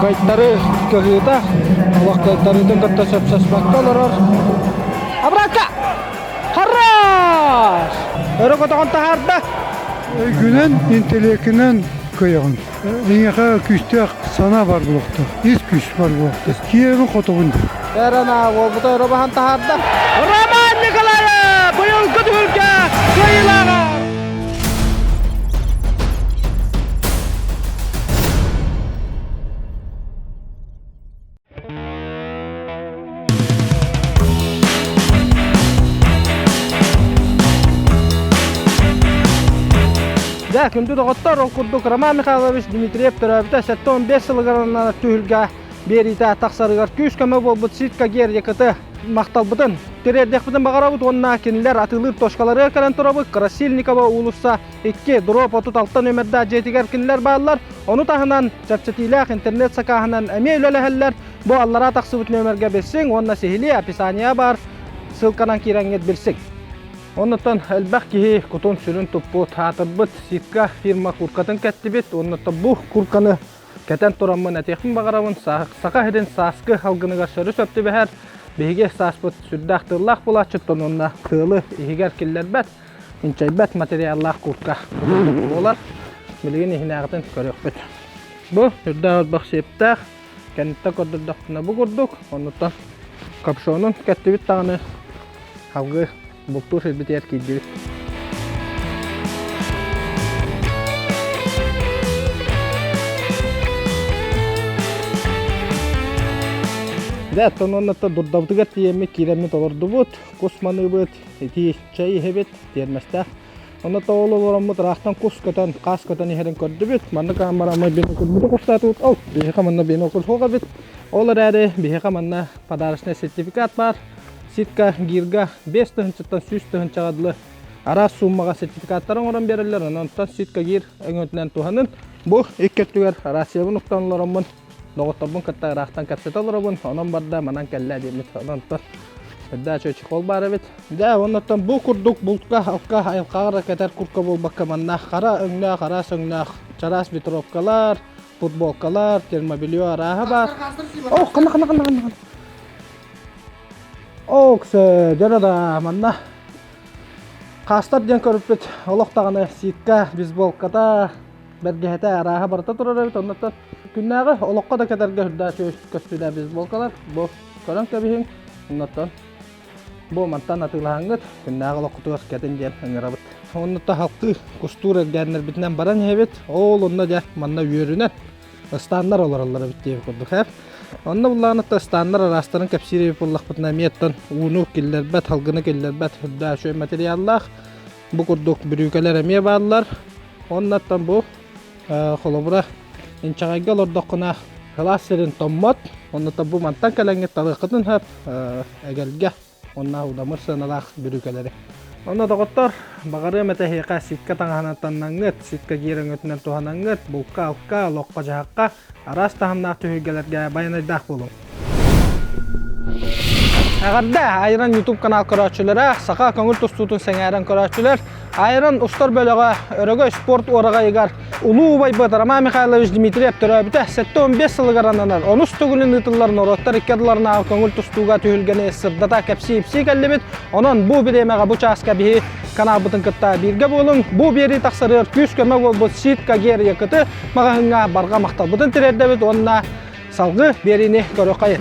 Кыайтары кыһыыта, олох кыайтарыытын кытта сөпсөспөккө олорор. Обратка! Хорош! Өрө көтөҕөн таһаарда. Өйгүнэн, интеллеккинэн кыайаҕын. Эйиэхэ күүстээх санаа бар буолуохтаах, ис күүс бар буолуохтаах. Киэбин хотубун. Эрана уолбута өрө баһан таһаарда. Роман Николаев быйылгы түһүлгэ кыайыылааҕа! Дьэ, күндү доҕоттор, ол курдук Роман Михайлович Дмитриев төрөөбүтэ 75 сылыгар ананар түһүлгэ биэриитэ тахсарыгар күүс-көмө буолбут Ситка Гер ЯКТ махталбытын тириэрдиэхпитин баҕарабыт уонна кинилэр атыылыыр точкаларыгар кэлэн турабыт. Красильникова уулусса 2 дроп 36 нүөмэрдээх дьиэтигэр кинилэр бааллар. Ону таһынан чэпчэтиилээх интернет сакааһынан эмиэ үлэлэһэллэр. Бу аллараа тахсыбыт нүөмэргэ билсиҥ уонна сиһилии описание баар ссылканан киирэҥҥит билсиҥ. Оннуттан элбэх киһи кутун-сүрүн туппут, аатырбыт Ситка фирма куркатын кэттибит. Оннуттан бу курканы кэтэн тураммын этиэхпин баҕарабын, Саха сирин сааскы алгыныгар сөрү-сөп түбэһэр. Биһиги сааспыт сүрдээх тыаллаах буолааччыттан уонна тыалы иһигэр киллэрбэт, инчэйбэт материаллаах курка буолар. Билигин иһинээҕитин көрүөхпүт. Бу сүрдээх элбэх сиэптээх, кэнниттэн көрдөрдөхпүнэ бу курдук, оннуттан капюшонун кэттибит даҕаны салгыы бултуур сирбитигэр киирдибит. Дьэ, оттон уонна дурдабытыгар тиийэммит киирэммит олордубут, кус маныыбыт, итии чэй иһэбит, тиэрмэстээх. Онно тоҕол олороммут ыраахтан кус көтөн, хаас көтөн иһэрин көрдүбүт. Маннык аан бараммыт бинокльбуту кустаатыбыт. Ол, биһиэхэ манна бинокль суох эбит. Ол эрээри биһиэхэ манна подарочнай сертификат баар. Ситка гирга 5 тыһыынчаттан 100 тыһыынчаҕа дылы араас сууммаҕа сертификаттары оҥорон биэрэллэр. Онон Ситка гир өҥөтүнэн туһанын. Бу икки өттүгэр рациябын уктан олороммун, доҕотторбун кытта ыраахтан кэпсэтэ олоробун. Онон барда, манан кэллэ диэммит. Онон Эрдэ чөчхол баар эбит. Дьэ, оннуттан бу курдук бултка, алка, айылҕаҕа да кэтэр курка буолбакка манна хара өҥнөөх, араас өҥнөөх чараас ветровкалар, футболкалар, термобелье арааһа баар. Ох, хана хана хана хана. Ок, дьэ да манна хаастар диэн көрүппүт олох даҕаны ситка, бейсболката, бэргэһэтэ арааһа барыта турар эбит. Оннуттан күннээҕи олоххо да кэтэргэ үрдээх көстүүлээх бейсболкалар бу көрөн кэбиһиҥ. Оннуттан бу мантан атыылаһаҥҥыт күннээҕи олоххутугар кэтин диэн ыҥырабыт. Оннуттан халкыы кустуур эргээннэрбитинэн баран иһэбит. Ол онно дьэ манна үөрүнэн ыстааннар олороллор эбит диэбит курдук ээ. Онно буллаҕына ыстааннар араастарын кэпсиир эбит буоллахпытына эмиэ оттон ууну киллэрбэт, салгыны киллэрбэт үрдээх үчүгэй материаллаах. Бу курдук бүрүүкэлэр эмиэ бааллар. Оннуттан бу холобура инчэҕэйгэ олордоххуна кылаас сирин томмот. Оннуттан бу мантан кэлэҥҥит талыаххытын сөп эгэлгэ уонна удамыр сыаналаах бүрүүкэлэри. Онно доҕоттор, баҕарыам этэ эһиэхэ ситка таҥаһынан таннаҥҥыт, ситка гиэр өҥөтүнэн туһанаҥҥыт, булка-алка, олоххо-дьаһахха араас таһымнаах түһүлгэлэргэ байанайдаах буолуҥ. Эҕэрдэ Айран YouTube канал көрөөччүлэрэ, саха көҥүл тустуутун сэҥээрэн көрөөччүлэр, Айран устар бөлөҕө Өрөгөй спорт уораҕайыгар улуу убайбыт Роман Михайлович Дмитриев төрөөбүтэ 75 сылыгар ананар онус төгүлүн ыытыллар норуоттар икки ардыларынааҕы көҥүл тустууга түһүлгэни сырдата кэпсии-ипсии кэллибит. Онон бу бириэмэҕэ бу чааска биһи каналбытын кытта бииргэ буолуҥ. Бу биэрии тахсарыгар күүс-көмө буолбут Сит Кагер Якыты маҕаһыыҥҥа барҕа махталбытын тириэрдэбит уонна салгыы биэриини көрүөххэйин.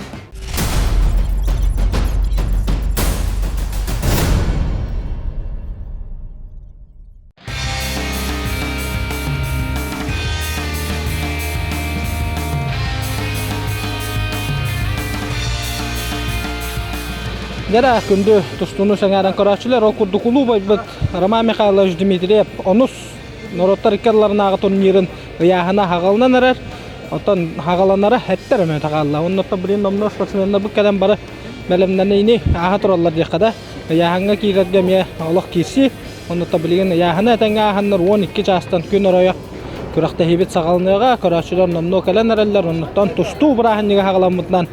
Дьэ күндү тустууну сэҥээрэн көрөөччүлэр, ол курдук улуу убайбыт Роман Михайлович Дмитриев онус норуоттар икки ардыларынааҕы турнирын ыйааһына хаҕылынан эрэр. Оттон хаҕаланара эттэр эмэ таҕаалла. Оннуттан билигин номнуо спортсменнар бу кэлэн бары бэлэмнэниини ааһа тураллар диэххэ да. Ыйааһыҥҥа киирэргэ эмиэ олох киирсии. Оннуттан билигин ыйааһына этэҥҥэ ааһаннар 12 чаастан күн оройо күрэхтэһиибит саҕаланыаҕа. Көрөөччүлэр номнуо кэлэн эрэллэр. Оннуттан тустуу бырааһынньыга хаҕаламмытынан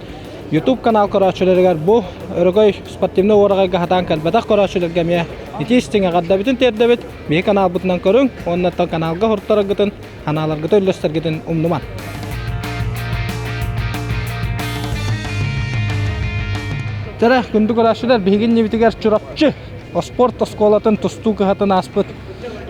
YouTube канал көрөөччүлэригэр бу Өрөгөй спортивнай уораҕайга хатаан кэлбэтэх көрөөччүлэргэ эмиэ итии истиҥ эҕэрдэбитин тиэрдэбит. Биһи каналбытынан көрүҥ уонна каналга хортараргытын, ханааларгыты үллэстэргитин умнуман. Тэрэ, күндү көрөөччүлэр, биһиги иннибитигэр Чурапчы спорт оскуолатын тустуу кыһатын ааспыт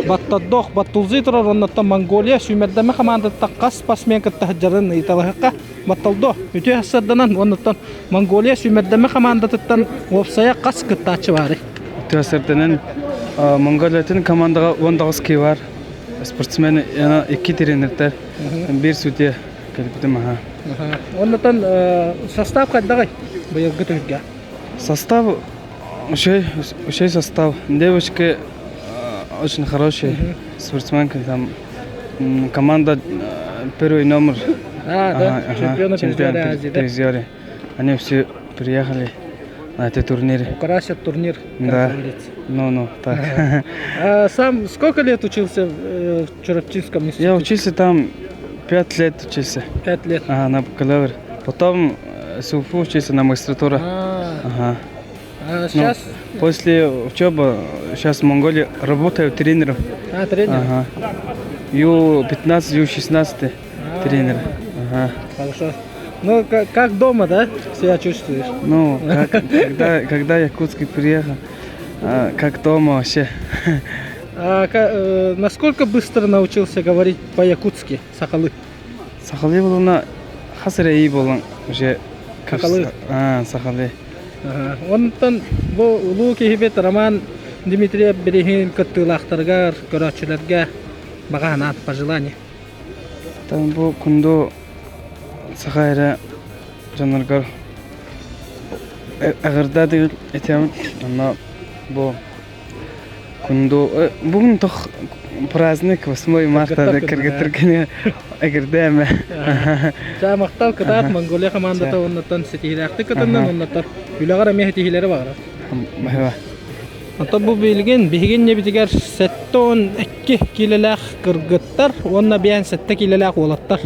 Баттадох Баттулзый турар оннуттан Монголия сүүмэрдэммит хамаандаттан хас спортсмен кытта сылдьарын ыйыталаһыахха. Батталдо үтүө сарданан уоннуттан Монголия сүүмэрдэммит хамаандатыттан уопсайа хас кыттааччы баарый? Үтүө сарданан Монголиятын командаҕа 19 киһи бар. Спортсмен икки тренердэр, биир судья кэлбитим аха. Оннуттан состав хайдаҕый быйылгы түһүлгэ? Состав Ушей, ушей состав. Девочки очень хорошие спортсменки. Там команда первый номер. А, да, чемпионы, чемпионы Азии, да? Призеры. Они все приехали на эти турниры. Украсят турнир, как да. говорится. Ну, ну, так. А сам сколько лет учился в Чурапчинском институте? Я учился там 5 лет учился. 5 лет. Ага, на бакалавре. Потом СУФУ учился на магистратура. А, Ага. а сейчас? Ну, после учебы сейчас в Монголии работаю тренером. А, тренер? Ага. Ю-15, Ю-16 тренер. Ага. Хорошо. Ну, как, как дома, да, себя чувствуешь? Ну, как, когда, когда я Якутск приехал, как дома вообще. А насколько быстро научился говорить по-якутски, сахалыы? Сахалыы буоллаҕына хас эрэ ый буолан уже Сахалыы. Аа, сахалыы. Онтон бу улуу киһибит Роман Дмитриев бирииһин кыттыылаахтарыгар, көрөөччүлэргэ баҕа санаат, пожелание. Там бу кунду саха эрэ дьонноргор эҕэрдэ дигил этиэм онно бу Кунду бүгүн тох праздник 8 марта кыргыттар күнэ эгирдээме. Чаа махтал кытаат Монголия командата оннуттан ситиһилээхтик кытыннан оннуттан үлэҕэр эмиэ ситиһиилэри баҕарар. Баһыба. Онтон бу билигин биһигин небитигэр 72 киилэлээх кыргыттар уонна 57 киилэлээх уолаттар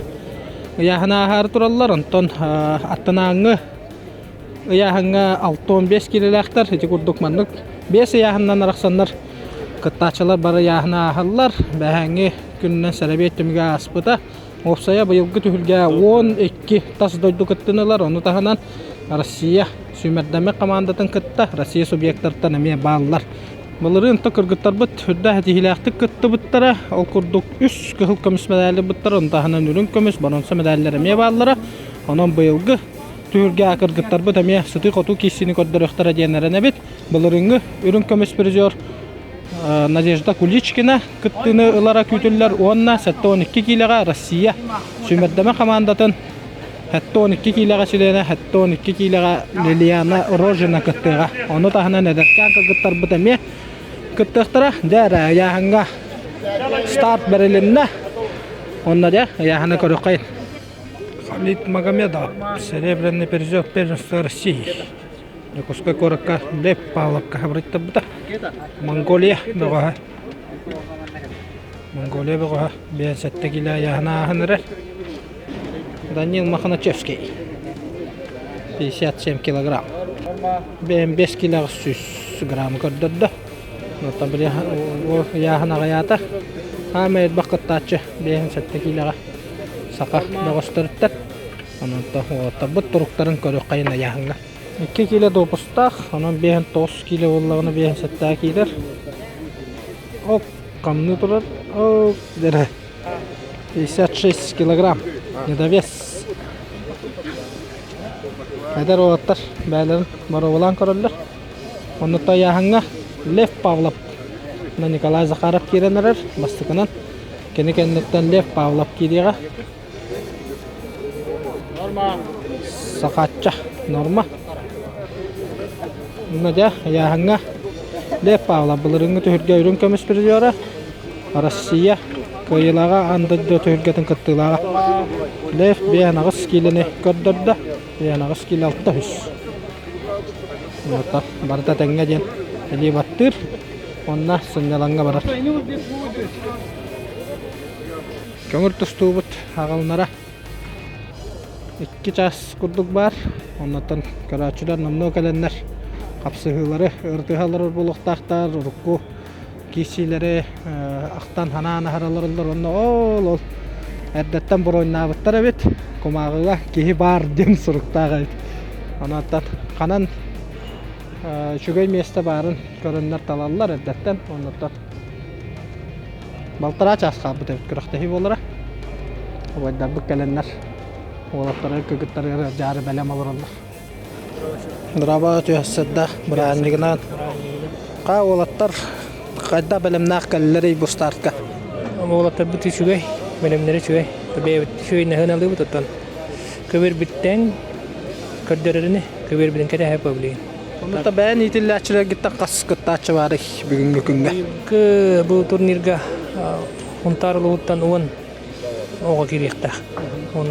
ыйааһын ааһаары тураллар. Онтон аттынааҥҥы Ыйааһыҥҥа 65 киилэлээхтэр. Ити курдук маннык биэс ыйааһынынан арахсаннар кыттааччылар бары ыйааһыны ааһаллар. Бэһээҥҥи күнүнэн сэрэбиэй түмүгэ ааспыта. Уопсайа быйылгы түһүлгэ 12 тас дойду кыттынылар. Ону таһынан Россия сүүмэрдэммит хамаандатын кытта Россия субъектартан эмиэ бааллар. Былырыын то кыргыттарбыт үрдээх этиһиилээхтик кыттыбыттара. Ол курдук үс кыһыл көмүс мэдээли ылбыттара. Ону таһынан үрүҥ көмүс, боруонса мэдээллэр эмиэ бааллара. Онон быйылгы Түһүлгэ кыргыттарбыт эмиэ сытыы-хотуу киирсиини көрдөрүөхтэрэ диэн эрэнэбит. Былырыыҥҥы үрүҥ көмүс призер Надежда Куличкина кыттыыны ылара күүтүллэр уонна 72 киилэҕэ Россия сүүмэрдэмэ хамаандатын 72 киилэҕэ чилиэнэ 72 киилэҕэ Лилиана Рожина кыттыаҕа. Ону таһынан эдэркээн кыргыттарбыт эмиэ кыттыахтара. Дьэ эрэ ыйааһыҥҥа старт бэрилиннэ. Онно дьэ ыйааһыны көрүөххэйин. Халид Магомедов, серебряный призер первенства России. Дьокуускай куоракка Лев Павловка хабырыттарбыта. Монголия бөҕөһө. Монголия бөҕөһө 57 кило айаһын ааһан эрэр. Данил Маханачевский 57 килограмм. 5 килоҕа 100 грамм көрдөрдө. Оттон били ыйааһын аҕыйаата. Хаамай элбэх кыттааччы 57 киилэҕэ саха бөҕөстөрүттэн. Онон уолаттарбыт туруктарын көрүөххэйин ыйааһыҥҥа. 2 киилэ допустаах, онон 59 киилэ буоллаҕына 57 киирэр. Оп, хамныы турар. Оп, дэрэ. 56 килограмм. Недовес. Эдэр уолаттар бэйэлэрин боруобалаан көрөллөр. Онно тайааһыҥҥа Лев Павлов уонна Николай Захаров киирэн эрэр бастакынан. Кини кэнниттэн Лев Павлов киириэҕэ. Сахаачча норма. Онно дьэ ыйааһыҥҥа Лев Павлов былырыыҥҥы түһүлгэ үрүҥ көмүс призера, Россия кыайыылааҕа аан дойду түһүлгэтин кыттыылааҕа. Лев 58 киилэни көрдөрдө. 58 киилэ 6 үс. Барыта тэҥҥэ диэн илии баттыыр уонна сынньалаҥҥа барар. Көҥүл тустуубут аҕалынара 2 чаас курдук баар. Оннуттан көрөөччүлэр номнуо кэлэннэр хапсыһыылары ырытыһаллар буолуохтаахтар, урукку киирсиилэри ахтан санаан аһараллар уонна ол ол эрдэттэн буруйнаабыттар эбит кумааҕыга киһи баар диэн суруктаах эбит. Онон ханан Үчүгэй миэстэ баарын көрөннөр талаллар эрдэттэн. Оннуттан балтараа чаас хаалбыт эбит күрэхтэһии буолара. Убайдарбыт кэлэннэр уолаттары кыргыттарыгар дьаары бэлэм олороллор. Драба түһэссэрдээх бырааһынньыгынан Хаа уолаттар хайдах бэлэмнээх кэллэрий бу стартка? Уолаттарбыт үчүгэй, бэлэмнэрэ үчүгэй. Бэйэбит үчүгэй наһыналыыбыт оттон көбүөрбүттэн көрдөрөрүнү көбүөрбүтүн кэтэһэ билигин. Онно бэйэн иитиллээччилэргиттэн хас кыттааччы баарый бүгүҥҥү күҥҥэ? Быйылгы бу турнирга Хунтаар улууһуттан 10 оҕо киириэхтээх. Он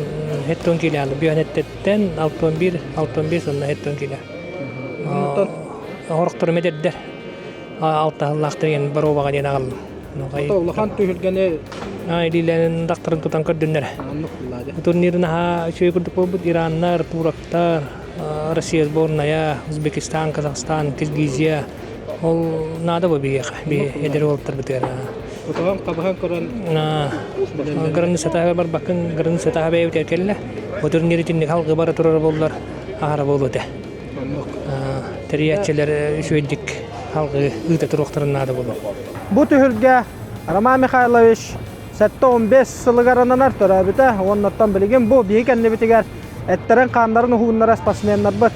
70 киилэ Бүөнэттэртэн 61, 65 уонна 70 киилэ. Онтон Орохтору эдэрдэр алтаһыллаахтар диэн боруобаҕа диэн аҕаллым. Улахан түһүлгэни илиилэрин дактарын тутан көрдүннэр. Турнир наһаа үчүгэй курдук буолбут. Ираннар, турактар, Россия сборная, Узбекистан, Казахстан, Киргизия. Ол наада бу биһиэхэ, биһи эдэр уолаттарбытыгар. Тутуһан, хабыһан көрөн Границатааҕы барбаккын, границатааҕы бэйэбитигэр кэллэ. Бу турнир итинник халгы бара турар буоллар, аһара буолуо этэ. Тэрийээччилэр үчүгэйдик халгы ыыта туруохтарын наада буолуо. Бу түһүлгэ Роман Михайлович 75 сылыгар ананар төрөөбүтэ уоннаттан билигин бу биһи кэннибитигэр эттэрин-хааннарын уһууннара спортсменнарбыт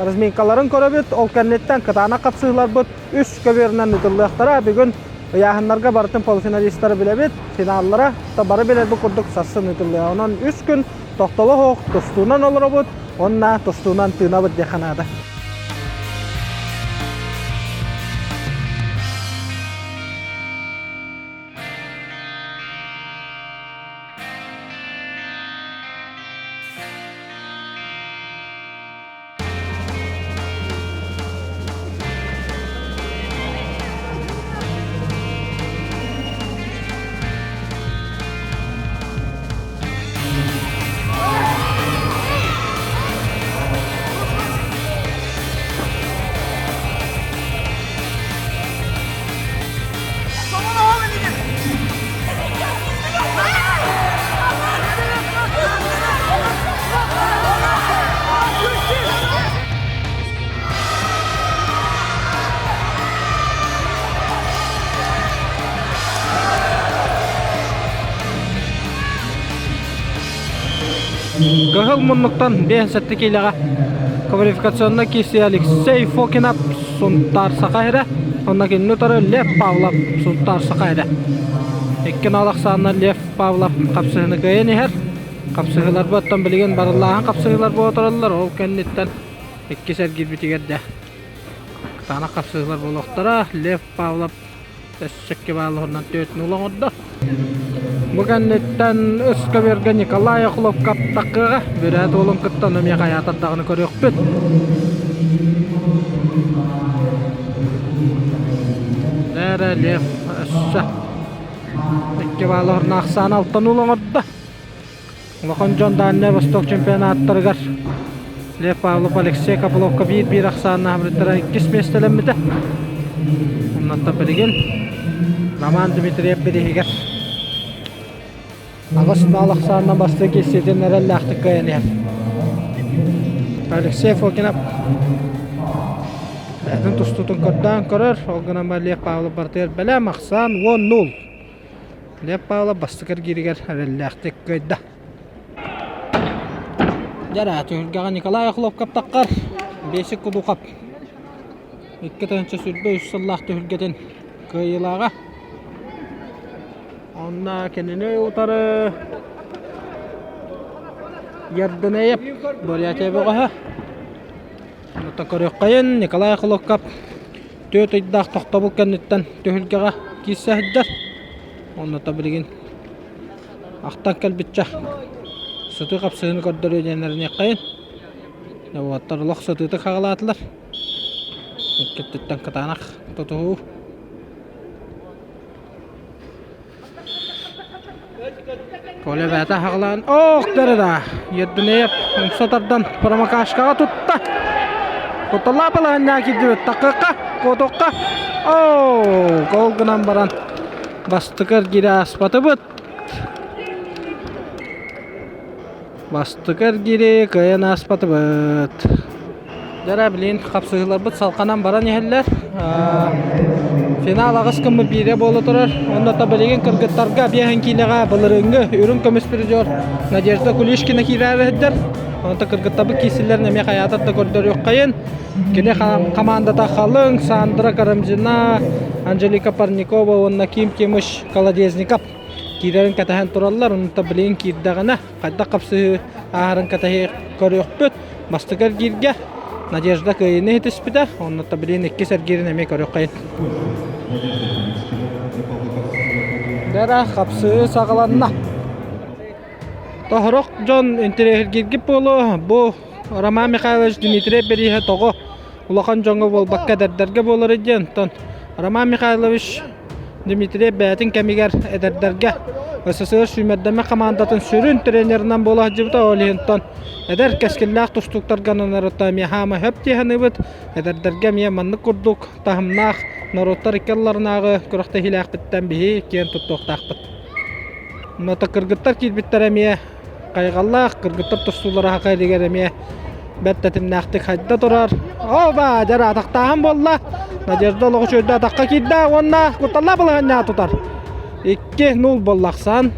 разминкаларын көрөбүт. Ол кэнниттэн кытаанах хапсыһыыларбыт үс көбүөрүнэн ыытыллыахтара. Бүгүн ыйааһыннарга барытын полуфиналистары билэбит. Финаллара бары билэрбит курдук сарсын ыытыллыа. Онон үс күн тохтоло суох тустуунан олоробут уонна тустуунан тыынабыт диэххэ наада. Кыһыл муннуктан 57 киилэҕэ квалификационнай киирсии Алексей Фокинов Сунтаар Саха сирэ, онно кинини утары Лев Павлов Сунтаар Саха сирэ. Икки нал ахсааннар Лев Павлов хапсыһыны кыайан иһэр. Хапсыһыыларбыт оттон билигин барыллааһын хапсыһыылар буола тураллар. Ол кэнниттэн иккис эргийбитигэр дэ кытаанах хапсыһыылар буолуохтара. Лев Павлов өссө икки баалларынан 4-0 оҥордо. Бу кэнниттэн ыскаверга Николай Охлопков таххыаҕа. Бүрээт уолун кытта ону эмиэ хайаатар даҕаны көрүөхпүт. Эрэ Лев өссө икки баалларынан ахсаан 6-0 оҥордо. Улахан дьон Дальнай Восток чемпионаттарыгар Лев Павлов Алексей Копыловка биир-биир ахсааннаах бриттара иккис миэстэлэммитэ. Оннуттан билигин Роман Дмитриев бирииһигэр аҕыс баал ахсаанынан бастакы киирсиитин эрэллээхтик кыайан иһэр. Алексей Фокинов бэйэтин тустуутун көрдөөн көрөр, ол гынан баран Лев Павлов барытыгар бэлэм ахсаан 10-0. Лев Павлов бастакы эргииригэр эрэллээхтик кыайда. Дьара түһүлгэҕэ Николай Охлопков таххар Бесик Кудухов 2023 сыллаах түһүлгэтин кыайыылааҕа. Онно кинини утары Ерденеев Бурятия бөҕөһө. Онно көрүөххэйин Николай Охлопков Түөрт ыйдаах тохтобул кэнниттэн түһүлгэҕэ киирсэ сылдьар. Онно билигин ахтан кэлбиччэ сытыы хапсыһыыны көрдөрүө диэн эрэниэххэйин. Уолаттар олох сытыытык хаҕылаатылар. Икки өттүттэн кытаанах тутуһуу. Коля бэйэтэ хаҕылаан ох да Ерденеев умса тардан промокашкаҕа тутта. Кутталлаах балаһанньаҕа киирдибит. Такыахха, куотуохха. Оо, гол гынан баран бастакы эргиири ааспатыбыт. Бастакы эргиири кыайан ааспатыбыт. Дьэ билигин хапсыһыыларбыт салҕанан баран иһэллэр. Финал аҕыс гыммыт биирэ буола турар. Онно билигин кыргыттарга биэһин киилэҕэ былырыыҥҥы үрүҥ көмүс призер Надежда Кулишкина киирээри сылдьар. Онто кыргыттарбыт киирсиллэрин эмиэ хайаатар да көрдөрүөххэйин. Кини хамаандата халыҥ Сандра Карамзина, Анжелика Парникова уонна Ким Кимыш Колодезников киирэрин кэтэһэн тураллар. Онто билигин киирдэҕинэ хайдах хапсыһыы ааһарын кэтэһи көрүөхпүт. Бастакы эргииргэ Надежда кыайыыны ситиспитэ, онно билигин иккис эргиирин эмиэ көрүөххэйин. Дара хапсыы саҕаланна. Тоһорох дьон интэриэһиргииргит буолуо, бу Роман Михайлович Дмитриев бирииһэ тоҕо улахан дьоҥҥо буолбакка эдэрдэргэ буоларый диэн, оттон Роман Михайлович Дмитриев бэйэтин кэмигэр эдэрдэргэ СССР сүүмэрдэммит хамаандатын сүрүн тренеринэн буола сылдьыбыта, ол иһин оттон эдэр кэскиллээх тустууктарга ананарыттан эмиэ хаама сөп дии саныыбыт. Эдэрдэргэ эмиэ маннык курдук таһымнаах норуоттар икки ардыларынааҕы күрэхтэһиилээхпиттэн биһи киэн туттуохтаахпыт. Онно кыргыттар киирбиттэрэ эмиэ хайҕаллаах, кыргыттар тустуулара саха илигэр эмиэ бэрт тэтимнээхтик хайда турар. Оба, дьэ атахтааһын буолла. Надежда олоҕу үчүгэйдик атахха киирдэ уонна кутталлаах балаһыанньаҕа тутар. 2-0 буолла ахсаан.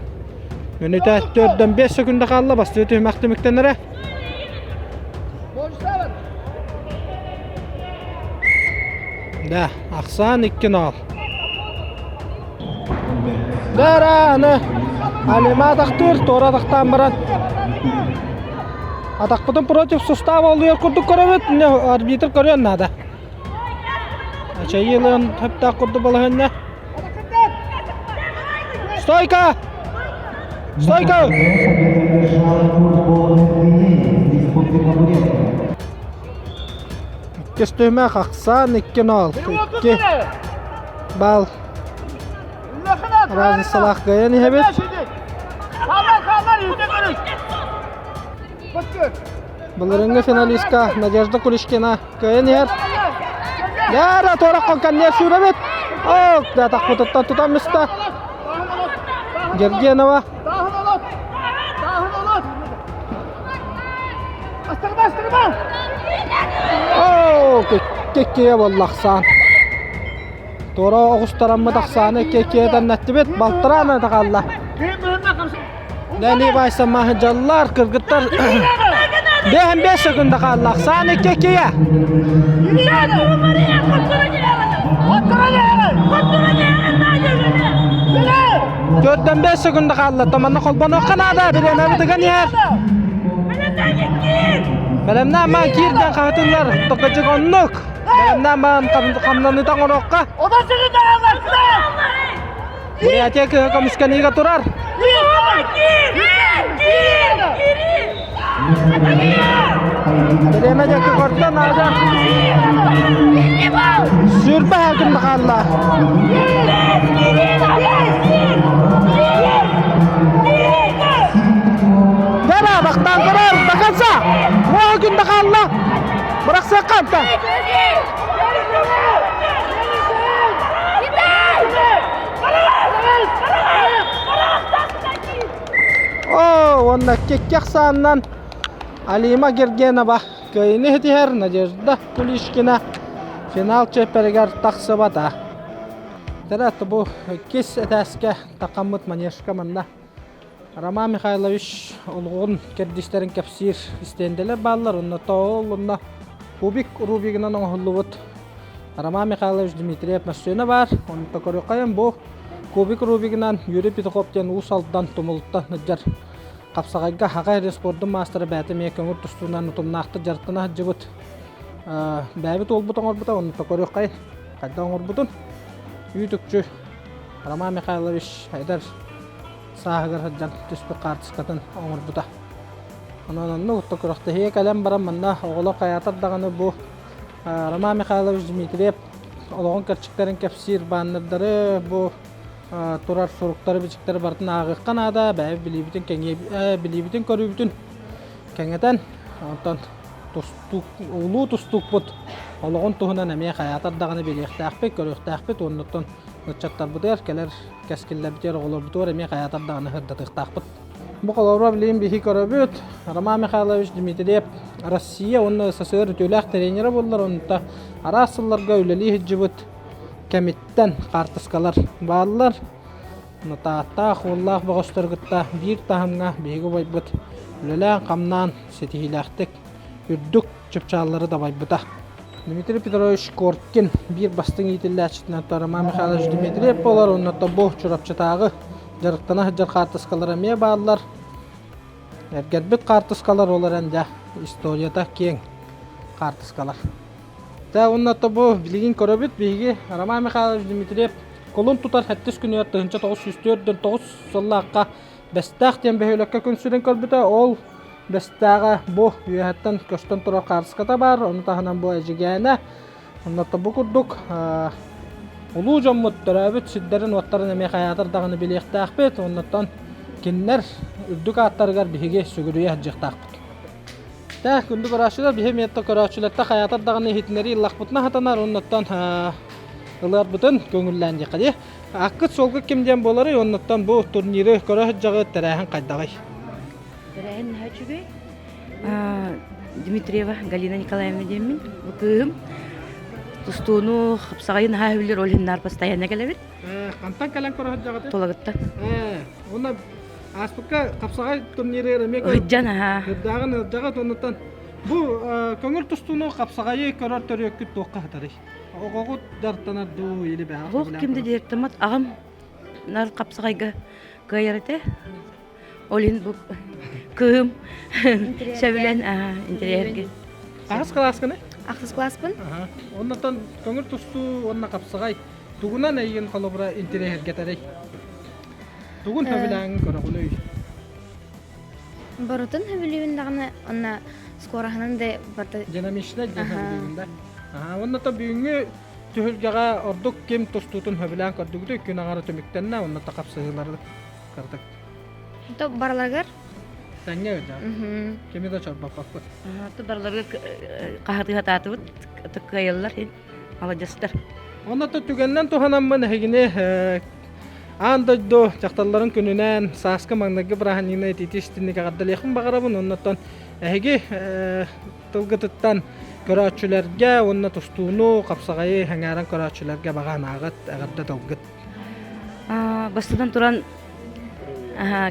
Мүнүүтэ 4-5 секунда хаалла, бастыы түһүмэх түмүктэнэрэ. Да, ахсаан 2-0. Дара аны Алима атахтыыр, туора атахтаан баран атахпытын против сустава олуйар курдук көрөбүт, арбитр көрүөн наада. Эчэйиилэн хөптөөх курдук балаһыанньа. Стойка! Стойка! Иккис түһүмэх ахсаан 2-0. 2 бал разницалаах кыайан иһэбит. Былырыҥҥы финалистка Надежда Кулишкина кыайан иһэр. Яра туорах коннер сүүрэбит. Ок, да тахпытыттан тутан миста. Гергенова. Оо, киккие буолла ахсаан. Туора оҕустараммыт ахсааны икки тэннэттибит, балтарааны таҕалла. Нәли байса маһыдьаллар, кыргыттар бэһэн бэс секунда хаалла, ахсаан икки-иккигэ. Төрдөн бэс секунда хаалла, томанна холбонуохха наада, бириэмэбит ыган иһэр. Бэлэмнээн маан киирдэн хаһытыллар, токочук оннук. Бэлэмнээн маан хамнаныта оҥоруохха. Бурятия кыһа көмүскэниигэ турар. Бириэмэ диэки көрдө наада. Сүүрбэ күн хаалла. Дара бахтаан көрөр до конца. Уоһа күн хаалла. Бырахсыахха антан. О, уонна кэккэ ахсаанынан Алима Гергенова кыайыыны ситиһэр Надежда Кулишкина финал чиэппэригэр тахсыбата. Тэрэ бу иккис этээскэ тахаммыт манежка манна Роман Михайлович олоҕун кэрдиистэрин кэпсиир истиэндэлэр бааллар. Онно тоол, онно кубик рубигынан оҥоһуллубут Роман Михайлович Дмитриев мөссүөнэ баар. Онно көрүөххэйин бу кубик рубигынан Юрий Петухов диэн Уус Алдан тумулуттан сылдьар хапсаҕайга Хаҕа эрэ спордун маастара бэйэтэ эмиэ көҥүл тустуунан утумнаахтык дьарыктана сылдьыбыт бэйэбит уолбут оҥорбута. Онно көрүөххэйин хайдах оҥорбутун. Үүт-үкчү Роман Михайлович эдэр сааһыгар сылдьан түспүт хаартыскатын оҥорбута. Онон оннук отто күрэхтэһиигэ кэлэн баран манна оҕолор хайаатар даҕаны бу Роман Михайлович Дмитриев олоҕун кэрчиктэрин кэпсиир баннердары бу турар суруктары-бичиктэри барытын ааҕыахха наада, бэйэбит билиибитин кэҥиэ билиибитин көрүүбүтүн кэҥэтэн онтон тустуук улуу тустуукпут олоҕун туһунан эмиэ хайаатар даҕаны билиэхтээхпит, көрүөхтээхпит уонна оттон ыччаттарбытыгар кэлэр кэскиллэрбитигэр оҕолорбутугар эмиэ хайаатар даҕаны сырдатыахтаахпыт. Бу холобура билигин биһи көрөбүт. Роман Михайлович Дмитриев Россия уонна СССР үтүөлээх тренерэ буоллар, онто араас сылларга үлэлии сылдьыбыт кэмиттэн хаартыскалар бааллар. Тааттаах, уоллаах бөҕөстөрү кытта биир таһымҥа биһиги убайбыт үлэлээн-хамнаан ситиһиилээхтик үрдүк чыпчааллары дабайбыта. Дмитрий Петрович Коркин биир бастыҥ иитиллээччитинэн Роман Михайлович Дмитриев буолар уонна бу Чурапчытааҕы дьарыктана сылдьар хаартыскалар эмиэ бааллар. Эргэрбит хаартыскалар ол эрэн дьэ историята киэҥ хаартыскалар. Дьэ уонна бу билигин көрөбүт биһиги Роман Михайлович Дмитриев кулун тутар сэттис күнүгэр 1949 сыллаахха Бэстээх диэн бөһүөлэккэ күн сирин көрбүтэ. Ол Бэстээҕэ бу үөһэттэн көстөн турар хаартыската баар. Ону таһынан бу Эдьигээнэ. Онно бу курдук улуу дьоммут төрөөбүт сирдэрин-уоттарын эмиэ хайаатар даҕаны билиэхтээхпит. Оннуттан кинилэр үрдүк ааттарыгар биһиги сүгүрүйэ сылдьыахтаахпыт. Тэ, күндү көрөөччүлэр, биһи эмиэ көрөөччүлэртэ хайаатар даҕаны иһитиннэрии ыллахпытына хатанар, оннуттан ылыарбытын көҥүллээн диэххэ дии. Аккыт суолга ким диэн буоларый, оннуттан бу турниры көрө сылдьаҕыт тэрээһин хайдаҕый? Тэрээһин наһаа үчүгэй. Дмитриева Галина Николаевна диэммин. Бу кыыһым тустууну хапсаҕайы наһаа сөбүлүүр, ол иһин наар постоянно кэлэбит. Хантан кэлэн көрө сылдьаҕытый? Тулагыттан. Уонна ааспыкка хапсаҕай турнирыгар эмиэ Ыһыддьан аһаа. Ыһырдааҕын ыһырдьаҕыт оннуттан бу көҥүл тустууну хапсаҕайы көрөр төрүөккүт туохха сытарый? Оҕоҕут дьарыктанар дуу или бэҕэ Оҕох ким да дьарыктаммат аҕам нар хапсаҕайга кыайар этэ. Ол иһин бу кыыһым сөбүлэн интэриэһирги. Хаһыс кылааскыный? Ахсыс кылааспын. Оннотон көҥүл тустуу уонна хапсаҕай тугунан эйигин холобура интэриэһиргэтэрий? Тугун сөбүлээҥҥин көрөҕүнүй? Барытын сөбүлүүбүн даҕаны уонна скороһынан да барыта Динамичнай диэн сөбүлүүгүн да? Уонна то бүгүҥҥү түһүлгэҕэ ордук ким тустуутун сөбүлээн көрдүгүтүй? Күн аҥара түмүктэннэ, уонна то хапсыһыылары кырдык. То барыларыгар Тэҥҥэ ыдьаар. Кими да чорбоппоппут. То барыларыгар хаһытыһатаатыбыт, кыайаллар маладьыстар. Онно түгэннэн туһанаммын эһигини аан дойду дьахталларын күнүнэн сааскы маҥнайгы бырааһынньыгынан итиити истинник эҕэрдэлиэхпин баҕарабын. Оннуттан эһиги тылгытыттан көрөөччүлэргэ уонна тустууну, хапсаҕайы сэҥээрэн көрөөччүлэргэ баҕа санааҕыт, эҕэрдэ тылгыт. Бастатан туран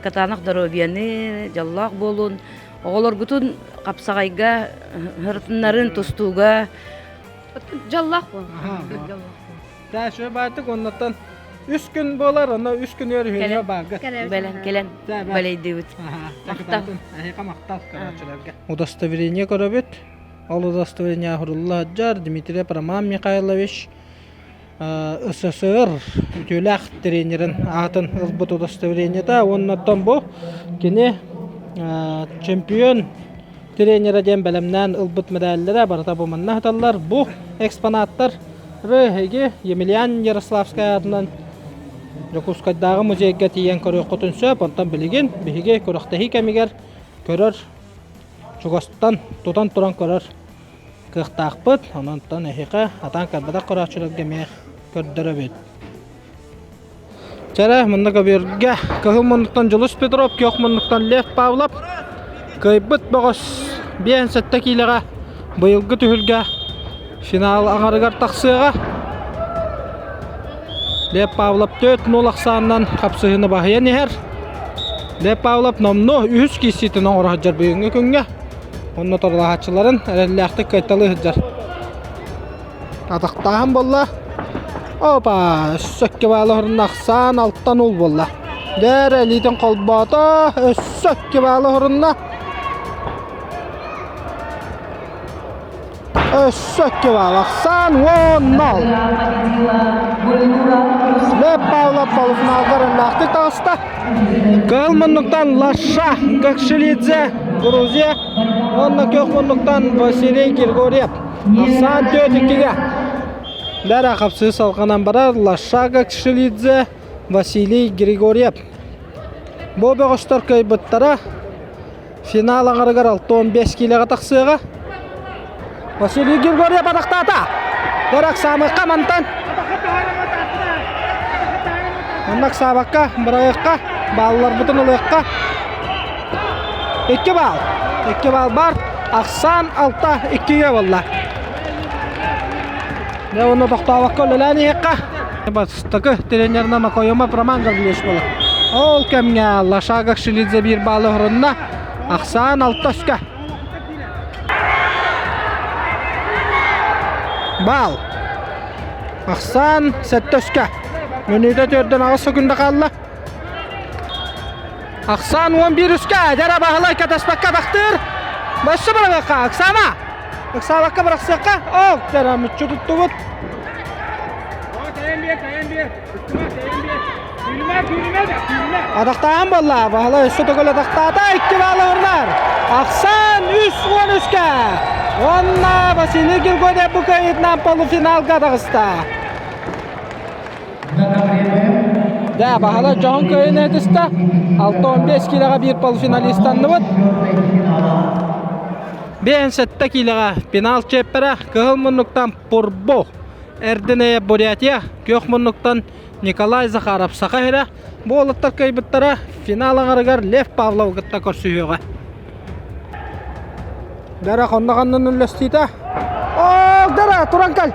катаанах доруобуйаны, дьоллоох буолун, оҕолоргутун хапсаҕайга, ырытыннарын тустууга Дьоллоох буол. Даа, баатык оннуттан үс күн буолар, онно үс күн өр үһүнүө баарга. Бэлэн, кэлэн балейдыбыт. Махтал. Эһиэхэ махтал көрөөччүлэргэ. Удостоверение көрөбүт. Ол удостоверение хурулла сылдьар Дмитрий Роман Михайлович СССР үтүөлээх тренерин аатын ылбыт удостоверениета уонна оттон бу кини чемпион тренерэ диэн бэлэмнээн ылбыт мэдээллэрэ барыта бу манна сыталлар. Бу экспонаттар эһиги Емельян Ярославскай аатынан Дьокуускайдааҕы музейга тиийэн көрүөххүтүн сөп. Онтон билигин биһиги күрэхтэһии кэмигэр көрөр чугастан тутан туран көрөр кыахтаахпыт. Онон эһиэхэ атаан көрбөтөх көрөөччүлэргэ эмиэ көрдөрөбүт. Чэрэ, мунна көбүөргэ кыһыл муннуктан Дьулус Петров, күөх муннуктан Лев Павлов кыайбыт бөҕөс 57 киилэҕэ быйылгы түһүлгэ финал аҥарыгар тахсыаҕа. Лев Павлов 4-0 ахсаанынан хапсыһыыны баһыйан иһэр. Лев Павлов номнуо үһүс киирсиитин оҥоро сылдьар бүгүҥҥү күҥҥэ. Онно торулаһааччыларын эрэллээхтик кыайталыы сылдьар. Атахтааһын буолла. Опа, өссө икки баалы оһорунна ахсаан алтан ул буолла. Дээрэ илиитин холбоото, өссө икки баалы оһорунна. Өссө икки баал ахсаан 10-0. Лев Павлов полуфиналга эрэллээхтик таҕыста. Кыһыл муннуктан Лаша Кокшелидзе, Грузия, уонна күөх муннуктан Василий Григорьев. Ахсаан түөрт иккигэ. Дара хапсыы салҕанан барар Лаша Кокшелидзе, Василий Григорьев. Бу бөҕөстөр кыайбыттара финал аҥарыгар 65 киилэҕэ тахсыаҕа. Василий Григорьев атахтаата. Дара Оксамыкка мантан. Манна Оксабакка, бырайыакка, баалларбытын ылыахха. 2 бал. 2 бал бар. Ахсаан 6 2-ге болла. Дьэ уонна тохтообокко үлэлээн иһиэххэ. Бастакы тренеринэн Окоемов Роман Гаврильевич буолар. Ол кэмҥэ Лаша Гакшилидзе биир баалы оһорунна. Ахсаан алта өскө. Баал. Ахсаан сэттэ өскө. Мүнүүтэ төрдөн аҕыс секунда хаалла. Ахсаан 11 үскэ. Дьара Баһылай катаспакка атахтыыр. Башы барабакка Оксана. Ыксаабакка бырахсыахха. Ол дьара мүччү туттубут. Атахтаан буолла. Баһылай өссө төгүл атахтаата. Икки баалы ылар. Ахсаан 3-13-кэ. Уонна Василий Григорьев бу кыайыытынан полуфиналга таҕыста. Да, Баһылай дьоһун кыайын этистэ. 6-15 киилэҕэ биир полуфиналистанныбыт. 57 киилэҕэ финал чиэппэрэ кыһыл муннуктан Пурбу Эрдэнэйэ Бурятия, күөх муннуктан Николай Захаров Саха сирэ. Бу уолаттар кыайбыттара финал аҥарыгар Лев Павлов кытта көрсүһүөҕэ. Дара хонно ханнын үллэстиитэ. Оо, Дара, туран кэл!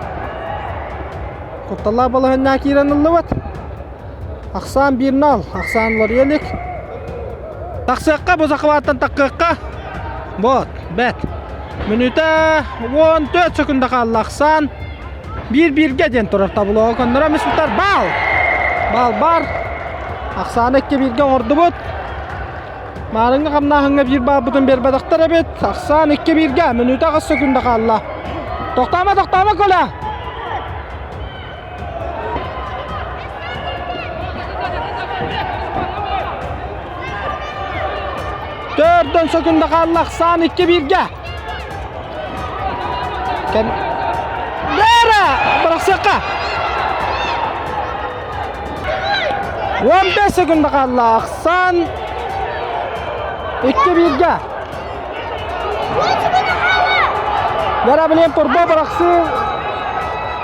Кутталлаах балаһыннаа киирэн ыллыбыт. Ахсаан 1-0, ахсаан ларыйа илик. Тахсыахха, бу захваттан таккыахха. Вот, бэт. Мүнүүтэ 14 секунда хаалла ахсаан. Биир-бииргэ диэн турар таблоҕа конноро миспиттэр баал. Баал бар. Ахсааны икки бииргэ оҥордубут. Маарыҥҥы хамнааһыҥҥа биир баалбытын биэрбэтэхтэр эбит. Ахсаан икки бииргэ. Мүнүүтэ аҕыс секунда хаалла. Тохтоомо, тохтоомо, Коля! Төрдөн сөкүндэ хаалла ахсаан икки бииргэ. Кэн... Лера! Бырахсыахха! 15 секунда хаалла ахсаан икки бииргэ. Лера билин турбо бырахсыы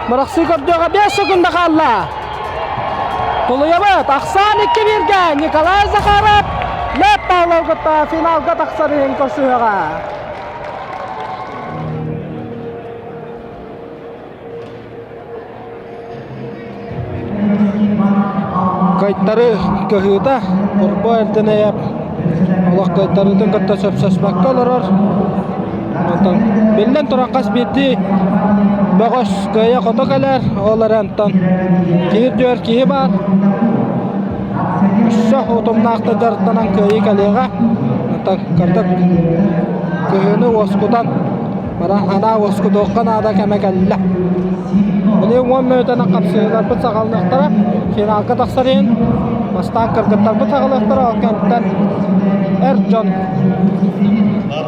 бырахсыы көрдүөҕэ 5 секунда хаалла. Тулуйабыт. Ахсаан икки бииргэ Николай Захаров Лев Павлов кытта финалга тахсар иһин көрсүһүөҕэ. Кайтары кыһыыта Курбо Эрдэнэйэп олох кайтарыытын кытта сөпсөспөккө олорор. Онтон биллэн туран хас биирдии бөҕөс кыайа-хото кэлэр. Ол эрэ онтон киһи үрдүгэр киһи баар. Өссө утумнаахтык дьарыктанан кыайыы кэлиэҕэ. Онтон кырдык кыһыыны уоскутан баран анаа уоскутуохха наада кэмэ кэллэ. Билигин уон мүнүүтэнэн хапсыһыыларбыт саҕаланыахтара. Финалга тахсар иһин бастаан кыргыттарбыт саҕалыахтара, ол кэнниттэн эр дьон.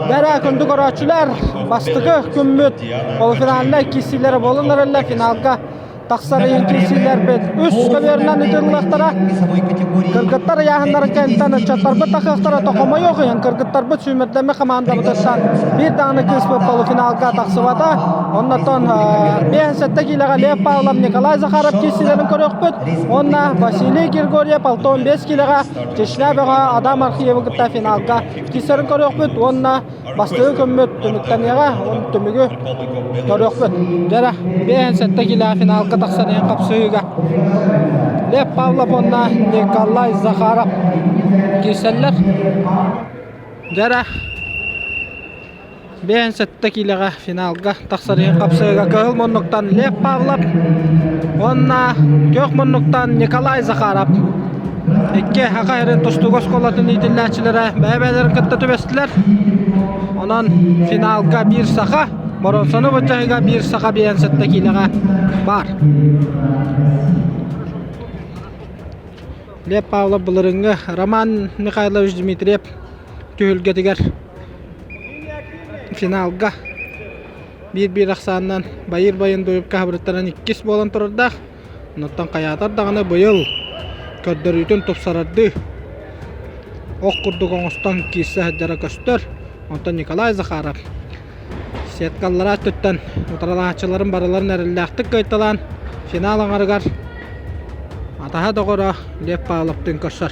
Бэрэ күндү көрөөччүлэр, бастакы күммүт полуфинальнай киирсиилэрэ буолан эрэллэр. Финалга тахсар иһин киирсиилэрбит үс көбүөрүнэн ыытыллыахтара. Кыргыттар ыйааһыннарын кэнниттэн ыччаттарбыт тахыахтара тохомойуох иһин кыргыттарбыт сүүмэрдэммит хамаандабытыттан биир даҕаны кыыспыт полуфиналга тахсыбата. Оннотон 57 киилэҕэ Лев Павлов, Николай Захаров киирсиилэрин көрүөхпүт. Уонна Василий Григорьев 65 киилэҕэ Чечня бөҕө Адам Архиевы кытта финалга киирсэрин көрүөхпүт уонна бастакы көммүт түмүктэниэҕэ, он түмүгү көрүөхпүт. Дьэрэ, 57 киилэҕэ финалга тахсан иһэн хапсыһыыга Лев Павлов уонна Николай Захаров киирсэллэр. Дьэрэ, 57 киилэҕэ финалга тахсар иһин хапсыһыыга кыһыл муннуктан Лев Павлов уонна күөх муннуктан Николай Захаров Икки Саха сирин тустууга оскуолатын иитиллээччилэрэ бэйэ-бэйэлэрин кытта түбэстилэр. Онон финалга биир саха, боруонсаны былдьаһыыга биир саха биэн сэттэ киилэҕэ баар. Лев Павлов былырыыҥҥы Роман Михайлович Дмитриев түһүлгэтигэр финалга биир-биир ахсаанынан Байыр Байындуевка хабырыттаран иккис буолан турардаах. Онтон хайаатар даҕаны быйыл көрдөрүүтүн тупсарардыы ох курдук оҥостон киирсэ сылдьара көстөр. Онтон Николай Захаров сеткаллара өттүттэн утарылаһааччыларын барыларын эрэллээхтик кыайталаан финал аҥарыгар атаһа доҕоро Лев Павловтыын көрсөр.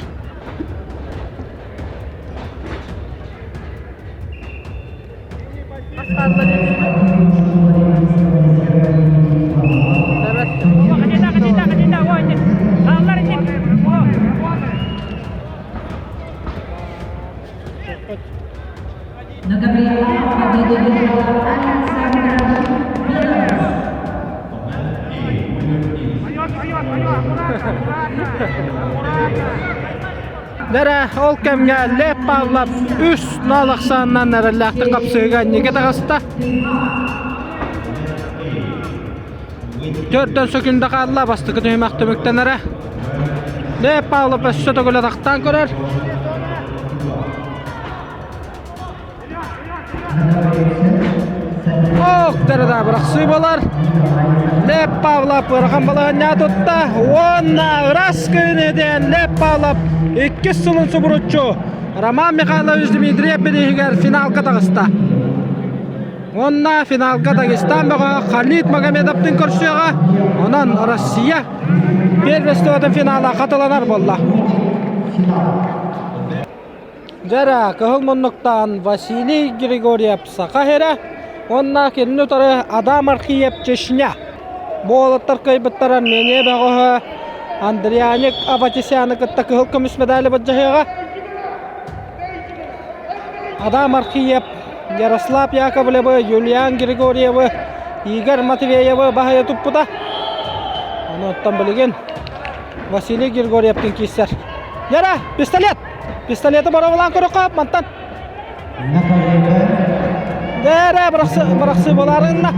Дэрэ, ол кэмҥэ Лев Павлов үс нал ахсаанынан эрэллээхтик хапсыыга инники таҕыста. Төрдөн сөкүндэ хаалла, бастакы түһүмэх түмүктэнэрэ. Лев Павлов өссө төгүл атахтаан көрөр. Ох, да бырахсыы болар. Лев Павлов ыарахан балаһанньа тутта. Уонна ырас күнүден Лев Павлов иккис сылын субуруччу Роман Михайлович Дмитриев бирииһигэр финалга таҕыста. Уонна финалга Дагестан бөҕө Халид Магомедовтын көрсүөҕэ. Онон Россия первенствотын финала хатыланар буолла. Дьэ, кыһыл муннуктаан Василий Григорьев Саха сирэ уонна кинини утары Адам Архиев Чечня. Бу уолаттар кыайбыттар Армения бөҕөһө Андрианик Аватисяны кытта кыһыл көмүс медали былдьаһыаҕа. Адам Архиев Ярослав Яковлевы, Юлиан Григорьевы, Игорь Матвеевы баһыйа туппута. Онон билигин Василий Григорьевтын киирсэр. Яра, пистолет! Пистолеты боровалаан көрөххө мантан. Дээрэ, бырахсы боларынна.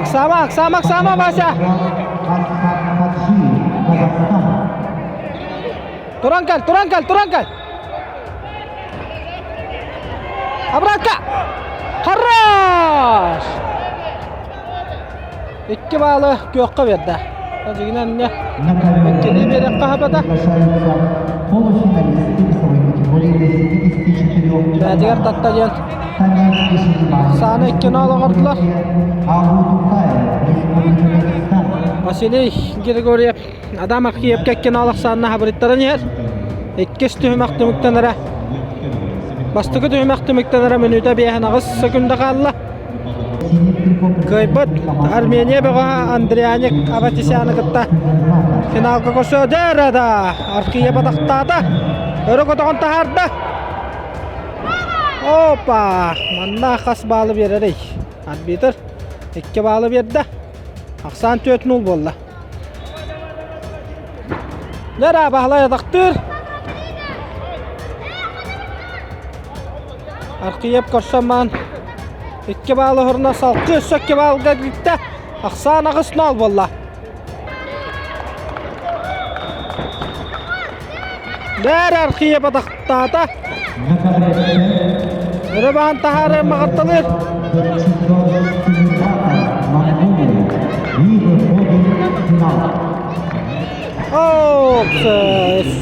Ыксама, ыксама, ыксама, Вася! Туран кэл, туран кэл, туран кэл! Обратка! Хорош! Икки баалы күөххэ биэрдэ. Дьигинэн эмне иккини биэриэххэ хабата. Бээтигэр татта диэн сааны иккини олоҕордулар. Василий Григорьев Адам Архиевка иккини алахсаанна хабырыттаран иһэр. Иккис түһүмэх түмүктэнэрэ. Бастакы түһүмэх түмүктэнэрэ мүнүүтэ биэһэн аҕыс секунда хаалла. Кыайбыт Армения бөҕөһө Андрианик Аватисяны кытта финалга көрсөөдө да Аркия батахтаата. Өрө көтөҕөн таһаарда. Опа! Манна хас баалы биэрэрий? Арбитр 2 баалы биэрдэ. Ахсаан 4-0 буолла. Нера Баһылай атахтыыр. Аркыйап көрсөн маан икки баалы уһурна салкы өссө икки баалга бүттэ. Ахсаан аҕыс нол буолла. Бээр Архиеп атахтаата. Өрө баһан таһаары маҕатталыыр.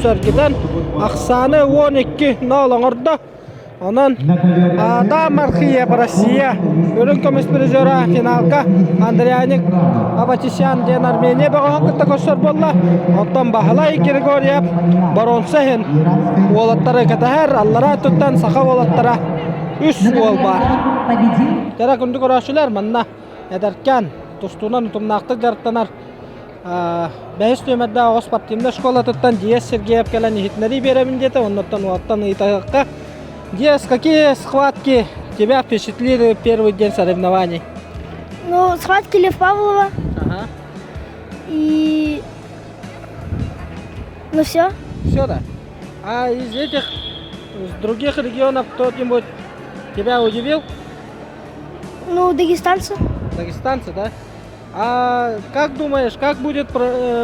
Сэргитэн ахсааны 12-0 оҥордо. Онон Адам Архиев Россия үрүҥ көмүс призера финалга Андрианик Аватисян диэн Армения бөҕөһүн кытта көрсөр буолла. Оттон Баһылай Григорьев боруонса иһин уолаттары кэтэһэр. Аллараа өттүттэн саха уолаттара үс уол баар. Кэрэ күндү көрөөччүлэр манна эдэркээн тустуунан утумнаахтык дьарыктанар Бэһис нүөмэрдээх оҕо спортивнай школатыттан Диас Сергеев кэлэн иһитиннэрии биэрэбин диэтэ, оннуттан уолаттан ыйытыахха. Диас, какие схватки тебя впечатлили в первый день соревнований? Ну, схватки Лев Павлова. Ага. И... Ну все. Все, да? А из этих, из других регионов кто-нибудь тебя удивил? Ну, дагестанцы. Дагестанцы, да? А как думаешь, как будет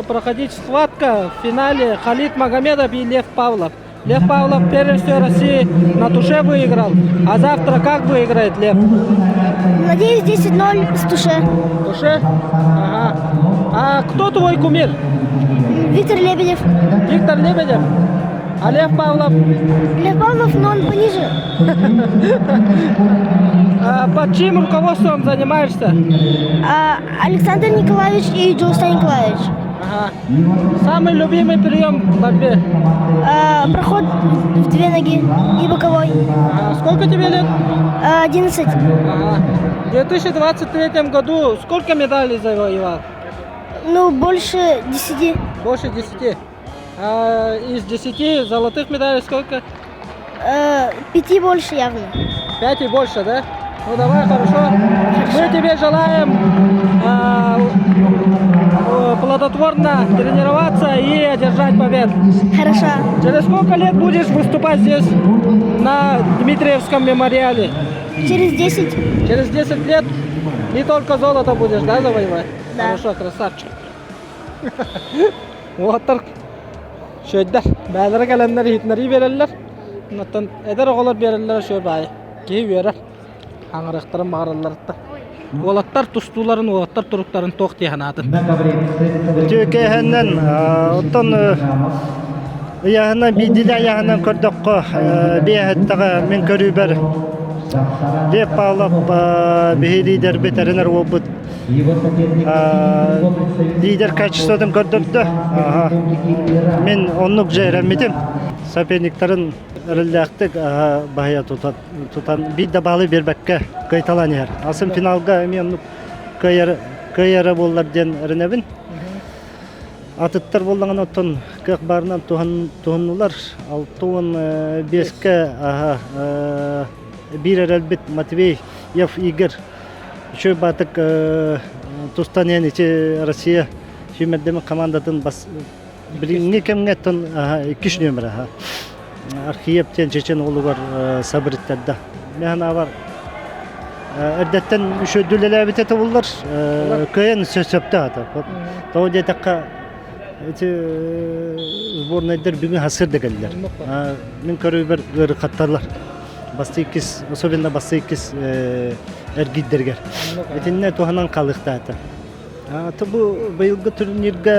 проходить схватка в финале Халид Магомедов и Лев Павлов? Лев Павлов первенство России на туше выиграл, а завтра как выиграет Лев? Надеюсь, 10-0 с туше. Туше? Ага. А кто твой кумир? Виктор Лебедев. Виктор Лебедев? А Лев Павлов? Лев Павлов, но он пониже. А под чьим руководством занимаешься? А, Александр Николаевич и Джоуста Николаевич. Ага. Самый любимый прием в борьбе? Проход в две ноги и боковой. Ага. Сколько тебе лет? 11. Ага. В 2023 году сколько медалей завоевал? Ну, больше 10. Больше 10. А из 10 золотых медалей сколько? Пяти больше явно. Пять и больше, да? Ну давай, хорошо. Мы тебе желаем плодотворно тренироваться и одержать побед. Хорошо. Через сколько лет будешь выступать здесь, на Дмитриевском мемориале? Через 10. Через 10 лет не только золото будешь, да, завоевать? Да. Хорошо, красавчик. Уолаттар шөйдэр бээлэрэ кэлэннэр иһитиннэрии биэрэллэр. Оттон эдэр оҕолор биэрэллэрэ үчүгэй баайы. Киһи үөрэр. Хаҥырыахтарын баҕаралларыттан. Уолаттар тустууларын, уолаттар туруктарын туох дии санаатын? Үтүөкэһэннэн, оттон ыйааһынан биирдиилэ ыйааһынан көрдөххө, биэһэттэҕэ мин көрүүбэр Лев Павлов биһи лидербит эрэнэр уолбут лидер качествотын көрдөрдө. Мин оннук же эрэммитим. Соперниктарын эрэллээхтик баһыйа тутан биир да баалы биэрбэккэ кыайталаан иһэр. Асын финалга эмиэ оннук кыайар кыайара буоллар диэн эрэнэбин. Атыттар буоллаҕына оттон кыах баарынан туһаннулар. 65-кэ биир эрэлбит Матвей Ев Игорь Үчүгэй баатык тустан иһэн ити Россия сүүмэрдэммит командатын бас билиҥҥи кэмҥэ оттон иккис нүөмэр Архиев диэн чечен уолугар сабырыттарда. Мен санаабар эрдэттэн үчүгэй тобуллар кыайан сөптөөх ата. Тоҕо диэтэххэ ити сборнайдар бүгүн хасыр да кэллэр. Мин көрүүбэр ыарыхатталар. Бастыы иккис, особенно бастыы иккис эргийдэригэр. Итиннэ туһанан хаалыахтаата. Аты бу быйылгы турнирга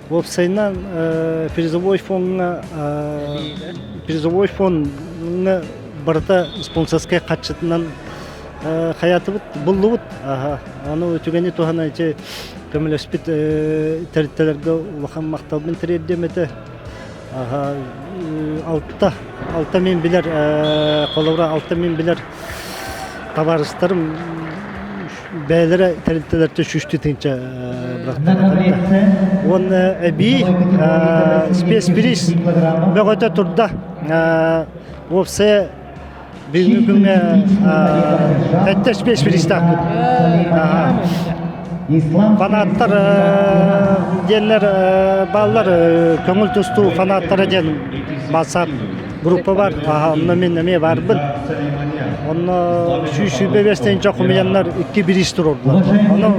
уопсайынан призовой фоҥҥа призовой фоҥҥа барыта спонсорскай хаччытынан хаятыбыт буллубут. Аны түгэни туһана ити көмөлөспүт тэрилтэлэргэ улахан махталбын тириэрдиэм этэ. Алта, алта мин билэр, холобура алта мин билэр табаарыстарым бэйэлэрэ тэрилтэлэртэн сүүстүү тыһыынча бырахтараллар. Уонна эбии спецприз бөҕөтө турда. Уопсайа бүгүҥҥү күҥҥэ сэттэ спецпризтаахпыт. Фанаттар диэннэр бааллар көҥүл тустуу фанаттара диэн WhatsApp группа бар. Онно мин эмиэ баарбын. Онно 125 тыһыынча хомуйаннар икки бириис туруордулар. Ону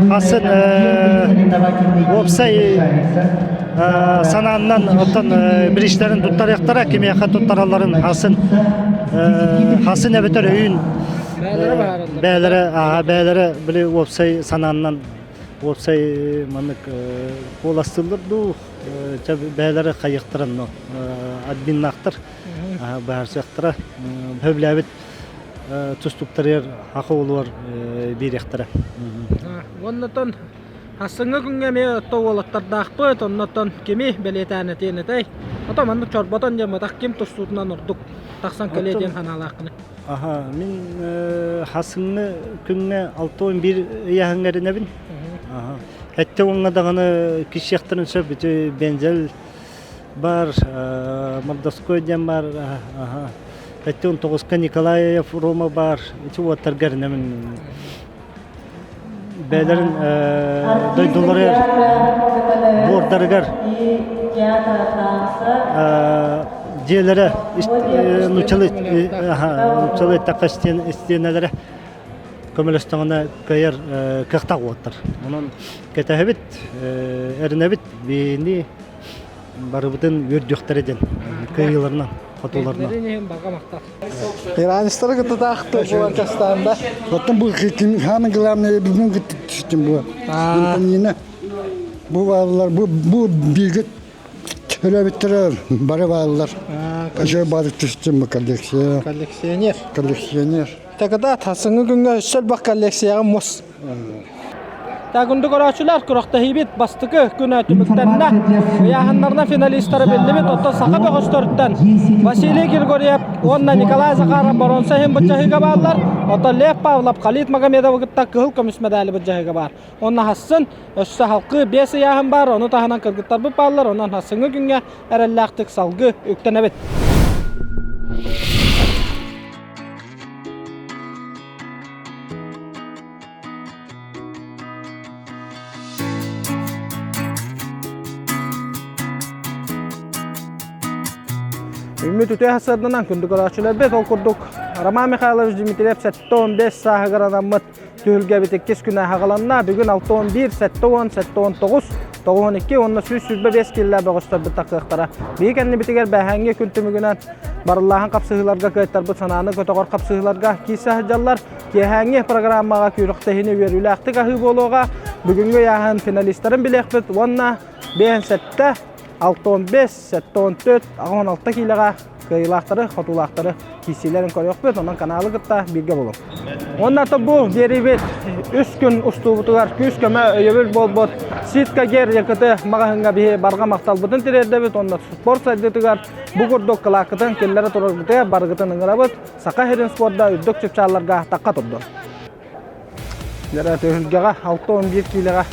хасын уопсай санааннан оттон бириистэрин туттарыахтара кимиэхэ туттаралларын хасын хасын эбэтэр өйүн бээлэрэ бээлэрэ били уопсай санааннан уопсай маннык куоластыыллар дуу бээлэрэ хайыахтара но админнаахтар быһаарсыахтара сөбүлээбит тустуктарыгар хаха улуор биэриэхтэрэ Уоннатан Хассыҥҥы күҥҥэ эмиэ отто уолаттардаахпыт, оннуттан кими бэлиэтээн этиэн этэй? Ото маннык чорботон диэн батах ким тустуутунан ордук тахсан кэлиэ диэн санаалааххыный? Аха, мин хассыҥҥы күҥҥэ 61 ыйааһыҥҥа эрэнэбин. Аха. Этте уҥҥа даҕаны киссиэхтэрин сөп, ити бензел бар, Мордовской диэн бар, аха. Этте 19-ка Николаев Рома бар, ити уоттарга эрэнэбин. бэйэлэрин дойдуларыгар буордарыгар дьиэлэрэ нууччалыы нууччалыы эттэххэ истиэнэлэрэ көмөлөстөҕүнэ кыайар кыахтаах уолаттар. Онон кэтэһэбит, эрэнэбит биһини барыбытын үөрдүөхтэрэ диэн кыайыыларынан, хотууларынан. Иранецтары кытта таахты буолан частаанда. Оттон бу самое главное бүгүн кыттым бу. Антонина бу бааллар бу бу бииргэ төрөөбүттэрэ бары бааллар. Еще бары түстүм бу коллекция. Күндү көрөөччүлэр, күрэхтэһиибит бастакы күнэ түмүктэннэ. Ыйааһыннарынан финалистары биллибит, оттон саха бөҕөстөрүттэн Василий Григорьев уонна Николай Захаров боруонса иһин быччаһыыга бааллар. Оттон Лев Павлов Халид Магомедовы кытта кыһыл көмүс мэдээли быччаһыыга баар. Онно хассын өссө халкы биэс ыйааһын баар, ону таһынан кыргыттарбыт бааллар, онон хассыҥҥы күҥҥэ эрэллээхтик салгыы үктэнэбит. Үммүт үтүө сарсыарданан күндү көрөөччүлэрбит ол курдук Роман Михайлович Дмитриев 75 сааһыгар анаммыт түһүлгэбит иккис күнэ аҕаланна. Бүгүн 61, 70, 79, 92 уонна 125 киллэ бөҕөстөрбүт тахсыахтара. Биһи кэннибитигэр бэһээҥҥи күн түмүгүнэн барыллааһын хапсыһыыларга кыайтарбыт санааны көтөҕөр хапсыһыыларга киирсэ сылдьаллар. Киэһээҥҥи программаҕа күрэхтэһиини үөрүүлээхтик аһыы буолуоҕа. Бүгүҥҥү ыйааһын финалистарын билиэхпит уонна 57, 65, 74, 86 киилэҕэ кыайыылаахтары, хотуулаахтары киирсиилэрин көрүөхпүт. Онон каналы кытта бииргэ буолуҥ. Уонна бу биэриибит үс күн устуубутугар күүс-көмө өйөбүл буолбут Ситка Гер ЯКТ маҕаһыыҥҥа биһи барҕа махталбытын тириэрдэбит уонна спорт сайдыытыгар бу курдук кылааккытын киллэрэ тураргытыгар барыгытын ыҥырабыт. Саха сирин спорда үрдүк чыпчаалларга тахха турдун. Дьара түһүлгэҕэ 61 киилэҕэ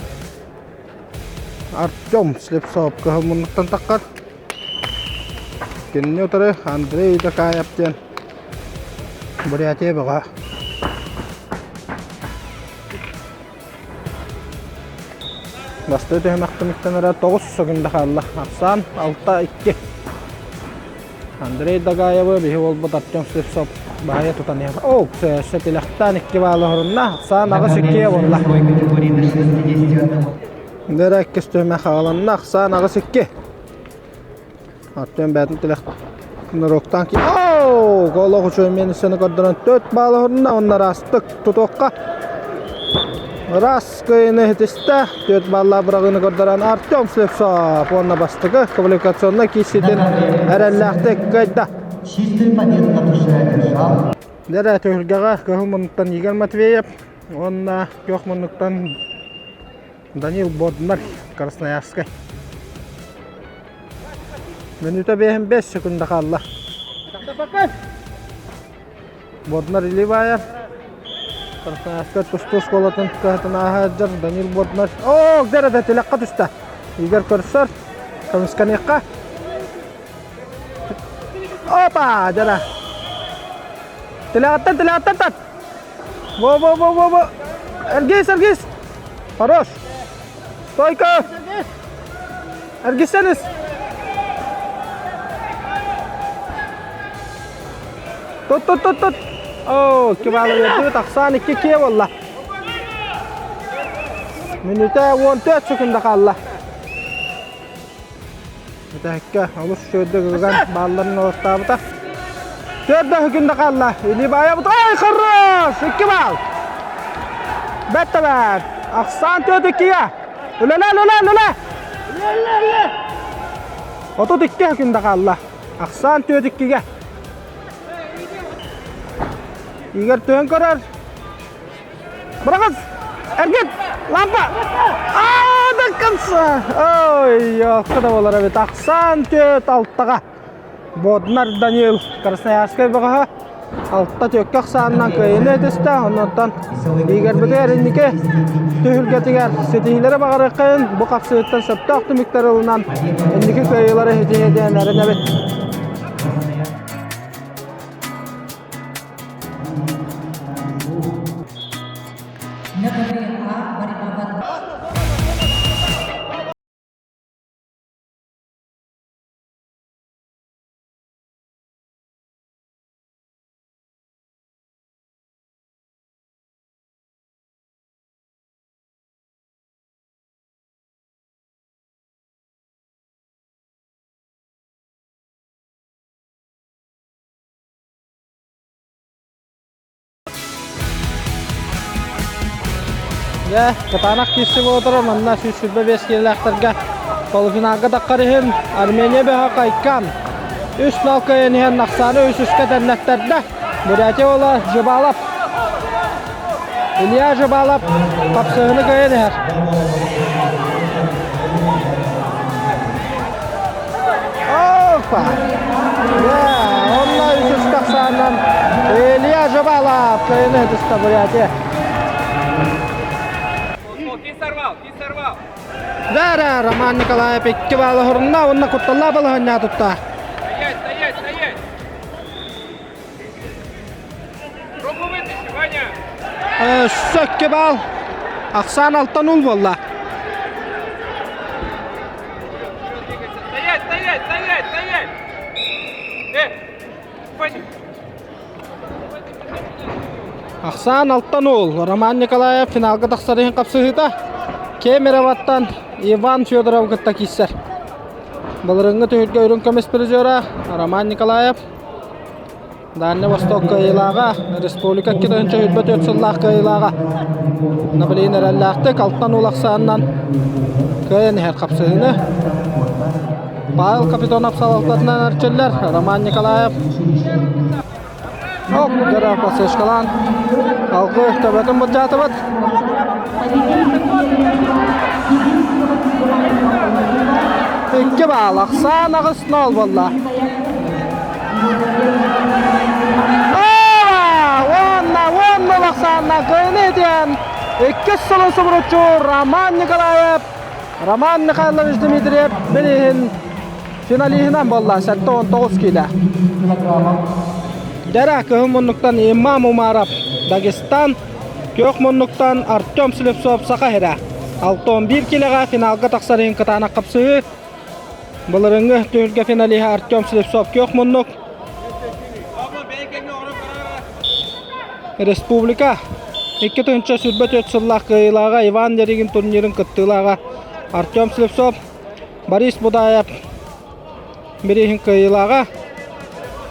Артем Слепцов кыһыл муннуктан таххар. Кинини утары Андрей Дакаев диэн Бурятия бөҕө. Бастыы түһүмэх түмүктэнэрэ 9 секунда хаалла. Ахсаан 6-2. Андрей Дагаевы биһи уолбут Артем Слепцов баайа тутан иһэр. О, сөсө тилэхтэн 2 баалы хорунна. Ахсаан 8-2 буолла. Дэрэ иккис түһүмэх хааланна. Ахсаан 8-2. Артем бээтин тилэх норуоктаан ки Оу! Голох үчүгэй миэнисэни көрдөрөн 4 баалы хорунна. Онно ыраастык тутуохха. Ыраас кыайыыны иһитистэ. 4 баллаах быраҕыыны көрдөрөн Артем Слепцов уонна бастакы квалификационнай киирсиитин эрэллээхтик кыайда. Дэрэ түһүлгэҕэ кыһыл муннуктан Игорь Матвеев уонна күөх муннуктан Данил Боднар Красноярскай. Мүнүүтэ биэһин бэс секунда хаалла. Боднар Иливаев Красноярскай тустуу школатын кыһатын ааһа сылдьар Данил Боднар. Оо, дэрэ тилэххэ түстэ. Игорь көрсөр. Көмүскэниэххэ. Опа, дьара. Тилэҕиттэн, тилэҕиттэн тат. Во-во-во-во-во. Эргис, эргис. Хорош. Стойка. Эргиссэнис. Тут, тут, тут, тут. Оо, кибалы берди. Тахсан 2 кие болла. Мүнүүтэ 14 секунда хаалла. Бүтэһиккэ олус үчүгэйдик ыган баалларын олохтообута. Төрдө күндэ хаалла. Илибаайабыт ой хорош! Икки баал. Бэт да бэт. Ахсаан төрт иккигэ. Үлэлэ, үлэлэ, үлэлэ. 32 күндэ хаалла. Ахсаан төрт иккигэ. Игорь түһэн көрөр. Быраҕыс! Эргит! Лампа! Аа, до конца! Ой, ёлка да болар эбит. Ахсаан түөт алтаҕа. Боднар Данил Красноярскай бөҕөһө алта түөккэ ахсаанынан кыайыыны этистэ. Оннуттан Игорьбытыгар инники түһүлгэтигэр ситиһиилэри баҕарыаххайын бу хапсыһыттан сөптөөх түмүктэр ылынан инники кыайыылары ситиһиэ диэн эрэнэбит. Дьэ, кытаанах киирсик оҕолоро манна 125 киилэлээхтэргэ полуфиналга таххар иһин Армения бөҕө Кайкан үс нал кыайан иһэн Нахсааны үс үскэ тэннэттэрдэ. Бурятия уола Жибалов. Илья Жабалов хапсыһыны кыайан иһэр. Опа! Онно үсүс тахсаанан Илья Жабалов кыайыны тыста Бурятия. Да, Роман Николаев икки баалы хорунна, онно кутталлаах балаһанньа тутта. Стоять, стоять, стоять! Руку вытащи, Ваня! Өссө икки баал. Ахсаан алтан ул буолла. Стоять, стоять, стоять, стоять! Э, Ваня! Ахсаан алтан уол Роман Николаев финалга тахсар иһин хапсыһыыта Кемероваттан Иван Федоров кытта киирсэр. Былырыҥҥы түһүлгэ үрүҥ көмүс призера Роман Николаев Дальний Восток кыайыылааҕа, республика 2024 сыллаах кыайыылааҕа Наполеон эрэллээхтик алтан уол ахсаанынан кыайан иһэр хапсыһыыны Павел Капитонов салалтатынан эрчиллэр Роман Николаев Оп, дьара подсечкалаан алгы төбөтүн былдьаатыбыт. Икки баал, ахсаан аҕыс нол буолла. Уонна уонна ахсаанна кыайыны итиэн иккис сылын субуруччу Роман Николаев Роман Михайлович Дмитриев билиһин финалиһынан буолла 79 киилэ. Дэрэ кыһыл муннуктан Имам Умаров Дагестан, күөх муннуктан Артем Слепцов Саха сирэ. 61 киилэҕэ финалга тахсар иһин кытаанах хапсыһыы. Былырыҥҥы түһүлгэ финалиһа Артем Слепцов күөх муннук. Республика 2024 сыллаах кыайыылааҕа Иван Ярыгин турнирын кыттыылааҕа Артем Слепцов Борис Будаев бирииһин кыайыылааҕа,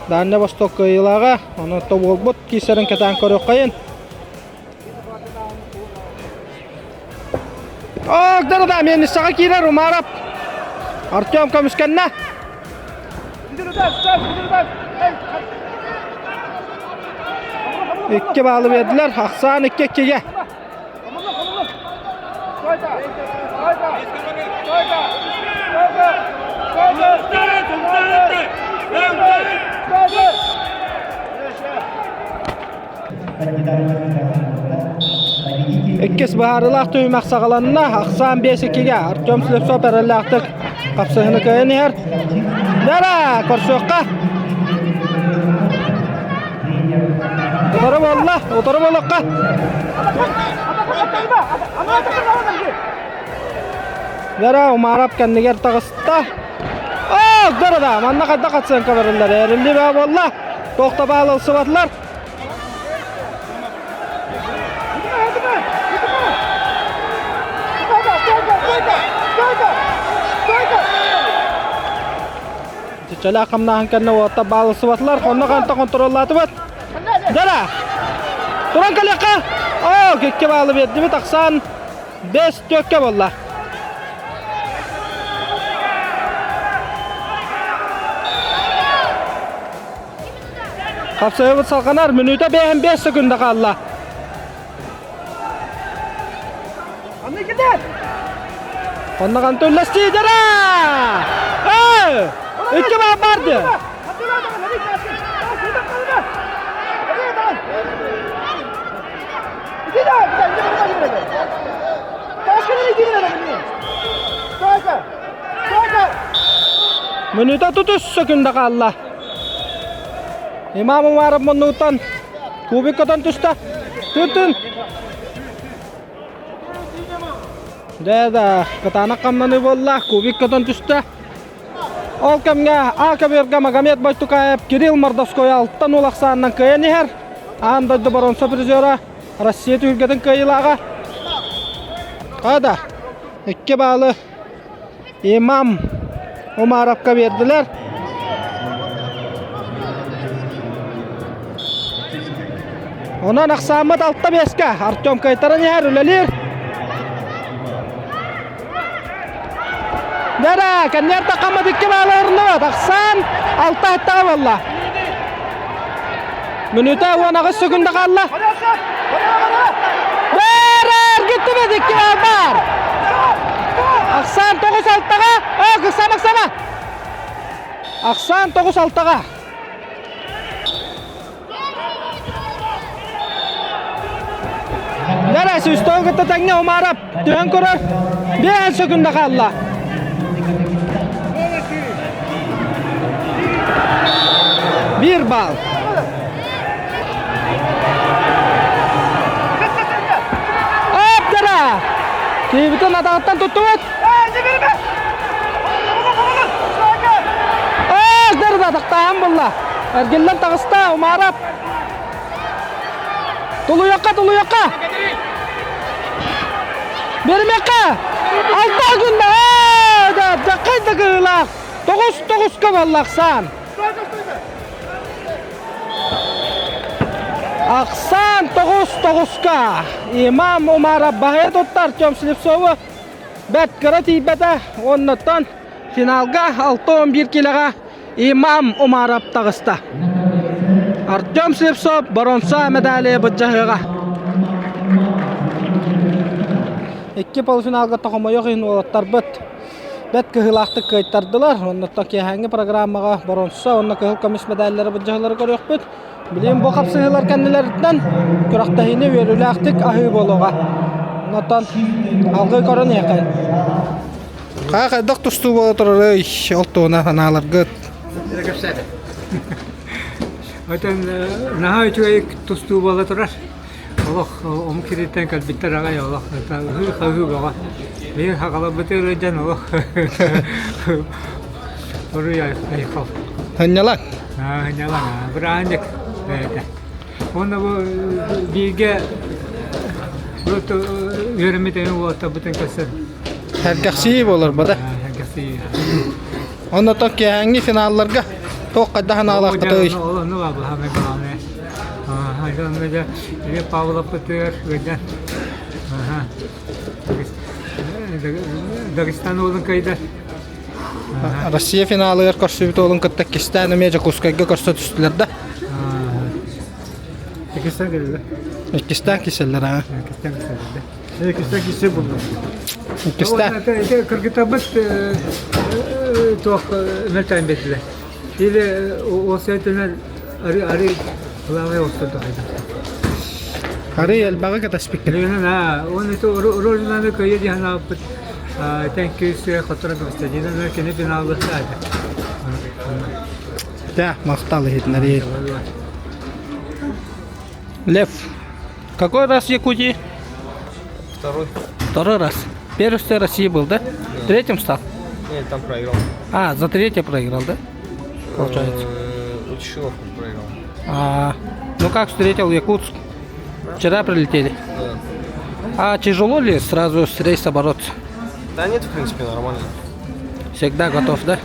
Дальний Восток кыайыылааҕа, онон тобуолбут киирсэрин кэтээн көрүөххэйин. Ок, да-да, миэнниссэҕэ киирэр Умаров. Артем көмүскэннэ. Икки баалы биэрдилэр. Ахсаан икки иккигэ. Иккис быһаарыылаах түһүмэх саҕаланна. Ахсаан 5-2-гэ Артем Слепцов эрэллээхтик хапсыһыны кыайан иһэр. Дара, көрсүөххэ. Утары буолла, утары буолуохха. Дара Умаров кэннигэр таҕыста. Оо, дара манна хайдах оценка бериллэр? Эрилли баа буолла. Туох да баал ылсыбатылар. Чиччэлээх хамнааһын кэннэ уоттар баалысыбатылар, онно ханта контроллаатыбыт. Дара! Туран кэлиэххэ! Оо, кикки баалы биэрдибит, ахсаан 5 түөккэ буолла. Хапсыһыбыт салҕанар, мүнүүтэ 5 секунда хаалла. Онно үллэстиидэрэ! Икки баар барды! Мүнүүтэ тутус секунда хаалла. Имам Умаров муннугуттан кубик көтөн түстэ. Тын-тын. Дьэ да, кытаанах хамнаныы буолла, кубик көтөн түстэ. Ол кэмҥэ А көбүөргэ Магомед Бойтукаев Кирилл Мордовской алтан уол ахсаанынан кыайан иһэр. Аан дойду боруонса призера, Россия түһүлгэтин кыайыылааҕа. Хада, икки баалы Имам Умаровка биэрдилэр. Онон ахсааммыт алта биэскэ Артем кыайтаран иһэр, үлэлиир. Дара, кэннигэр таххаммыт икки баалы орнубат. Ахсаан алта аттаҕа буолла. Мүнүүтэ 18 секунда хаалла. Икки бар. Ахсаан 9-6-ға. Ыксама, ыксама. Ахсаан 9-6-ға. Дәрә сүстөң кытта тэҥҥэ Умаров түһэн көрөр. Биэс сөкүндэ хаалла. Биир бал. Аптара! Киһибитин атаҕыттан туттубут. Ах, да атахтааһын булла. Эргиллэн таҕыста Умаров. Тулуйахха, тулуйахха! Беримиэххэ! Алта күндэ! Дьаххай да кыылаах! Тоҕус тоҕуска буолла Ахсаан. Ахсаан тоҕус тоҕуска. Имам Умаров баһыйа туттар Артем Слепцову бэрт кыра тиийбэтэ. Оннуттан финалга 6-11 килэҕэ Имам Умаров таҕыста. Артем Слепцов боронса медали былдьаһыаҕа. Икки полуфиналга тохомойох иһин уолаттарбыт бэрт кыһыылаахтык кыайтардылар. Оннуттан киэһээҥҥи программаҕа боронса уонна кыһыл көмүс медаллары былдьаһыылары көрүөхпүт. Билигин бу хапсыһыылар кэннилэриттэн күрэхтэһиини үөрүүлээхтик аһыы буолуоҕа. Оннуттан алгыы көрөн иһэххин. Хаа хайдах тустуу буола турарый ол туһунан санааларгыт? Кэпсээтэ. Отон наһаа үчүгэй тустуу буола турар. Олох омук сириттэн кэлбиттэр аҕай олох ыһыы-хаһыы бөҕө. Биһиги сахаларбытыгар ыалдьан олох оруй айхал. Сынньалаҥ. Сынньалаҥ, бырааһынньык бэйэтэ. Уонна бу бииргэ үөрэммит эми уолаттарбытын көрсөн Сэргэхсийии буолар бада. Сэргэхсийии. Онно то киэһээҥҥи финалларга туох хайдах анаалаахпытый? Ол ону баабыһамай главное. Онно дьэ Илья Павловпытыгар ыалдьан Дагестан уолун кыайда. Россия финалыгар көрсүбүт уолун кытта иккистээн эмиэ Дьокуускайга көрсө түстүлэр да. Иккистээн кэллилэр. Иккистээн киселлэр аа. Иккистээн киселлэр. Иккистээн кисе булла. Иккистээн. Кыргытабыт туох мөлтөөн бэрдилэр. Или ол сөйтүнэн ары ары главное ортото хайда. Ары элбэҕи кэтэспиккин. Лена, он это роль көйө диһан ааппыт тэнкүс хотора кыбыстадина кини финаллыхтаата. Да, махтал иһитиннэрии. Лев, какой раз в Якутии? Второй. Второй раз. Первый в России был, да? Да. Третьим стал? Нет, там проиграл. А, за третье проиграл, да? Получается. Училовку проиграл. А, ну как встретил Якутск? Вчера прилетели? Да. А тяжело ли сразу с рейса бороться? Да нет, в принципе, нормально. Всегда готов, да?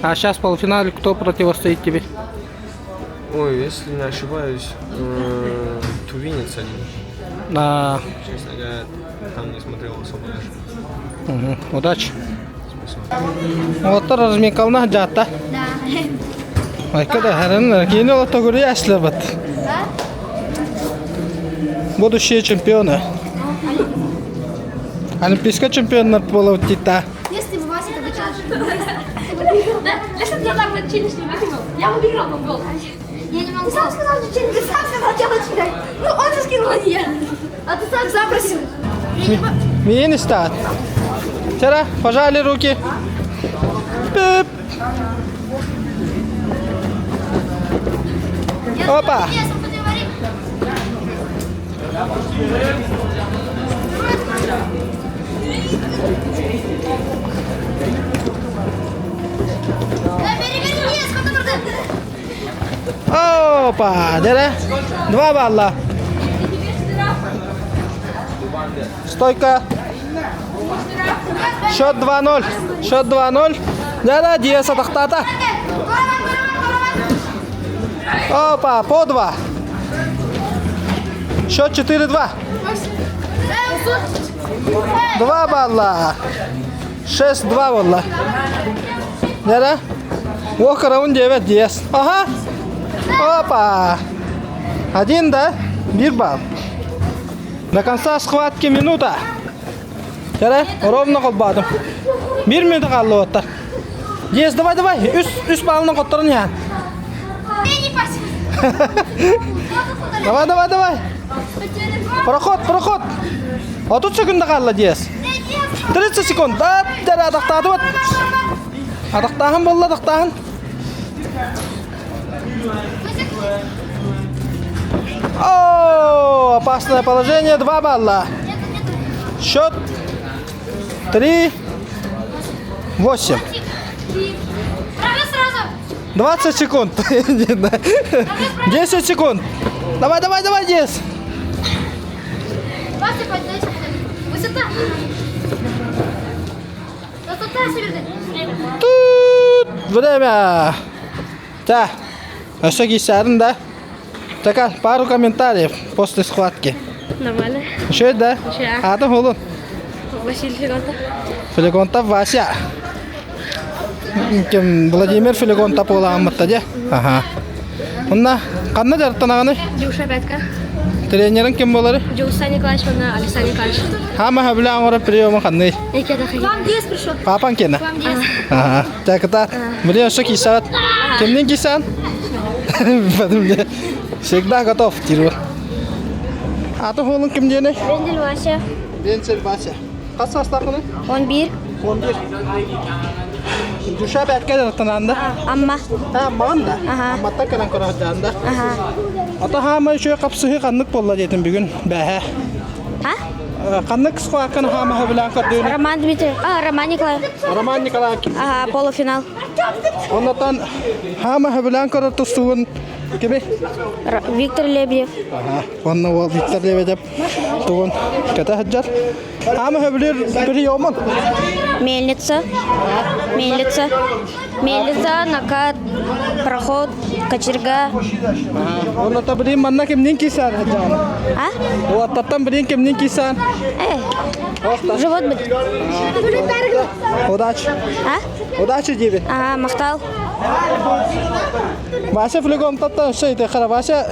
А сейчас в полуфинале кто противостоит тебе? Ой, если не ошибаюсь, э, тувинец один. А... Честно говоря, там не смотрел особо даже. Угу. Удачи. Спасибо. Оттор разминкална жаатта. Да. Айка да харан кийин олохто көрү аслабат. Будущие чемпионы. Олимпийская чемпионат буолабыт тита. Если бы Вася тогда Да, если бы я так вот челюсть не выкинул, я бы выиграл бы гол. Я не могу. Ты сам сказал, что челюсть, ты сам сказал, делать кидай. Ну, он же скинул, а не я. А ты сам сам просил. Миин истаат. Вчера пожали руки. Пип. Опа! Опа! Дere. Два балла. Стойка. Счет 2-0. Счет 2-0. Дere, Диас атахтата. Опа, по 2. Счет 4-2. 2 балла. 6-2 балла. Дere. Уох раунд 9 Диас. Ага. Опа. Один, да? Бир балл. До конца схватки минута. Кere, ровно холбоотум. Биир мүнүүтэ хааллыбаттар. Есть, давай, давай, үс, үс балынан хотторон иһэн. Давай, давай, давай. Проход, проход. 30 секунда хаалла Диас. 30 секунд. Да, дәрі атақтаатыбыт. Атақтааһын буолла, атақтааһын. О, опасное положение, 2 балла. Счет 3, 8. 20 секунд. 10 секунд. Давай, давай, давай, Дес. Высота. Тут время. Да. Өссө киисээрин да. Така, пару комментариев после схватки. Нормально. Еще да? Аты холун. Василий Филигонтов. Филигонтов Вася. Ким Владимир Филигонтов буолааммытта дьэ. Аха. Онна ханна дьарыктанаҕыный? Дюша Пятка. Тренерин ким буолары? Дюса Николаевич уонна Александр Николаевич. Хаама сөбүлээн оҥорор приемун ханный? Вам Диас пришел. Папаҥ киэнэ? Вам Диас. Ага. Так, кытаат. Блин, өссө киисэҕит. Кимнин киисээн? Всегда готов, диир. Аты уолун ким диэний? Вендель Вася. Венцель Вася. Хас саастааххыный? 11. 11. Душа бэркэ дьарыктанаан да? Амма. Аммаҕын да? Амматтан кэлэн көрө да? Ата хаама үчүгэй хапсыһыы ханнык буолла диэтим бүгүн бээһэ. А? Ханнык схватканы хаамаһы билэн көрдүүнү? Роман Дмитриев. А, Роман Николаев. Роман Николаев. Ага, полуфинал. Оннотон хаама билэн көрөр тустугун кими? Виктор Лебедев. Онно уол Виктор Лебедев тугун кэтэ сылдьар. Хаама сөбүлүүр приемун? Мельница. Мельница. Мельница, накат, проход, кочерга. Онно билин манна кимнин кисаар сылдьаҕын? А? Уоттаттан билин кимнин кисаан? Э, живот будет. Удачи. А? Удачи диибин. А, махтал. Вася флегонтаттан өссө ити хара Вася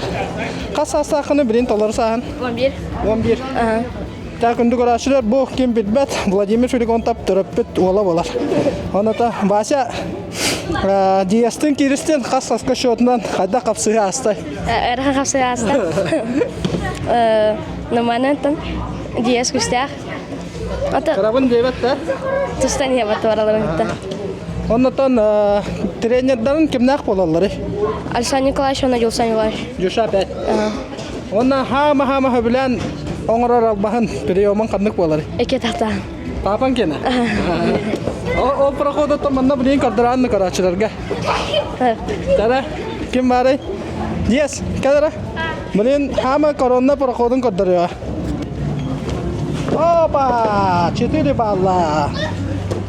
хас саастааххыны билин толору сааһын? 11. 11. Так күндү көрөөччүлэр бу ким билбэт Владимир Филигонтап төрөппүт уола буолар. Оната Вася Диастын кииристин хас хаска счетунан хайдах хапсыһы аастай? Ыарахан хапсыһы ааста. Нормально Диас күүстээх. Ата Кырабын диэбэт да? Тустан иһэбэт бараларын кытта. Оннотон тренердарын кимнээх буолалларый? Александр Николаевич уонна Дюлсан Николаевич. Дюша опять. Уонна хаама-хаама сөбүлээн оҥорор албаһын приемун ханнык буоларый? Эки тахта. Папаҥ киэнэ? Ол проходуттан манна билигин көрдөрөөннү көрөөччүлэргэ. Тара, ким баарый? Диэс, кэл эрэ. Билигин хаама корона проходун көрдөрүө. Опа! Четыре балла.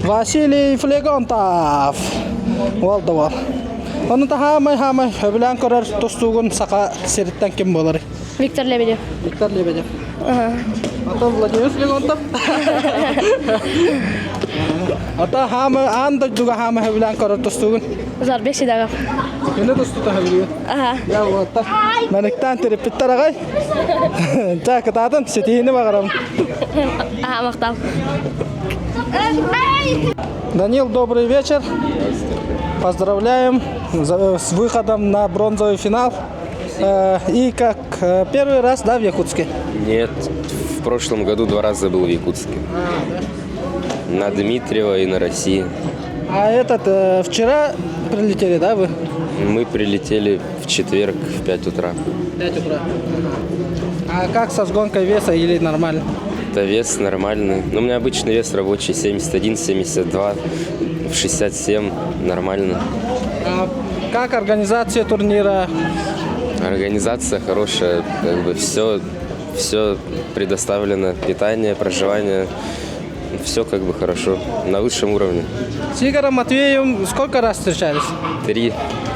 Василий Флегонтов. Уол да уол. Ону таһаамай-хаамай сөбүлээн көрөр тустуугун саха сириттэн ким буоларый? Виктор Лебедев. Виктор Лебедев. Ата Владимир Флегонтов. Ата хаамы аан дойдуга хаамы сөбүлээн көрөр тустуугун? Зарбек Сидагов. Кини тустуута сөбүлүүгүн? Аха. Я уоттар. Маныктаан тереппиттэр аҕай. Ча кытаатын ситиһини баҕарабын. Аха, махтал. Данил, добрый вечер. Поздравляем с выходом на бронзовый финал. И как первый раз, да, в Якутске? Нет, в прошлом году два раза был в Якутске. На Дмитриева и на России. А этот, вчера прилетели, да, вы? Мы прилетели в четверг в 5 утра. 5 утра. А как со сгонкой веса или нормально? Это вес нормальный. Ну, у меня обычный вес рабочий 71, 72, в 67 нормально. А как организация турнира? Организация хорошая, как бы все, все предоставлено, питание, проживание, все как бы хорошо, на высшем уровне. С Игорем Матвеевым сколько раз встречались? Три.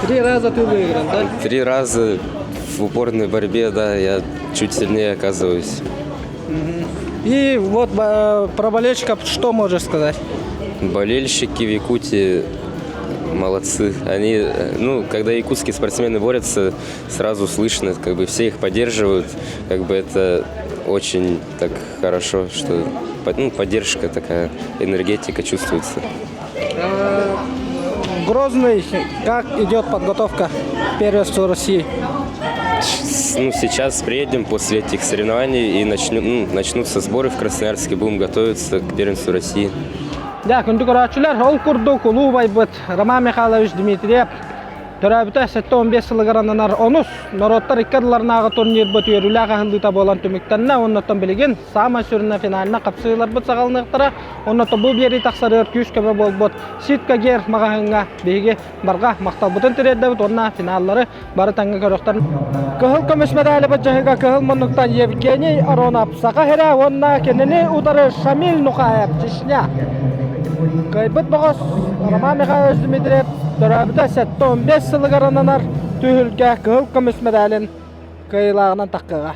Три раза ты выиграл, да? Три раза в упорной борьбе, да, я чуть сильнее оказываюсь. И вот про болельщиков что можешь сказать? Болельщики в Якутии. Молодцы. Они, ну, когда якутские спортсмены борются, сразу слышно, как бы все их поддерживают. Как бы это очень так хорошо, что ну, поддержка такая, энергетика чувствуется. Грозный, как идет подготовка к первенству России? Ну, сейчас приедем после этих соревнований и начнем, ну, начнутся сборы в Красноярске, будем готовиться к первенству России. Дьэ, күндү көрөөччүлэр, ол курдук улуу убайбыт Роман Михайлович Дмитриев төрөөбүтэ 75 сылыгар ананар онус норуоттар икки ардыларынааҕы турнирбыт үөрүүлээх аһыллыыта буолан түмүктэннэ. Оннуттан билигин саамай сүрүнэ финальна хапсыыларбыт саҕаланыахтара. Оннуттан бу биэрии тахсарыгар күүс-көмө буолбут Ситка Гер маҕаһыыҥҥа биһиги барҕа махталбытын тириэрдэбит уонна финаллары бары тэҥҥэ көрүөхтэрин. Кыһыл көмүс медали бадьаһыга кыһыл муннуктан Евгений Аронов Саха сирэ уонна кинини утары Шамиль Нухаев Чечня. Кыайбыт бөҕөс Роман Михайлович Дмитриев төрөөбүтэ 75 сылыгар ананар түһүлгэ кыһыл көмүс медалин кыайыылааҕынан таххыаҕа.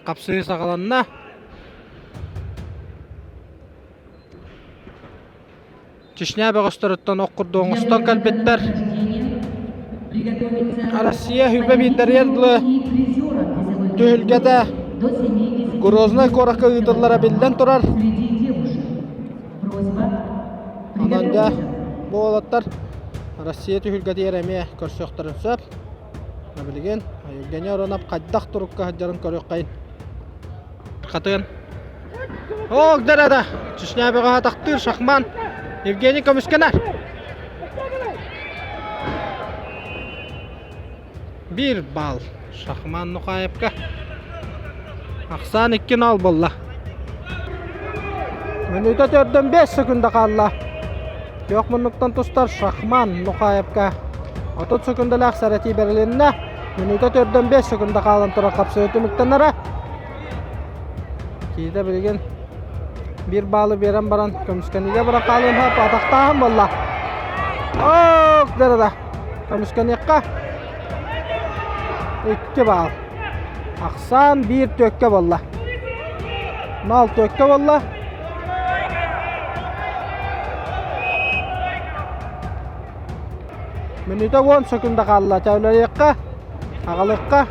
Хапсыы саҕаланна. Чечня бөҕөстөрүттэн ох курдук оҥостон кэлбиттэр. Россия хүлбэ биирдэригэр дылы түһүлгэтэ Грозный куоракка ыытыллара биллэн турар. Онон дьэ бу уолаттар Россия түһүлгэтигэр эмиэ көрсүөхтэрин сөп. Билигин Евгений Аронов хайдах турукка сылдьарын көрүөххэйин. Хатын. Ок да Чечня бөҕөһө атахтыыр Шахман Евгений көмүскэнэр. Биир балл Шахман Нухаевка. Ахсаан 2-0 буолла. Мүнүүтэ төрдөн 5 секунда хаалла. Күөх муннуктан тустар Шахман Нухаевка 30 секундалаах сэрэтии бэрилиннэ. Мүнүүтэ төрдөн 5 секунда хаалан турар хапсыы түмүктэнэрэ. Киһитэ билигин биир баалы биэрэн баран көмүскэниигэ баран хаалыан сөп. Атахтааһын буолла. Ок, да Көмүскэниэххэ. Икки баал. Ахсаан биир түөккэ буолла. Нал түөккэ буолла. Мүнүүтэ уон секунда хаалла. Чэвлэриэххэ, аҕалыахха.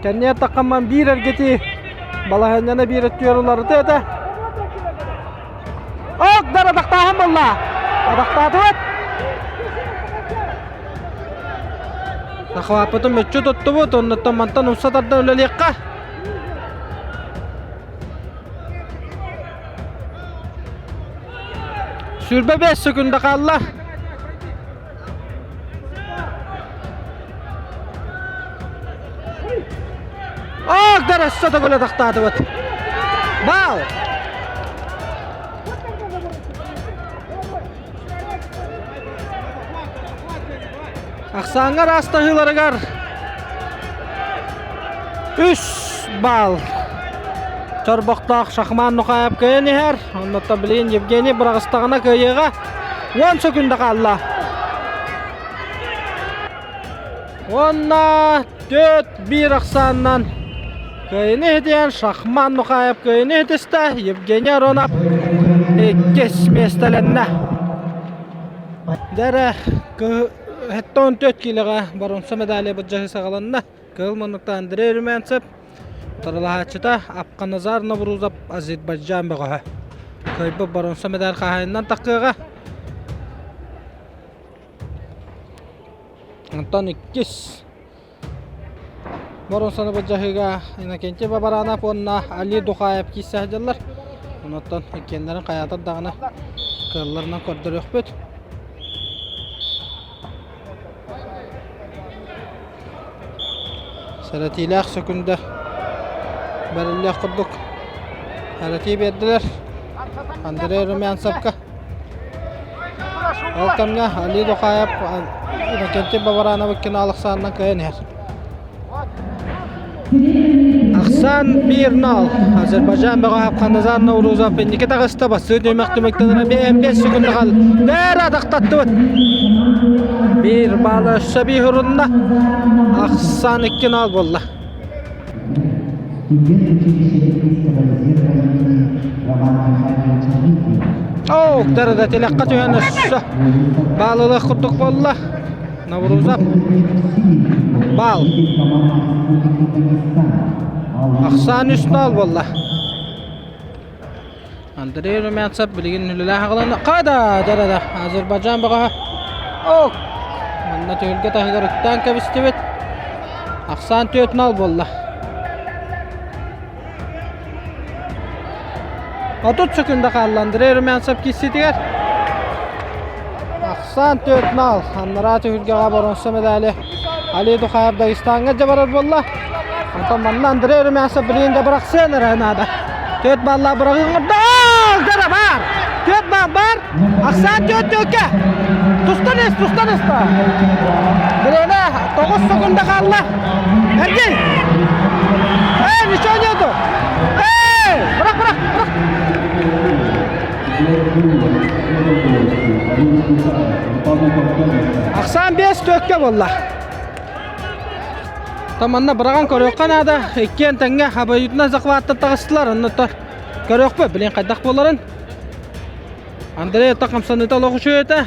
Кэнниэ таххамман биир эргитии балаһыанньаны биир өттүгэр уларытыы этэ. Ок, дар атахтааһын буолла. Атахтаатыбыт. Захваппытын мүччү туттубут, оннуттан мантан умса тардан үлэлиэххэ. 25 секунда хаалла. Ах, да өссө төгүлэ тахтаатыбыт. Бал! Ахсааҥҥа араастаһыыларыгар үс баал чорбохтоох Шахман Нухаев кыайан иһэр. Оннуттан билигин Евгений быраҕыстаҕына кыайыаҕа. Уон секунда хаалла. Уонна төрт биир ахсаанынан кыайыны иһитиэн Шахман Нухаев кыайыны иһитистэ. Евгений Аронов иккис миэстэлэннэ. Дэрэ 74 киилэҕэ боруонса медали былдьаһыы саҕаланна. Кыһыл муннукта Андрей Румянцев, таралаһааччыта Апканазар Наврузов Азербайджан бөҕөһө. Кыайбыт боруонса медаль хаһаайынынан таххыаҕа. Онтон иккис Боруонсаны былдьаһыыга Иннокентий Бабаранов уонна Али Духаев киирсэ сылдьаллар. Онуттан иккиэннэрин хайаатар даҕаны кыалларынан көрдөрүөхпүт. Сэрэтиилээх сөкүндэ бэриллиэх курдук сэрэтии биэрдилэр Андрей Румянцевка. Ол кэмҥэ Али Духаев Иннокентий Баваранов иккини Александрынан кыайан иһэр. Ахсаан 1-0. Азербайджан бөҕө Ханазар Наурузов инники таҕыста бассыы түмэх түмүктэнэрэ 5 секунда хал. Бээр атахтаттыбыт. Биир баалы өссө биир урунна. Ахсаан 2-0 буолла. Студент училища епископа Зеркалини Романа Михайловича Дмитриева. Оо, да тилэххэ түһэн өссө баалылыах курдук буолла. Наврузов баал. Ахсаан үс баал буолла. Андрей Румянцев билигин үлэлээх аҕалана. Хада, да-да-да, Азербайджан бөҕөһө. Ок! Манна түһүлгэ таһыгар үктээн кэбистибит. Ахсаан 4-0 буолла. 30 секунда хаалла Андрей Румянцев киирсиитигэр. Ахсаан 4-0. Аннараа түһүлгэҕэ боруонса медали Али Духаев Дагестаҥҥа дьэ барар буолла. Онтон манна Андрей Румянцев билигин да бырахсыан эрэ наада. Төрт баллаах быраҕыы оҥордо. Дара баар! Төрт баал баар! Ахсаан төрт төккө! Тустан ис, тустан иста! Бириэмэ 9 секунда хаалла. Эргий! Эй, ничего нету! Эй! Бырах, бырах, бырах! Ахсаан 5 төккө буолла. Таманна быраҕан көрүөххэ наада. Иккиэн тэҥҥэ обоюдно захваттан таҕыстылар. Онно көрүөхпүт, билин хайдах буоларын. Андрей ата хамсаныыта олох үчүгэй этэ.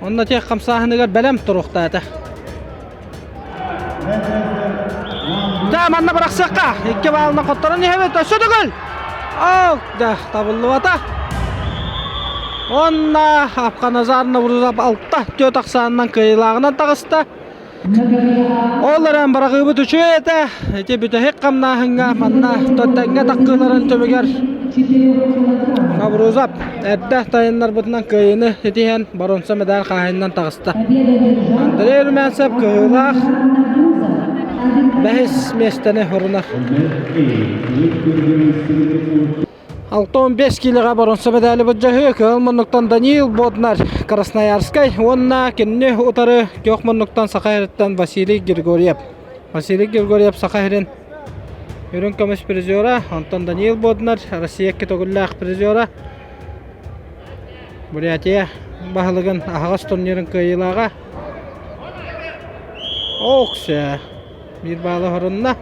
Онно тех хамсааһыныгар бэлэм туруохтаата. Да, манна бырахсыахха. Икки баалынан хотторон иһэбит. Өссө төгүл! Ок, да, табыллыбата. Онна Апханазар Наврузов алта түөрт ахсаанынан кыайыылааҕынан таҕыста. Ол эрэн быраҕыыбыт үчүгэй этэ. Ити бүтэһик хамнааһыҥҥа манна тэҥҥэ таккыыларын түмүгэр Наврузов эрдэ тайыннарбытынан кыайыыны ситиһэн боруонса медаль хаһаайынынан таҕыста. Андрей Румянцев кыайыылаах бэһис миэстэни орунар. 65 киилэҕэ боруонса медали былдьаһыы Кыһыл муннуктан Даниил Боднар Красноярскай уонна кинини утары күөх муннуктан Саха сириттэн Василий Григорьев. Василий Григорьев Саха сирин үрүҥ көмүс призера, онтон Даниил Боднар Россия икки төгүллээх призера. Бурятия баһылыгын аһаҕас турнирын кыайыылааҕа. Оксе биир баалы хорунна.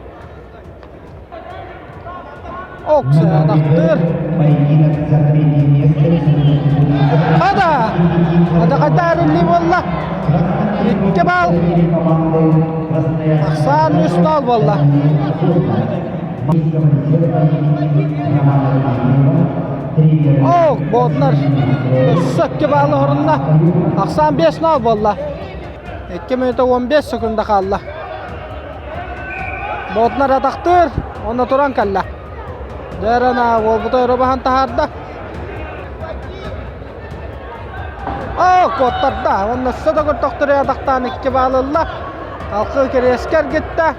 Оксанахтыр. Хада! Хада хайда эрилли буолла. Икки бал. Ахсаан үс бал буолла. Ок, Боднар өссө икки баалы хорунна. Ахсаан 5-0 буолла. 2 минута 15 секунда хаалла. Ботнар атахтыыр, онно туран кэллэ. Дьэ уолбута өрө баһан таһаарда. Оо, куоттарда. Онно өссө да көрдөхтөрө атахтаан икки баалылла. Халқы кириэскэ эргиттэ.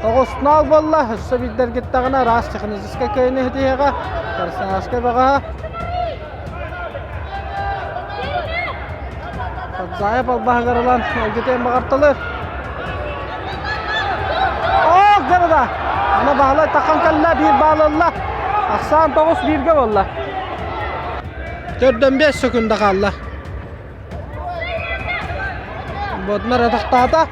9-0 буолла. Өссө биирдэ эргиттэҕинэ араас техническэй кыайыыны ситиһиэҕэ. Красноярскай бөҕөһө. Садзаев албаһыгар ылан эргитиэн баҕарталыр. Ох, дьарыда! Аны Баһылай таххан кэллэ, биир баал ылла. Ахсаан тоҕус бииргэ буолла. Төрдөн биэс секунда хаалла. Боднар атахтаата.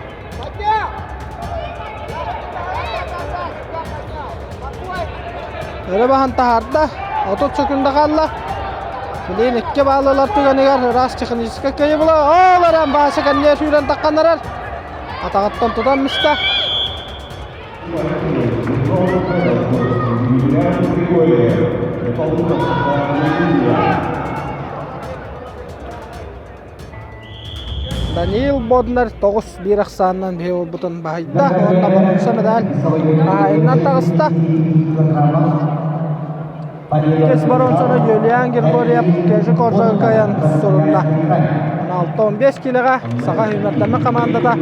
Өрө баһан таһаарда, 30 секунда хаалла. Билигин икки бааллар түгэнигэр ыраас техническэй кыайыы була. Ол эрэн Бааса кэнниэ сүүрэн тахханнарар. Атаҕыттан тутан миста. Даниил Боднар 9-1 ахсаанынан биһи уолбутун баһыйда уонна боруонса медаль хаһаайынынан таҕыста. Иккис боруонсаны Юлиан Григорьев Кежи Коржага кыайан сурунна. 6-15 киилэҕэ Саха сүүмэрдэммит хамаандата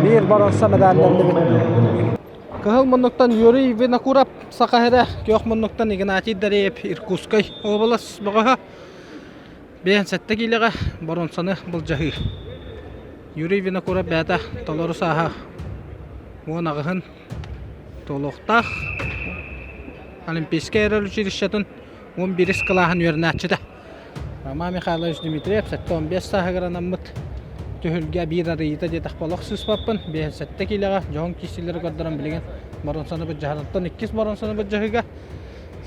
биир боруонса медаллэннибит. Кыһыл муннуктан Юрий Винокуров Саха сирэ, күөх муннуктан Игнатий Дареев Иркутскай уобалас бөҕөһө. 57 киилэҕэ боруонсаны былдьаһыы. Юрий Винокуров бэйэтэ толору сааһа 18-ын туолуохтаах. Олимпийскай эрэл училищетын 11 кылааһын үөрэнээччитэ. Роман Михайлович Дмитриев 75 сааһыгар анаммыт түһүлгэ биир арыйыыта диэтэхпэ олох сыыспаппын. 57 киилэҕэ дьоһун киирсиилэри көрдөрөн билигин боруонсаны былдьаһар. Оттон иккис боруонсаны былдьаһыыга.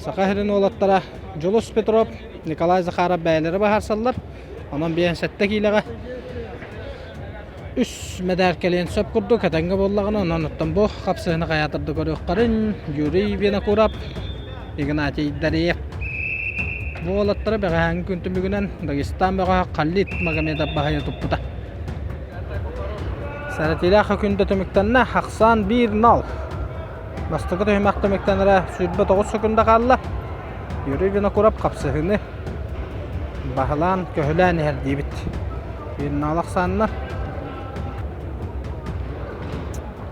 Саха сирин уолаттара Дьулус Петров, Николай Захаров бэйэлэрэ быһаарсаллар. Онон 57 киилэҕэ үс мэдээр кэлиэн сөп курдук этэҥҥэ буоллаҕына, онон оттон бу хапсыһыны хайаатар да көрүөххэрин Юрий Винокуров, Игнатий Дариев бу уолаттары бэҕэһээҥҥи күн түмүгүнэн Дагестан бөҕөһө Халид Магомедов баһыйа туппута. Сэрэтиилээх күндэ түмүктэннэ, ахсаан 1-0. Бастакы түһүмэх түмүктэнэрэ 29 секунда хаалла. Юрий Винокуров хапсыһыыны баһылаан, көһүлээн иһэр диибит. 1-0 ахсааннар.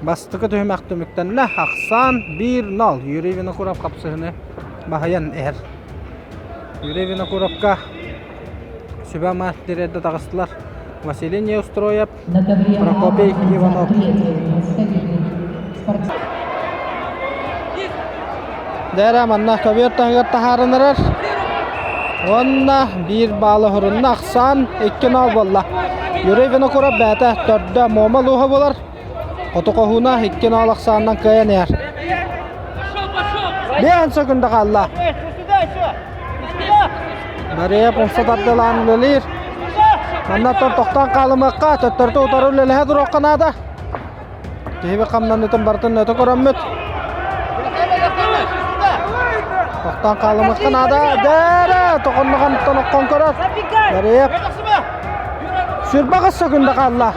Бастакы түһүмэх түмүктэннэ, ахсаан 1-0. Юрий Винокуров хапсыһыыны баһыйан иһэр. Юрий Винокуровка сүбэ-ама тириэрдэ таҕыстылар. Василий Неустроев, Прокопий Иванов. Дээрэ манна көбүөр таһыгар таһааран эрэр. Уонна биир баалы хорунна ахсаан 2-0 буолла. Юрий Винокуров бэйэтэ төрдө Муома лууһа буолар. Хоту хоһууна 2-0 ахсаанынан кыайан иһэр. Биэн секунда хаалла. Дария умса тардылаан үлэлиир. Манна тохтоон хаалымыахха, төттөрүтэ утары үлэлэһэ туруохха наада. Киһибит хамнанытын барытын өтө көрөммүт. Тохтоон хаалымыахха наада. Дээрэ! Тоҕонноҕон тоноххон көрөр. Дария Сүрбэҕис секунда хаалла.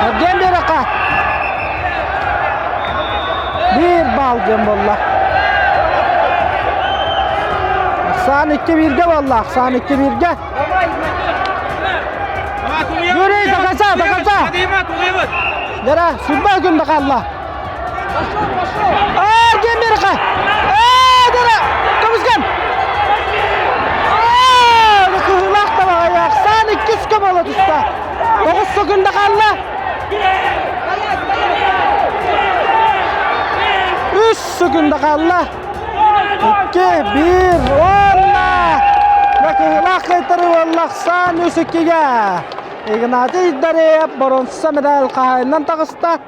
Эргиэн биэрэххэ. Биир баал диэн буолла. Ахсаан икки бииргэ буолла. Ахсаан икки бииргэ. Юрий, до конца, до конца. Дара, сүрбэ күн да хаалла. Эргиэн биэрэххэ. Ээ, дара, көмүскэн. Ээ, кыһыылаах табаҕай. Ахсаан иккис көмөлө туста. Тоҕус секунда хаалла. Үс секунда хаалла. Икки, биир, уонна кыһыылаах кыайтарыы буолла ахсаан үс иккигэ. Игнатий Дареев боруонса медаль хаһаайынынан таҕыста.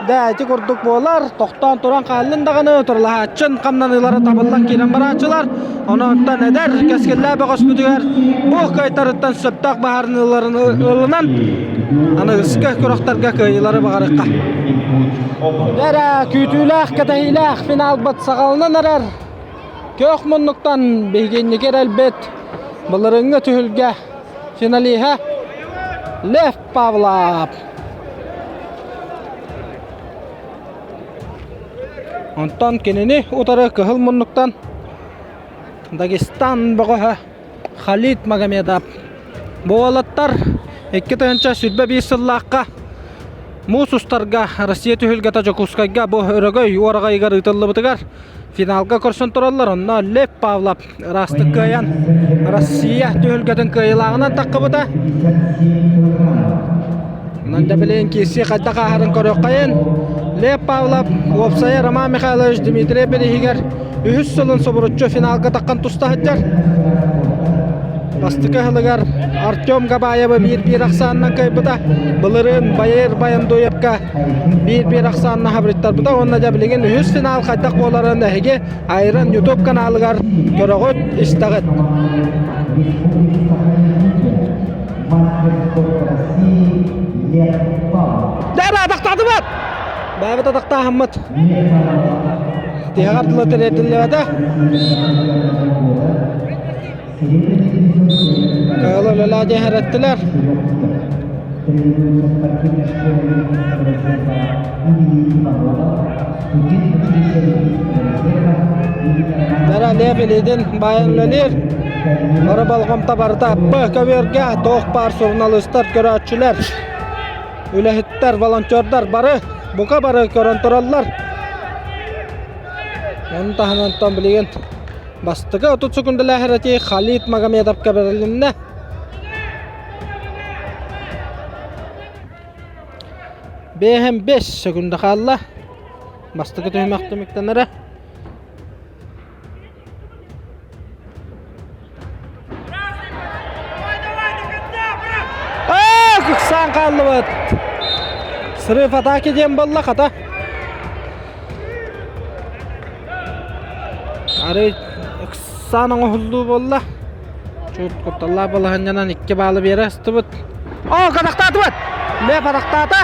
Дэ ити курдук буолар, тохтоон туран хааллын даҕаны турлаһааччын хамнаныылара табыллан киирэн барааччылар. Онон эдэр кэскиллээх бөҕөспүтүгэр бу кыайтарыттан сөптөөх баһаарыныыларын ылынан аныгыскы күрэхтэргэ кыайыылары баҕарыахха. Эрэ күүтүүлээх, кэтэһиилээх финалбыт саҕаланан эрэр. Күөх муннуктан биһигинники эрэлбит былырыҥҥы түһүлгэ финалиһа Лев Павлов. Онтон кинини утары кыһыл муннуктан Дагестан бөҕөһө Халид Магомедов. Бу уолаттар 2021 сыллаахха муус устарга Россия түһүлгэтэ Дьокуускайга бу Өрөгөй уораҕайыгар ыытыллыбытыгар финалга көрсөн тураллар. Онно Лев Павлов ыраастык кыайан Россия түһүлгэтин кыайыылааҕынан таххыбыта. Онон да билигин киирсии хайдах ааһарын көрүөххэйин. Лев Павлов уопсайа Роман Михайлович Дмитриев бирииһигэр үһүс сылын субуруччу финалга таххан туста сылдьар. Бастакы ыһылыгар Артем Габаевы биир-биир ахсаанынан кыайбыта. Былырыын Байыр Баяндуевка биир-биир ахсаанна хабырыттарбыта уонна дьэ билигин үһүс финал хайдах буоларын эһиги Айран YouTube каналыгар көрөҕүт, истэҕит. Дара атахтаатыбат! Бэйэбит атахтааһыммыт. Тиһэҕэр тыла тириэрдиллибэтэ. Кыһыл үлэлээ диэн эрэттилэр. Дара Лев илиитин баайан үлэлиир. Бары болҕомто барыта Б көбүөргэ туох баар суруналыыстар, көрөөччүлэр, үлэһиттэр, волонтердар бары бука бары көрөн тураллар. Ону таһынан билигин Бастакы 30 секундалаах эрэтии Халид Магомедовка бэрилиннэ. Бэһэн 5 секунда хаалла. Бастакы түһүмэх түмүктэнэрэ. Аа, ыксаан хааллыбыт. Срыв атаки диэн буолла хата. Арый ыксаан оҥоһуллуу буолла. Чуут кутталлаах балаһанньанан икки баалы биэрэ астыбыт. Оо, катахтаатыбыт! Лев атахтаата.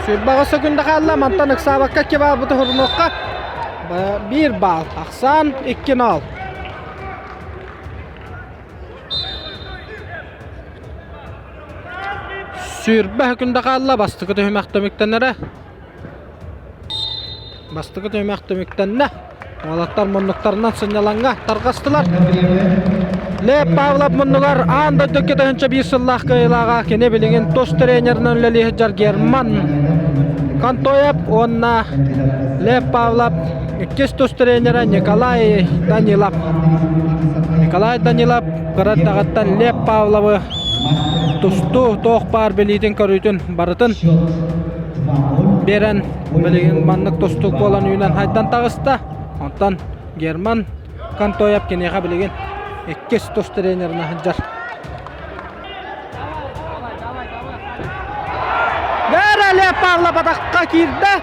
Сүрбаҕа сөкүндэ хаалла, мантан ыксаабакка икки баалбыты хорунуохха. Биир баал, ахсаан 2-0. 20 сөкүндэ хаалла, бастакы түһүмэх түмүктэнэрэ. Бастакы түһүмэх түмүктэннэ. Уолаттар муннуктарынан сынньалаҥҥа тарҕастылар. Лев Павлов муннугар аан дойду 2001 сыллаах кыайыылааҕа кини билигин тус тренеринэн үлэлии сылдьар Герман Контоев уонна Лев Павлов иккис тус тренерэ Николай Данилов. Николай Данилов кыра эрдэҕиттэн Лев Павловы тустуу туох баар билиитин-көрүүтүн барытын биэрэн билигин маннык тустуук буолан үүнэн хайдан таҕыста. Онтон Герман Контоев киниэхэ билигин иккис тус тренеринэ сылдьар. Вера Лев Павлов атахха киирдэ.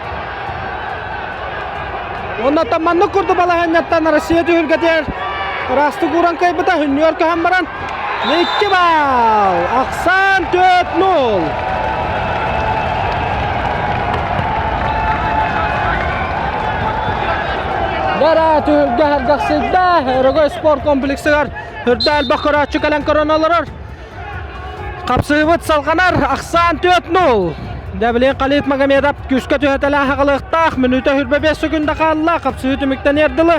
Оннуттан маннык курдук балаһыанньаттан Россия түһүлгэтигэр ыраастык ууран кыайбыта хүннүгэр көһөн баран 2 балл! Ахсаан 4-0. Бара түһүлгэ харгахсыйда. Өрөгөй спорт комплексыгар үрдэ элбэх көрөөччү кэлэн көрөн олорор. Хапсыһыбыт салҕанар. Ахсаан 4-0. Дэблин Халид Магомедов күүскэ түһэтэлээх аҕалыахтаах. Мүнүүтэ 25 секунда хаалла. Хапсыһыы түмүктэниэр дылы.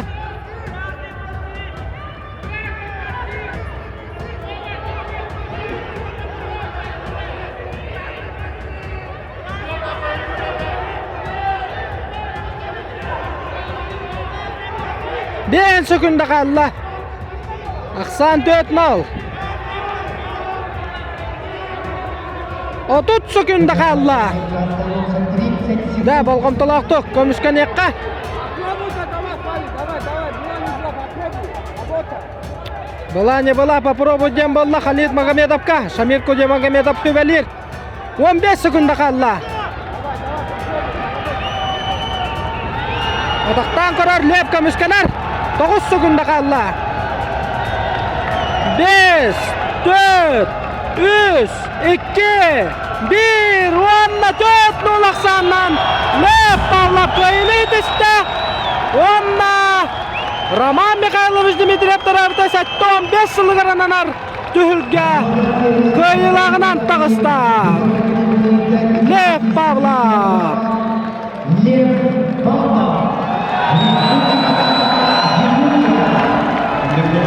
Биэн сөкүндэ хаалла. Ахсаан 4-0. 30 сөкүндэ хаалла. Да, болҕомтолоохтук көмүскэниэххэ. Была не была, попробуй диэн буолла Халид Магомедовка. Шамир Кудемагомедов түбэлиир. 15 секунда хаалла. Атахтаан көрөр Лев көмүскэнэр. 9 секунда хаалла. 5, 4, 3, 2, 1 уонна 4 нул ахсаанынан Лев Павлов кыайыыны итистэ. Уонна Роман Михайлович Дмитриев төрөөбүтэ 75 сылыгар ананар түһүлгэ кыайыылааҕынан таҕыста. Лев Павлов!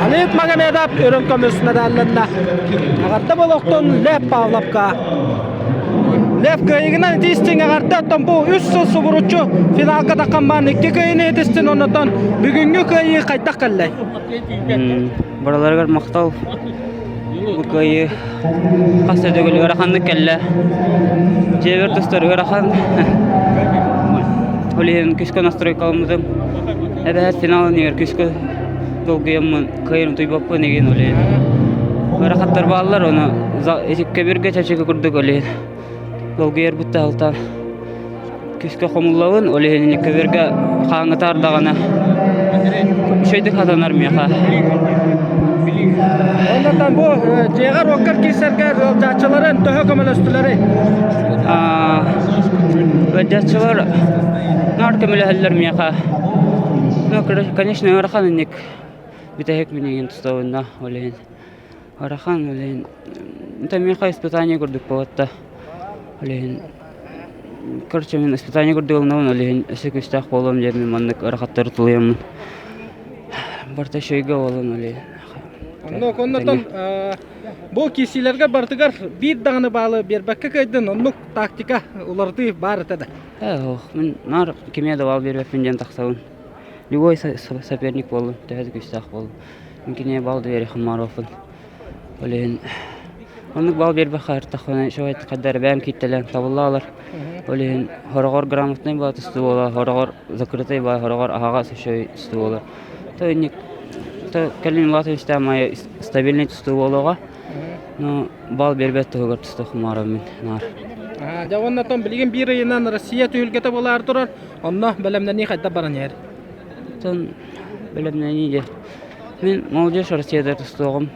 Халид Магомедов үрүҥ көмүс медалланна. Аҕарда болохтон Лев Павловка. Лев кыайыгынан итиистиҥ эҕэрдэ оттон бу үс сыл субуруччу финалга таххан икки кыайыыны итистин оннотон бүгүҥҥү кыайыы хайдах кэллэй? Барыларыгар махтал. Бу кыайыы хас да төгүл ыараханнык кэллэ. Дьиэбэр тустар ыарахан. Ол иһин күскэ настройкаламмытым. Эбэһээт финал иннигэр күскэ долгуйаммын кыайан утуйбаппын игин ол иһин. Ыарахаттар бааллар, ону көбүргэ чэпчэки курдук ол иһин долгуйарбыт таһылтан Күскэ хомуллабын, ол иһин көбүөргэ хааҥҥытаар даҕаны үчүгэйдик хатанар миэхэ. Оннуттан бу дьиэҕэр-уоккар киирсэргэ ыалдьааччыларын төһө көмөлөстүлэрий? Ыалдьааччылар наар көмөлөһөллөр миэхэ. Ну, конечно, ыарахан инник бүтэһик минигин тустабынна ол иһин. Ыарахан ол иһин это миэхэ испытание курдук буолбатта. Ол иһин Короче, мин испытание курдук ылынабын, ол иһин өссө күүстээх буолуом диэн мин маннык ыарахаттары тулуйаммын. Барыта үчүгэйгэ буолан ол иһин. Оннук, оннотон бу киирсиилэргэ барытыгар биир даҕаны баалы биэрбэккэ кыайдын, оннук тактика уларытыы баар этэ да. Ээ, ох, мин наар кимиэ да баал биэрбэппин диэн тахсабын. Любой соперник буоллун, төһө да күүстээх буоллун. Мин кинигэ баал да биэриэххин баҕарбаппын. Ол иһин оннук баал биэрбэххэ ыртахпына үчүгэй хайда эрэ бэйэм кииртэлээн табыллаалар. Ол иһин хороҕор грамотнай баа тустуу буолар, хороҕор закрытый баа, хороҕор аһаҕас үчүгэй тустуу буолар. То инник то кэлин улаатан истэҕим аайы стабильный тустуу буолуоҕа. Ну баал биэрбэт туһугар тустуохпун баҕарабын мин наар. Дьэ уонна оттон билигин биир ыйынан Россия түһүлгэтэ буолаары турар. Онно бэлэмнэнии хайдах баран иһэр? Оттон бэлэмнэнии дьэ. Мин молодежь Россияда тустуоҕум.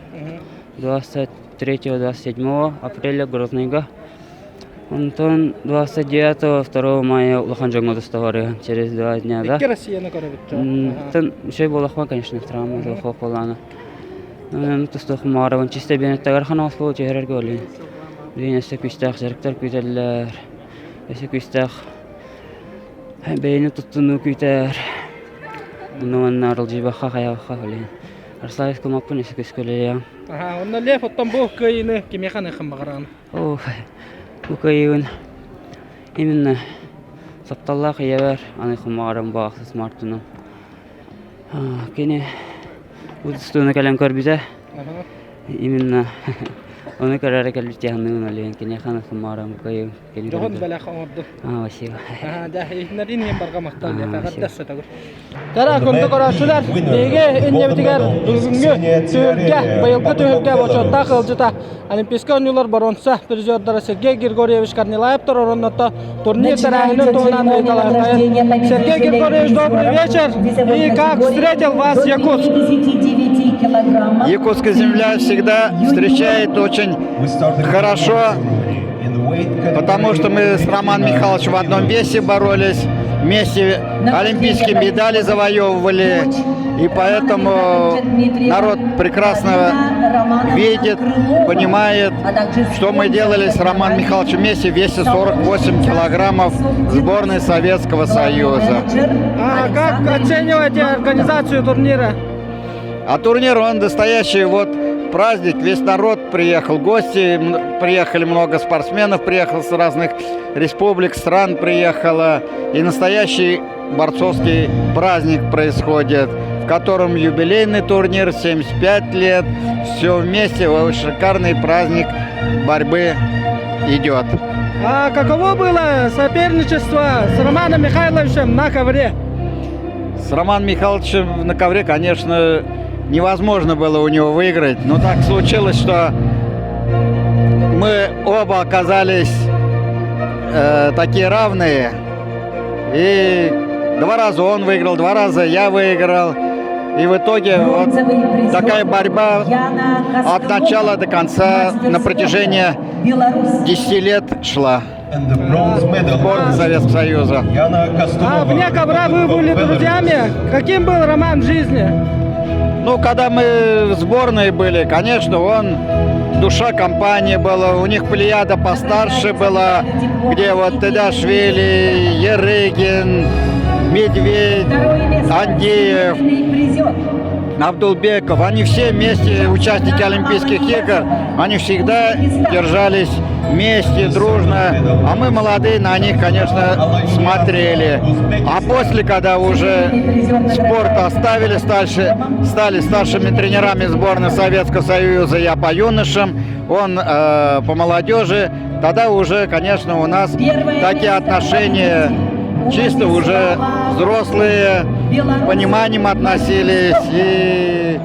23-27 апреля Грознайга. Онтон 29 2 мая улахан дьоҥҥо тустабарыһан через два дня, да? Икки Россияны көрөбүт. Оттон үчүгэй буолахпа, конечно, травма суох буоллаҕына. Тустуохпун баҕарабын. Чисто биэнэттэгэр ханаҕас буолу түһэрэргэ олин. Билигин өссө күүстээх дьарыктар күүтэллэр. Өссө күүстээх бэйэни туттунуу күүтэр. Онно уонна арылдьыйбакка хайаҕахха олин. Арслаев кымаппын өссө күүскэ үлэлиэҕим. Онно Лев оттон бу кыайыыны кимиэхэ аныаххын баҕараҕын? Оо, бу кыайыыбын именно тапталлаах ийэбэр аныахпын баҕарабын бу ахсыс мартынан. Кини бу тустууну кэлэн көрбүтэ. Именно ону көрөөрү кэлбит дьаһанныыбын олуйан киниэхэ аныахпын баҕарабын бу кыайыыбын. Дьоһун бэлэх оҥорду. А, спасибо. Да, иһиннэрин иһин барҕа махтал диэхэ сатагыр. Тара күндү көрөөччүлэр, биһиги иннибитигэр бүгүҥҥү түһүлгэ, быйылгы түһүлгэ бочуоттаах ыалдьыта Олимпийскай оонньуулар боруонса призердара Сергей Григорьевич Корнилаев турар турнир тэрээһинин туһунан ыйыталаһыахтайын. Сергей Григорьевич, добрый вечер. И как встретил вас Якутск? Якутская земля всегда встречает очень хорошо, потому что мы с Романом Михайловичем в одном весе боролись, вместе олимпийские медали завоевывали, и поэтому народ прекрасно видит, понимает, что мы делали с Романом Михайловичем вместе в весе 48 килограммов сборной Советского Союза. А как оцениваете организацию турнира? А турнир, он настоящий вот праздник, весь народ приехал, гости приехали, много спортсменов приехало с разных республик, стран приехало. И настоящий борцовский праздник происходит, в котором юбилейный турнир, 75 лет, все вместе, шикарный праздник борьбы идет. А каково было соперничество с Романом Михайловичем на ковре? С Романом Михайловичем на ковре, конечно, невозможно было у него выиграть. Но так случилось, что мы оба оказались такие равные. И два раза он выиграл, два раза я выиграл. И в итоге вот такая борьба от начала до конца на протяжении 10 лет шла. Сборная Советского Союза. А вне ковра вы были друзьями? Каким был Роман в жизни? Ну, когда мы в сборной были, конечно, он душа компании была, у них плеяда постарше была, где вот Тедашвили, Ерыгин, Медведь, Андеев, Абдулбеков, они все вместе, участники Олимпийских игр, они всегда держались вместе, дружно. А мы молодые на них, конечно, смотрели. А после, когда уже спорт оставили, старше, стали старшими тренерами сборной Советского Союза, я по юношам, он по молодежи, тогда уже, конечно, у нас такие отношения чисто уже взрослые, с пониманием относились и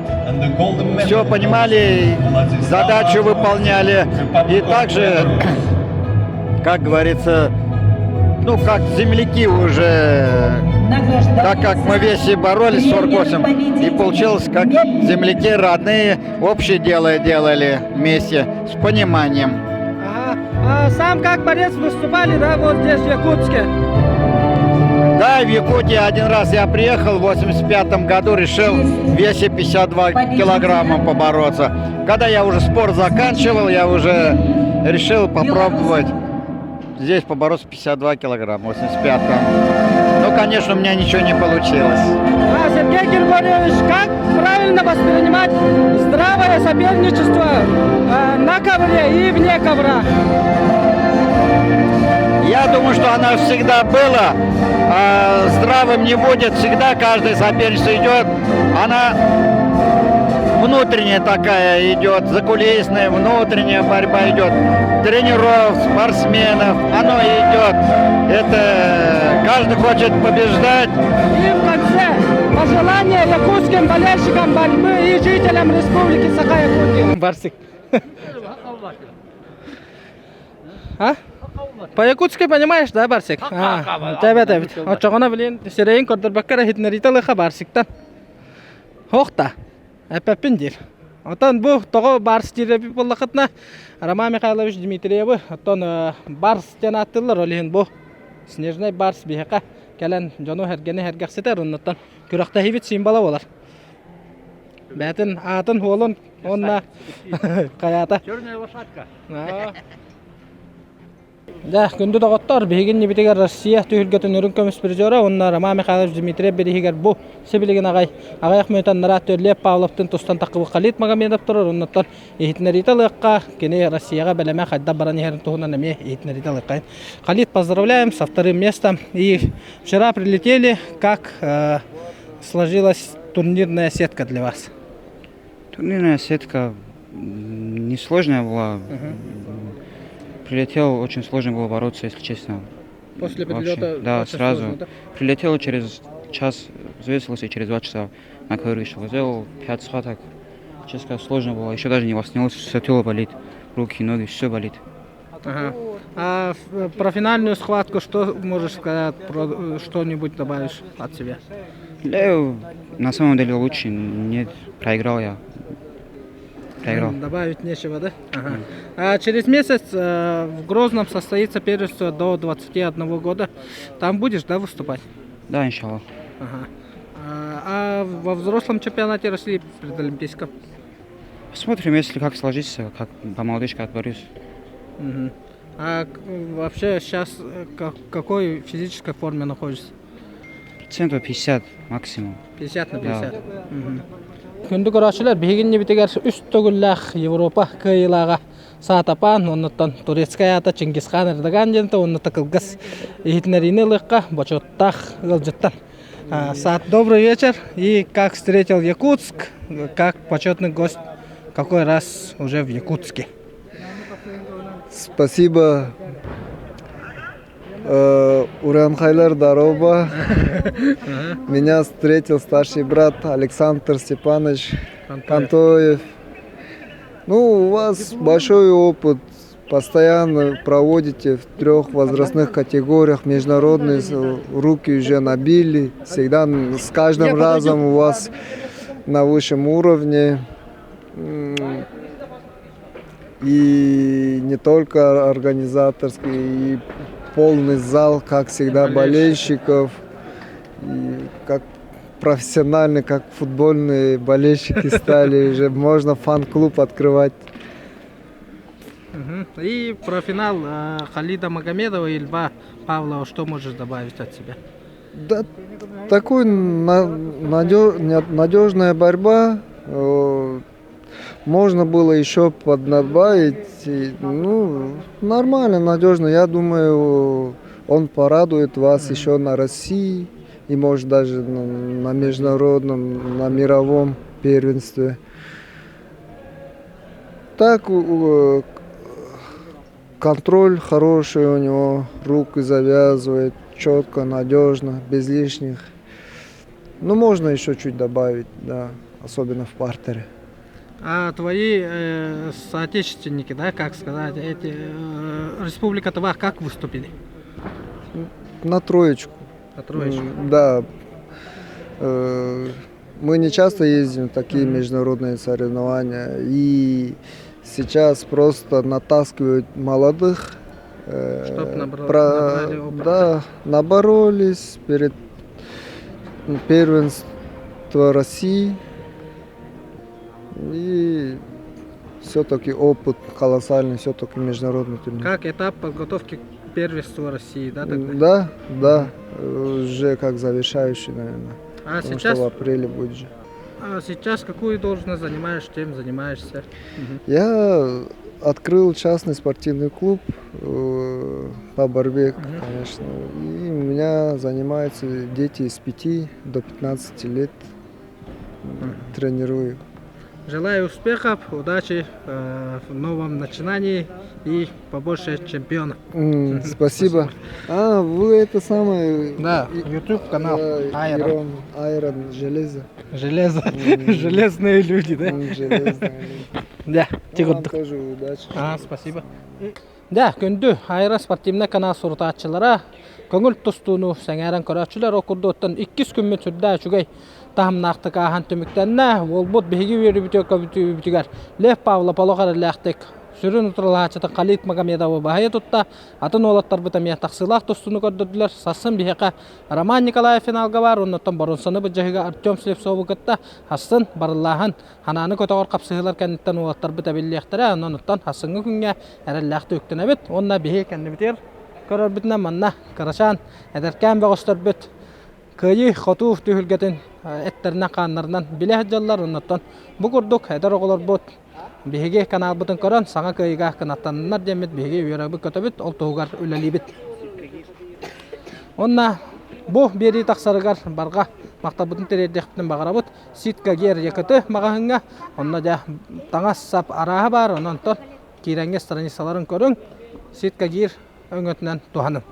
все понимали, задачу выполняли. И также, как говорится, ну, как земляки уже, так как мы вместе боролись 48, и получилось, как земляки родные, общее дело делали вместе с пониманием. Ага. А сам как борец выступали, да, вот здесь, в Якутске? Да, в Якутии один раз я приехал в 85 году, решил в весе 52 килограмма побороться. Когда я уже спорт заканчивал, я уже решил попробовать здесь побороться 52 килограмма в 85-м. Ну, конечно, у меня ничего не получилось. А, Сергей Григорьевич, как правильно воспринимать здравое соперничество на ковре и вне ковра? Я думаю, что она всегда была. А здравым не будет. Всегда каждая соперница идет. Она внутренняя такая идет, закулисная, внутренняя борьба идет. Тренеров, спортсменов, оно идет. Это каждый хочет побеждать. И в конце пожелания якутским болельщикам борьбы и жителям Республики Саха-Якутия. Барсик. А? По-якутски понимаешь, да, Барсик? Тэбэ тэбит. Оччоҕуна билин сирэйин көрдөрбөккө эрэ иһитиннэриитэ ылыахха Барсиктан. Һох да. Эппэппин диир. Оттон бу тоҕо Барс диир эбит буоллаххытына, Роман Михайлович Дмитриевы оттон Барс диэн ааттыыллар, ол иһин бу Снежный Барс биһиэхэ кэлэн дьону сэргэни сэргэхситэр, оннуттан күрэхтэһиибит символа буолар. Бэйэтин аатын уолун уонна хайаата. Черная лошадка. Дьэ, күндү доҕоттор, биһиги иннибитигэр Россия түһүлгэтин үрүҥ көмүс призера уонна Роман Михайлович Дмитриев бирииһигэр бу сибилигин аҕай аҕыйах мүнүүтэ анараа Лев Павловтыын тустан таххыбыт Халид Магомедов турар, оннуттан иһитиннэриитэ ылыахха, кини Россияҕа бэлэмэ хайдах баран иһэрин туһунан эмиэ иһитиннэриитэ ылыахха. Халид, поздравляем со вторым местом. И вчера прилетели, как сложилась турнирная сетка для вас? Турнирная сетка несложная была. Прилетел, очень сложно было бороться, если честно. После Вообще, прилета Да, очень сразу. сложно, да? Прилетел через час, взвесился и через 2 часа на ковер вышел. Сделал пять схваток. Честно сказать, сложно было. Еще даже не восстановился, все тело болит. Руки, ноги, все болит. Ага. А про финальную схватку что можешь сказать, про что-нибудь добавишь от себя? Лев на самом деле лучше. Нет, проиграл я. Проиграл. Добавить нечего, да? Ага. А через месяц в Грозном состоится первенство до 21 года. Там будешь, да, выступать? Да, иншаллах. Ага. А во взрослом чемпионате России предолимпийском? Посмотрим, если как сложится, как по молодежке отборюсь. Мгм. А вообще сейчас как, в какой физической форме находишься? Процентов 50 максимум. 50 на Да. 50. Мгм. Күндү көрөөччүлэр, биһиги иннибитигэр үс төгүллээх Европа кыайыылааҕа Саатапаан, оннуттан турецкай аата Чингисхан Эрдоган диэнтэ, оннута кылгас иһитиннэриини ылыахха бочуоттаах ыалдьыттан. Саат, добрый вечер. И как встретил Якутск, как почетный гость, какой раз уже в Якутске? Спасибо. Урянхайлар дорообо. Меня встретил старший брат Александр Степанович Контоев. Ну, у вас большой опыт. Постоянно проводите в трех возрастных категориях международные, руки уже набили. Всегда с каждым разом у вас на высшем уровне. И не только организаторский, и полный зал, как всегда, болельщиков. И как профессиональные, как футбольные болельщики стали, уже можно фан-клуб открывать. Мгм. И про финал Халида Магомедова и Льва Павлова что можешь добавить от себя? Да, такой надежная борьба. Можно было еще поднабавить. И, ну, нормально, надежно. Я думаю, он порадует вас еще на России и, может, даже на международном, на мировом первенстве. Так, контроль хороший у него, руки завязывает четко, надежно, без лишних. Ну, можно еще чуть добавить, да, особенно в партере. А твои соотечественники, да, как сказать, эти Республика Тыва как выступили? На троечку. На троечку. Да. Мы не часто ездим в такие международные соревнования. И сейчас просто натаскивают молодых. Чтоб набрали опыт. Да, наборолись перед первенство России. И все-таки опыт колоссальный, все-таки международный турнир. Как этап подготовки к первенству России, да, тогда? Да, уже как завершающий, наверное. А Потому сейчас что в апреле будет же. А сейчас какую должность занимаешь, чем занимаешься? Мгм. Я открыл частный спортивный клуб по борьбе, конечно. И у меня занимаются дети с 5 до 15 лет. Тренирую. Желаю успехов, удачи в новом начинании и побольше чемпионов. Спасибо. А, вы это самое... Да, YouTube канал Да, Айрон. Айрон, Айрон, железо. Железо. Железные люди, да? Железные люди. Да, Ну, тихо. вам тоже удачи. А, спасибо. Дэ, күндү аэро-спортивнай канал сурутааччылара, көҥүл тустууну сэҥээрэн көрөөччүлэр ол курдук иккис күммүт сүрдээх үчүгэй таһымнаахтык ааһан түмүктэннэ. Уолбут биһиги үөрүүбүтүгэр Лев Павлов олох эрэллээхтик сүрүн утарылаһааччытын Халид Магомедовы баһыйа тутта. Атын уолаттарбыт эмиэ тахсыылаах тустууну көрдөрдүлэр. Сарсын биһиэхэ Роман Николаев финалга баар, оннуттан боруонсаны былдьаһыыга Артем Слепцову кытта сарсын барыллааһын Ханааны көтөҕөр хапсыһыылар кэнниттэн уолаттарбыт эбиллиэхтэрэ, онон оттон сарсыҥҥы күҥҥэ эрэллээхтик үктэнэбит уонна биһи кэннибитигэр көрөрбүтүнэн манна кырачаан эдэркээн бөҕөстөрбүт кыайыы-хотуу түһүлгэтин эттэринэн-хааннарынан билэ сылдьаллар. Оннуттан бу курдук эдэр оҕолорбут биһиги каналбытын көрөн саҥа кыайыыга кынаттанныннар диэммит биһиги үөрэбит-көтөбүт, ол туһугар үлэлиибит. Уонна бу биэрии тахсарыгар барҕа махталбытын тириэрдиэхпитин баҕарабыт. Ситка Гер ЯКТ маҕаһыыҥҥа. Онно дьэ таҥас-сап арааһа баар, онон онтон киирэҥҥэ страницаларын көрүҥ. Ситка Гир өҥөтүнэн туһаныҥ.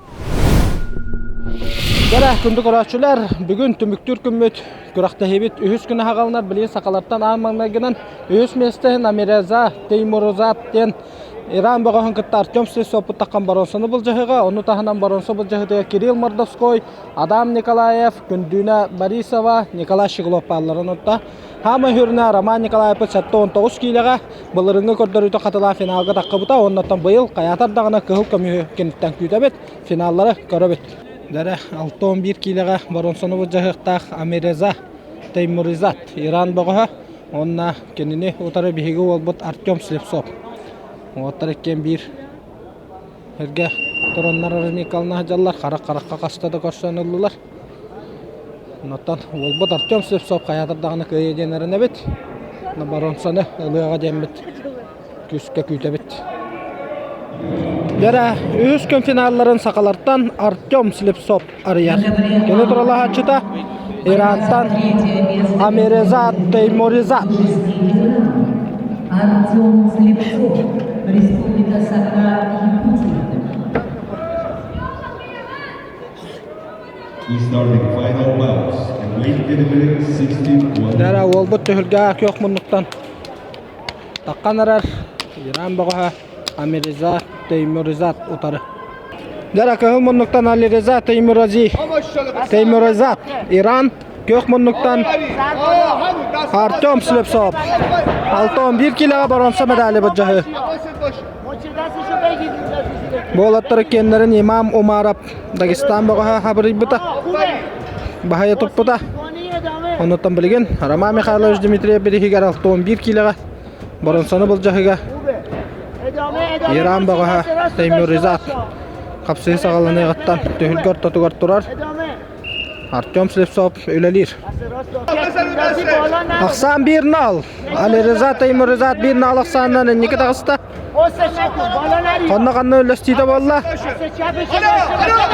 Кэрэ күндү көрөөччүлэр, бүгүн түмүктүүр күммүт күрэхтэһиибит үһүс күнэ хаҕаланар. Билигин сахалартан аан маҥнайгынан үһүс миэстэ Амиреза Теймурузат диэн Иран бөҕөһүн кытта Артем Слепцов-Путтаххан боруонсаны былдьаһыыга, ону таһынан боруонса былдьаһыытыгар Кирилл Мордовской, Адам Николаев, Күндүүнэ Борисова, Николай Щеглов баалларын отта. Хаама хүрүнэ Роман Николаевпыт 79 киилэҕэ былырыҥҥы көрдөрүүтэ хатылаан финалга таххыбыта. Оннуттан быйыл хайаатар даҕаны кыһыл көмүһү киниттэн күүтэбит, финаллары көрөбүт. Дэрэ 61 киилэҕэ боруонсаны былдьаһыахтаах Амиреза Теймуризат Иран бөҕөһө уонна кинини утары биһиги уолбут Артем Слепцов. Уолаттар иккиэн биир Эргэ тураннар разминкалана сылдьаллар, харах-харахха хаста да көрсөн ыллылар. Онтон уолбут Артем Слепцов хайаатар даҕаны кыайыа диэн эрэнэбит. Боруонсаны ылыаҕа диэммит күүскэ күүтэбит. Дьэрэ, үһүс күн финалларын сахалартан Артем Слепцов арыйар. Кини туралаһааччыта Ирантан Амирезат Теймуризат. Артем Слепцов, Республика Саха, Якутия. We start the final bouts in weight category 61. Дара уолбут түһүлгэ күөх муннуктан таххан эрэр Иран бөҕөһө Амириза Теймуризат утары. Дара көһүл муннуктан Алириза Теймурази Теймуризат Иран күөх муннуктан Артем Слепцов 6-11 килоҕа боруонса медали былдьаһыы. Буолаттар иккиэннэрин Имам Умаров Дагестан бөҕөһө хабырыйбыта, баһыйа туппута. Онуттан билигин Роман Михайлович Дмитриев бириһигэр 61 киилэҕэ боронсону былдьаһыга Иран бөҕөһө Теймуризат хапсыһыы саҕаланыаҕыттан түһүлгэ ортотугар турар Артем Слепцов үлэлиир. Ахсаан 1-0. Алириза Теймуризат 1-0 ахсаанынан инники таҕыста. Ханна-ханна үллэстиитэ буолла.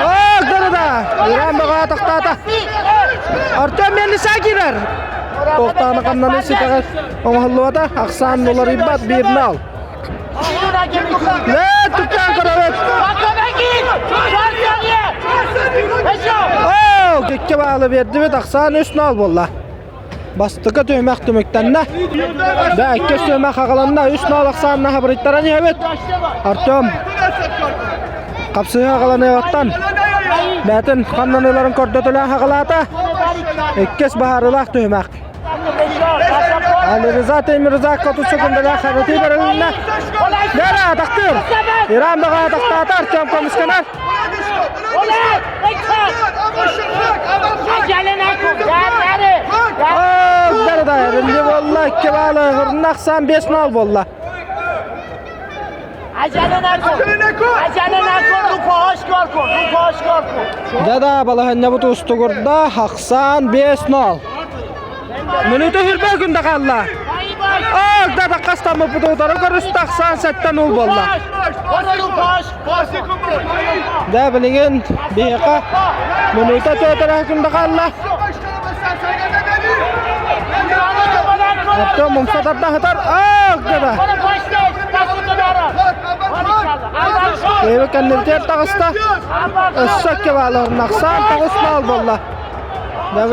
Оо, да Иран бөҕө тохтоото. Артем Мельница киирэр. Тохтааны хамнаны ситэҕэ оҥоһуллубата. Ахсаан уларыйбат 1-0. Лээ, түккэн көрөбүт. Оо, кикке баалы бердибит. Ахсаан 3-0 буолла. Бастакы түһүмэх түмүктэннэ. Да, иккис түһүмэх аҕаланна. Үс ноол ахсаанна хабырыйтаран иһэбит. Артем хапсыһыы аҕаланыаҕыттан бэйэтин ханнаныыларын көрдөтөлөөн хаҕалаата. Иккис баһаарыылаах түһүмэх. Алириза Теймирзакка 30 секундалаах харытыы бэрилиннэ. Дара атахтыыр. Иран баҕа атахтаата Артем көмүскэнэр. Ахсан 5-0 буолла. Да-да, балаһанньабыт устугурда, Ахсан 5-0. Мүнүүтэ хүрбэ күндэ хаалла. Ок, да хастаммыппыт утары көрүстэ Ахсан 7-0 буолла. Дьэ билигин биһиэхэ мүнүүтэ түөтэрэ күндэ хаалла. Артем умса тарда сытар. Ах, да. Эбэ кэннибитигэр таҕыста. Өссө кебааларын ахсаан тоҕус баал буолла.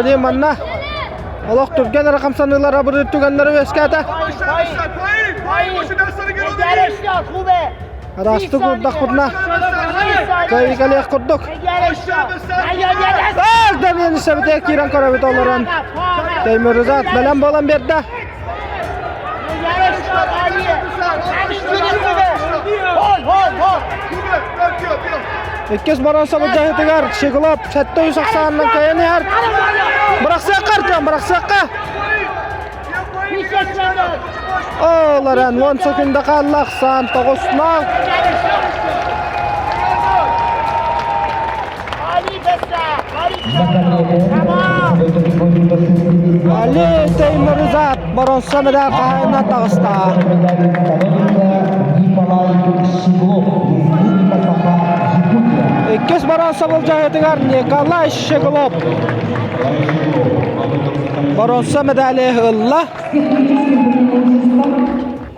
Дьэ манна олох түргэн эрэ хамсаныылар абырыыр түгэннэрэ үөскээтэ. Араастык урдахпытына кыайыы курдук. Дамьян Сабите киирэн көрөбүт олорон. Теймурзат бэлэм буолан биэрдэ. Иккис боруонса былдьаһыытыгар Щеглов 700 ахсаанынан кыайан иһэр. Бырахсыахха Артем, бырахсыахха! Ол эрэн 10 секунда хаалла ахсаан 9-0. Али Теймурзат боруонса медаль хаһаайына таҕыста. Иккис боруонса былдьаһыытыгар Николай Щеглов боруонса медали ылла.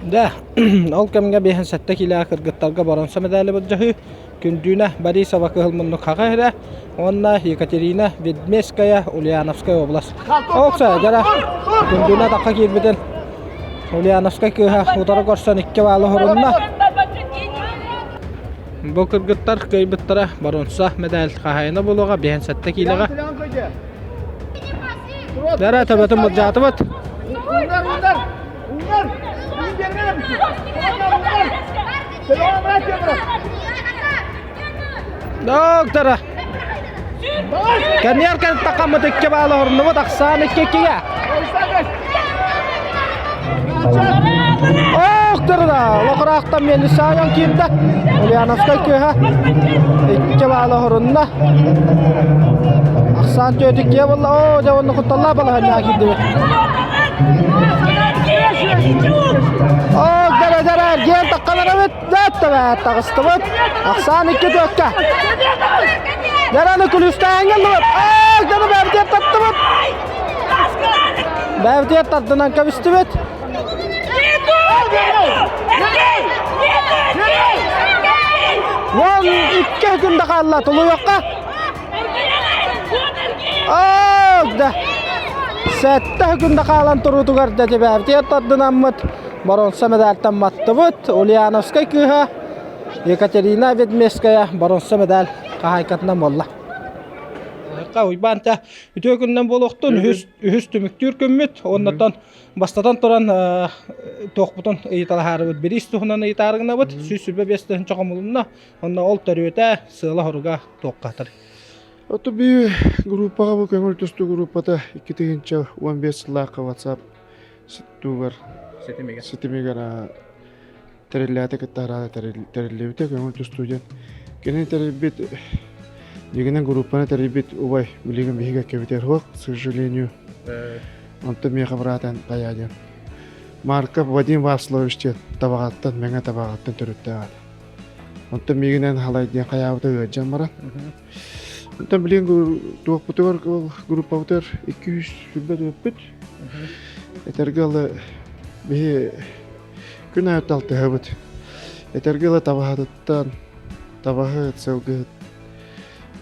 Да, ол кэмҥэ 57 киилээх кыргыттарга боруонса медали былдьаһыы Күндүүнэ Борисова кыһыл муннук хаҕа иһирэ уонна Екатерина Ведмеская Ульяновская область. Окса, дьара Күндүүнэ тахха киирбитин Ульяновскай кыыһа утары көрсөн икки баалы хорунна. Бу кыргыттар кыайбыттара боруонса медаль хаһаайына буолуоҕа 57 киилэҕэ. Дара төбөтүн былдьаатыбыт. Доктора. Кэнниэр кэлтахаммыт икки баалы орнубут ахсаан икки иккигэ. Охтор да, лохраахтан миэнни саайан киирдэ. Ульяновскай кыыһа икки баалы орунна. Ахсаан түөт иккиэ буолла. Оо, дьэ онно кутталлаах балаһанньаҕа киирдибит. Ох, дара дара эргиэн тахханарабыт, дэттэ таҕыстыбыт. Ахсаан икки түөккэ. Дараны күлүстээҥҥэ ыллыбыт. Ох, дары бэбитиэр таттыбыт. Бэбитиэр тардынан кэбистибит. Уон икки күн да хаалла тулуйуохха. Ох, да. Сэттэ күндэ хаалан туруутугар да тибээбитигэр тардынаммыт боруонса медальтан маттыбыт. Ульяновскай кыыһа Екатерина Ведмеская боруонса медаль хаһаайкатынан буолла. Уйбаан та үтүө күннэн буолуохтун үһүс үһүс түмүктүүр күммүт. Оннотон бастатан туран туохпутун ыйыталаһаарыбыт бириис туһунан ыйытаарыгынабыт 125 тыһыынча хомулунна. Онно ол төрүөтэ сыала-хоруга туоххатар. Ото би группаҕа бу көҥүл тустуу группата 2015 сыллаахха WhatsApp тугар ситимигэр ситимигэр тэриллээтэ кытта араада тэриллибитэ көҥүл тустуу диэн кини тэрийбит дьигинэн группаны тэрийбит убай билигин биһиги кэбитэр суох к сожалению онтон миэхэ быраатан хайаа диэн Марков Вадим Васлович диэн табаҕаттан мэҥэ табаҕаттан төрүттээх Онтон миигинэн халай диэн хайаабыта ыалдьан баран. Онтон билигин туохпутугар группабытыгар 200 өппүт. Этэргэ ылы биһи күн аайы алтыһабыт. Этэргэ ылы табаһытыттан табаһыт, сылгыһыт,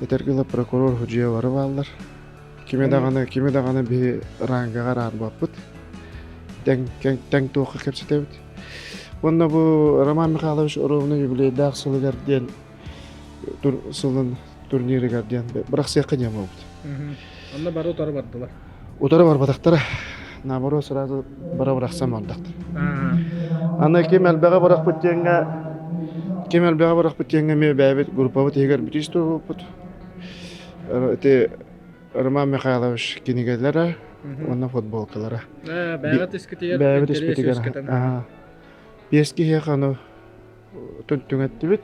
этэргэ ылы прокурор судьуйа бары бааллар. Кими даҕаны, кими даҕаны биһи рангаҕа араарбаппыт. Тэҥ, тэҥ туохха кэпсэтэбит. Уонна бу Роман Михайлович Оровна юбилейдаах сылыгар диэн сылын турнирыгар диэн бырахсыахха диэн буолбут. Онно бары утары бардылар. Утары барбатахтара. Наоборот сразу бара бырахсан бардахтар. Аны ким элбэҕи бырахпыт диэҥҥэ ким элбэҕи бырахпыт диэҥҥэ эмиэ бэйэбит группабыт иһигэр бүтүүс туруорбуппут. Ити Роман Михайлович кинигэлэрэ уонна футболкалара. Бэйэҕит искитигэр Бэйэбит испитигэр. Биэс киһиэхэ ону түҥэттибит.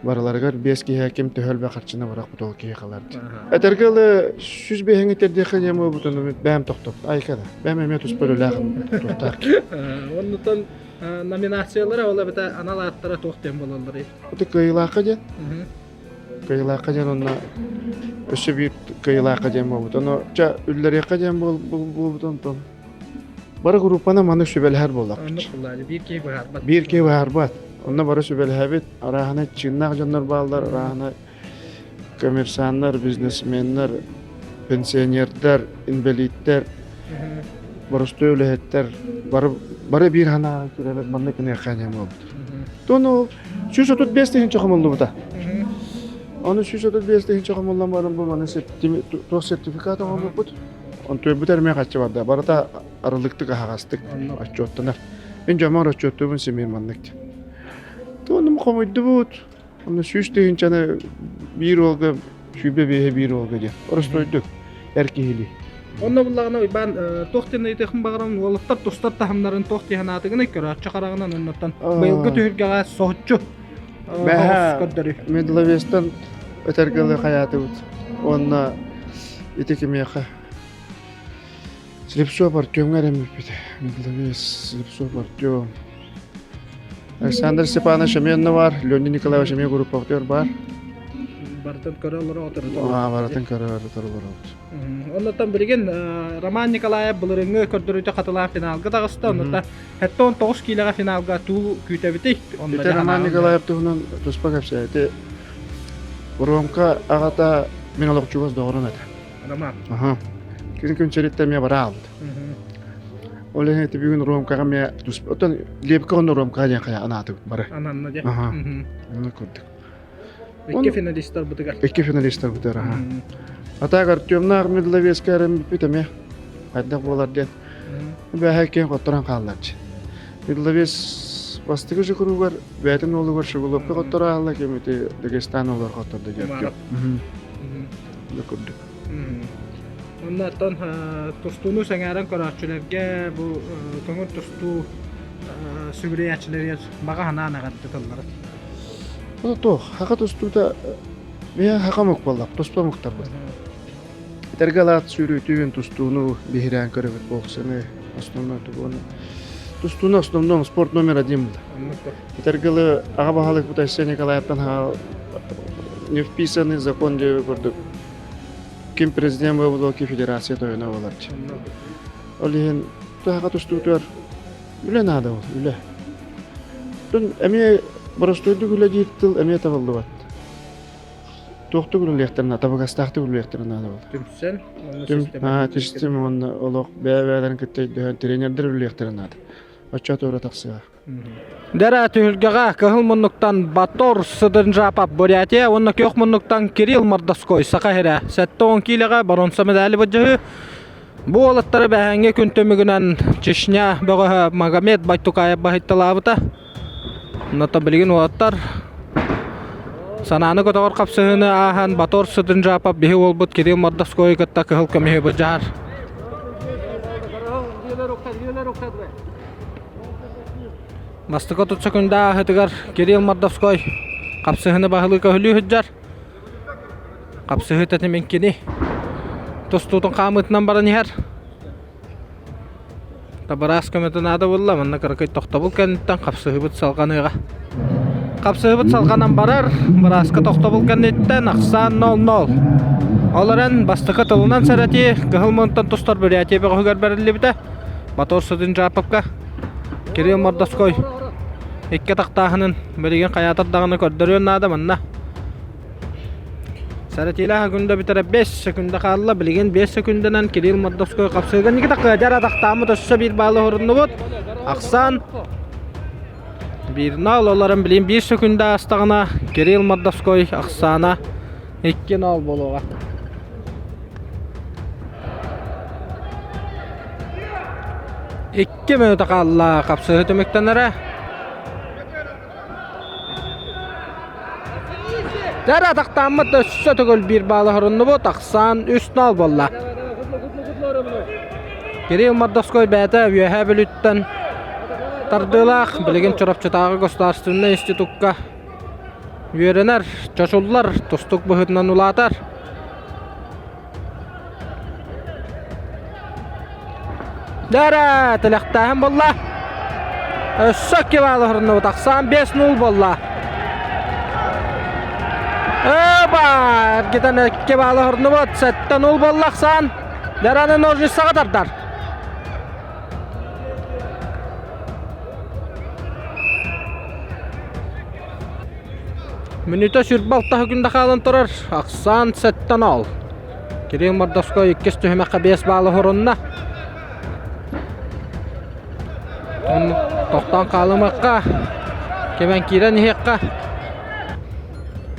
Барыларыгар биэс киһиэхэ ким төһө элбэх харчыны барахпыт ол киһи халарды. Этэргэ ылы сүүс биэһиҥи тэрдиэххэ диэн буолбутун бэйэм тохтоппут. Айка да. Бэйэм эмиэ туспа үлэлээх туохтаах киһи. Оннутан номинациялара ол эбэтэ анал ааттара туох диэн буолалларый? Ити кыайыылаахха диэн. Кыайыылаахха диэн онно өссө биир кыайыылаахха диэн буолбут. Ону чэ үллэриэххэ диэн буолбут онтон бары группаны маны сүбэлэһэр буоллахпыт. Биир киһи быһаарбат. Биир киһи быһаарбат. Онно бары сүбэлэһэбит. Арааһына чыыннаах дьоннор бааллар, арааһына коммерсаннар, бизнесменнэр, пенсионердар, инбэлииттэр, боростуой үлэһиттэр бары бары биир санааҕа киирэлэр маннык гыныахха диэн буолбут. Тону 135 тыһыынча хомуллубута. Ону 135 тыһыынча хомуллан баран бу маны туох сертификат оҥорбуппут. Онтуйбут эрмэ хаччы барда. Барыта арылыктык аһаҕастык отчуоттанар. Мин дьоммор отчуоттуубун симиир маннык. Туонум хомуйдубут. Онно сүүс тыһыынчаны биир уолга 25-и биир уолга диэн. Оростойдук эр киһилии. Онно буллаҕына Уйбаан туох диэн ыйытыахпын баҕарабын уолаттар тустар таһымнарын туох дии санаатыгыный көрөөччү хараҕынан оннуттан быйылгы түһүлгэҕэ соһуччу Бэһэ медловестан өтөргөлы хайаатыбыт уонна ити кимиэхэ Слепцов Артемҥа эрэммиппит. Медловес Слепцов Артем. Александр Степанович эмиэ онно баар, Леонид Николаевич эмиэ группабытыгар баар. Барытын көрө олоро отыро. Аа, барытын көрө олоробут. Оннуттан билигин Роман Николаев былырыҥҥы көрдөрүүтэ хатылаан финалга таҕыста. Оннута 79 киилэҕэ финалга туу күүтэбитий. Ити Роман Николаев туһунан туспа кэпсээти. Ромка аҕата мин олох чугас доҕорум этэ. Роман. Аха. Күн күн сириттэн эмиэ бара аалбыт. Ол иһин ити бүгүн Ромкаҕа эмиэ оттон Лепка онно Ромкаҕа диэн хайа анаатыбыт бары. Ананна дьэ. Аха. Онно курдук. Икки финалистарбытыгар. Икки финалистарбытыгар, аха. А так Артемнаах Медловецкая эрэммиппит эмиэ хайдах буолар диэн. Бэһэ киэн хотторон хаалларчы. Медловец бастакы жукуругар бэйэтин уолугар Шугуловка хотторо аалла ким ити Дагестан уолугар хотторду диэн. Курдук. Онно оттон тустууну сэҥээрэн көрөөччүлэргэ бу көҥүл тустуу сүгүрүйээччилэригэр баҕа санаан эҕэрдэ тыллара. Ол туох, хака тустуута биһи хака омук буоллах, туспа омуктарбыт. Этэргэ алаат сүүрүүтүн, тустууну биһирээн көрөбүт боксаны, основной тугуну. Тустууну основном спорт номер один был. Этэргэ аҕа баһылыкпыт Айсен Николаевтан не вписанный закон диэби курдук ким президент буолуо ки федерация тойоно буолар. Ол иһин туһаҕа тустуутугар үлэ наада ол үлэ. Тун эмиэ боростуойдук үлэ диир тыл эмиэ табыллыбат. Туохтук үлэлиэхтэрин табыгастаахтык үлэлиэхтэрин наада буолар. Түмсэн, уонна система уонна олох бэйэ-бэйэлэрин кытта өйдөһөн тренердэр үлэлиэхтэрин наада. Оччо туора тахсыаҕа. Дэрэ түһүлгэҕэ кыһыл муннуктан Батор Сыдынжапов Бурятия уонна күөх муннуктан Кирилл Мордовской Саха сирэ 70 киилэҕэ боруонса медали былдьаһыы. Бу уолаттары бэһээҥҥи күн түмүгүнэн Чечня бөҕөһө Магомед Байтукаев баһыйталаабыта. Онно билигин уолаттар санааны көтөҕөр хапсыһыыны ааһан Батор Сыдынжапов биһи уолбут Кирилл Мордовскойу кытта кыһыл көмүһү былдьаһар. Бастакы 30 секунда ааһытыгар Кирилл Мордовской хапсыһыны баһылыы көһүлүү сылдьар. Хапсыһыы тэтимин кини тустуутун хаамыытынан баран иһэр. Табараас көмөтө наада буолла, манна кыракый тохтобул кэнниттэн хапсыһыыбыт салҕаныаҕа. Хапсыһыыбыт салҕанан барар, бырааска тохтобул кэнниттэн ахсаан 0-0. Ол эрэн бастакы тылынан сэрэтии Кыһыл Мунтан тустар Бурятия бөҕөһүгэр бэриллибитэ. Батор Судинжаповка Кирилл Мордовской икки атахтааһынын билигин хайаатар даҕаны көрдөрүөн наада манна. Сэрэтиилээх секунда бүтэрэ 5 секунда хаалла. Билигин 5 секундынан Кирилл Мордовской хапсыыга Никита Кыадьар атахтааммыт өссө биир баалы оһоруннубут. Ахсаан 1-0 олорон билигин 1 секунда аастаҕына Кирилл Мордовской ахсаана 2-0 буолуоҕа. Икки мүнүүтэ хаалла хапсыһыы түмүктэнэрэ. Дьэ атахтааммыт өссө төгүл биир баалы оһоруннубут. Ахсаан 3-0 буолла. Кирилл Мордовской бэйэтэ Үөһээ Бүлүүттэн тардыылаах. Билигин Чурапчытааҕы государственнай институкка үөрэнэр, чочуллар, тустук быһыытынан улаатар. Дэрэ, тилэхтээһин буолла. Өссө икки баалы оһоруннубут. Ахсаан 5-0 буолла. Оба! Эргитэн икки баалы оһоруннубут. 7-0 буолла ахсаан. Дэраны ножницаҕа тардар. Мүнүүтэ 26 күндэ хаалан турар. Ахсаан 7-0. Кирилл Мордовской иккис түһүмэххэ 5 баалы хорунна. Тохтоон хаалымакка. Кэбэн киирэн иһиэххэ.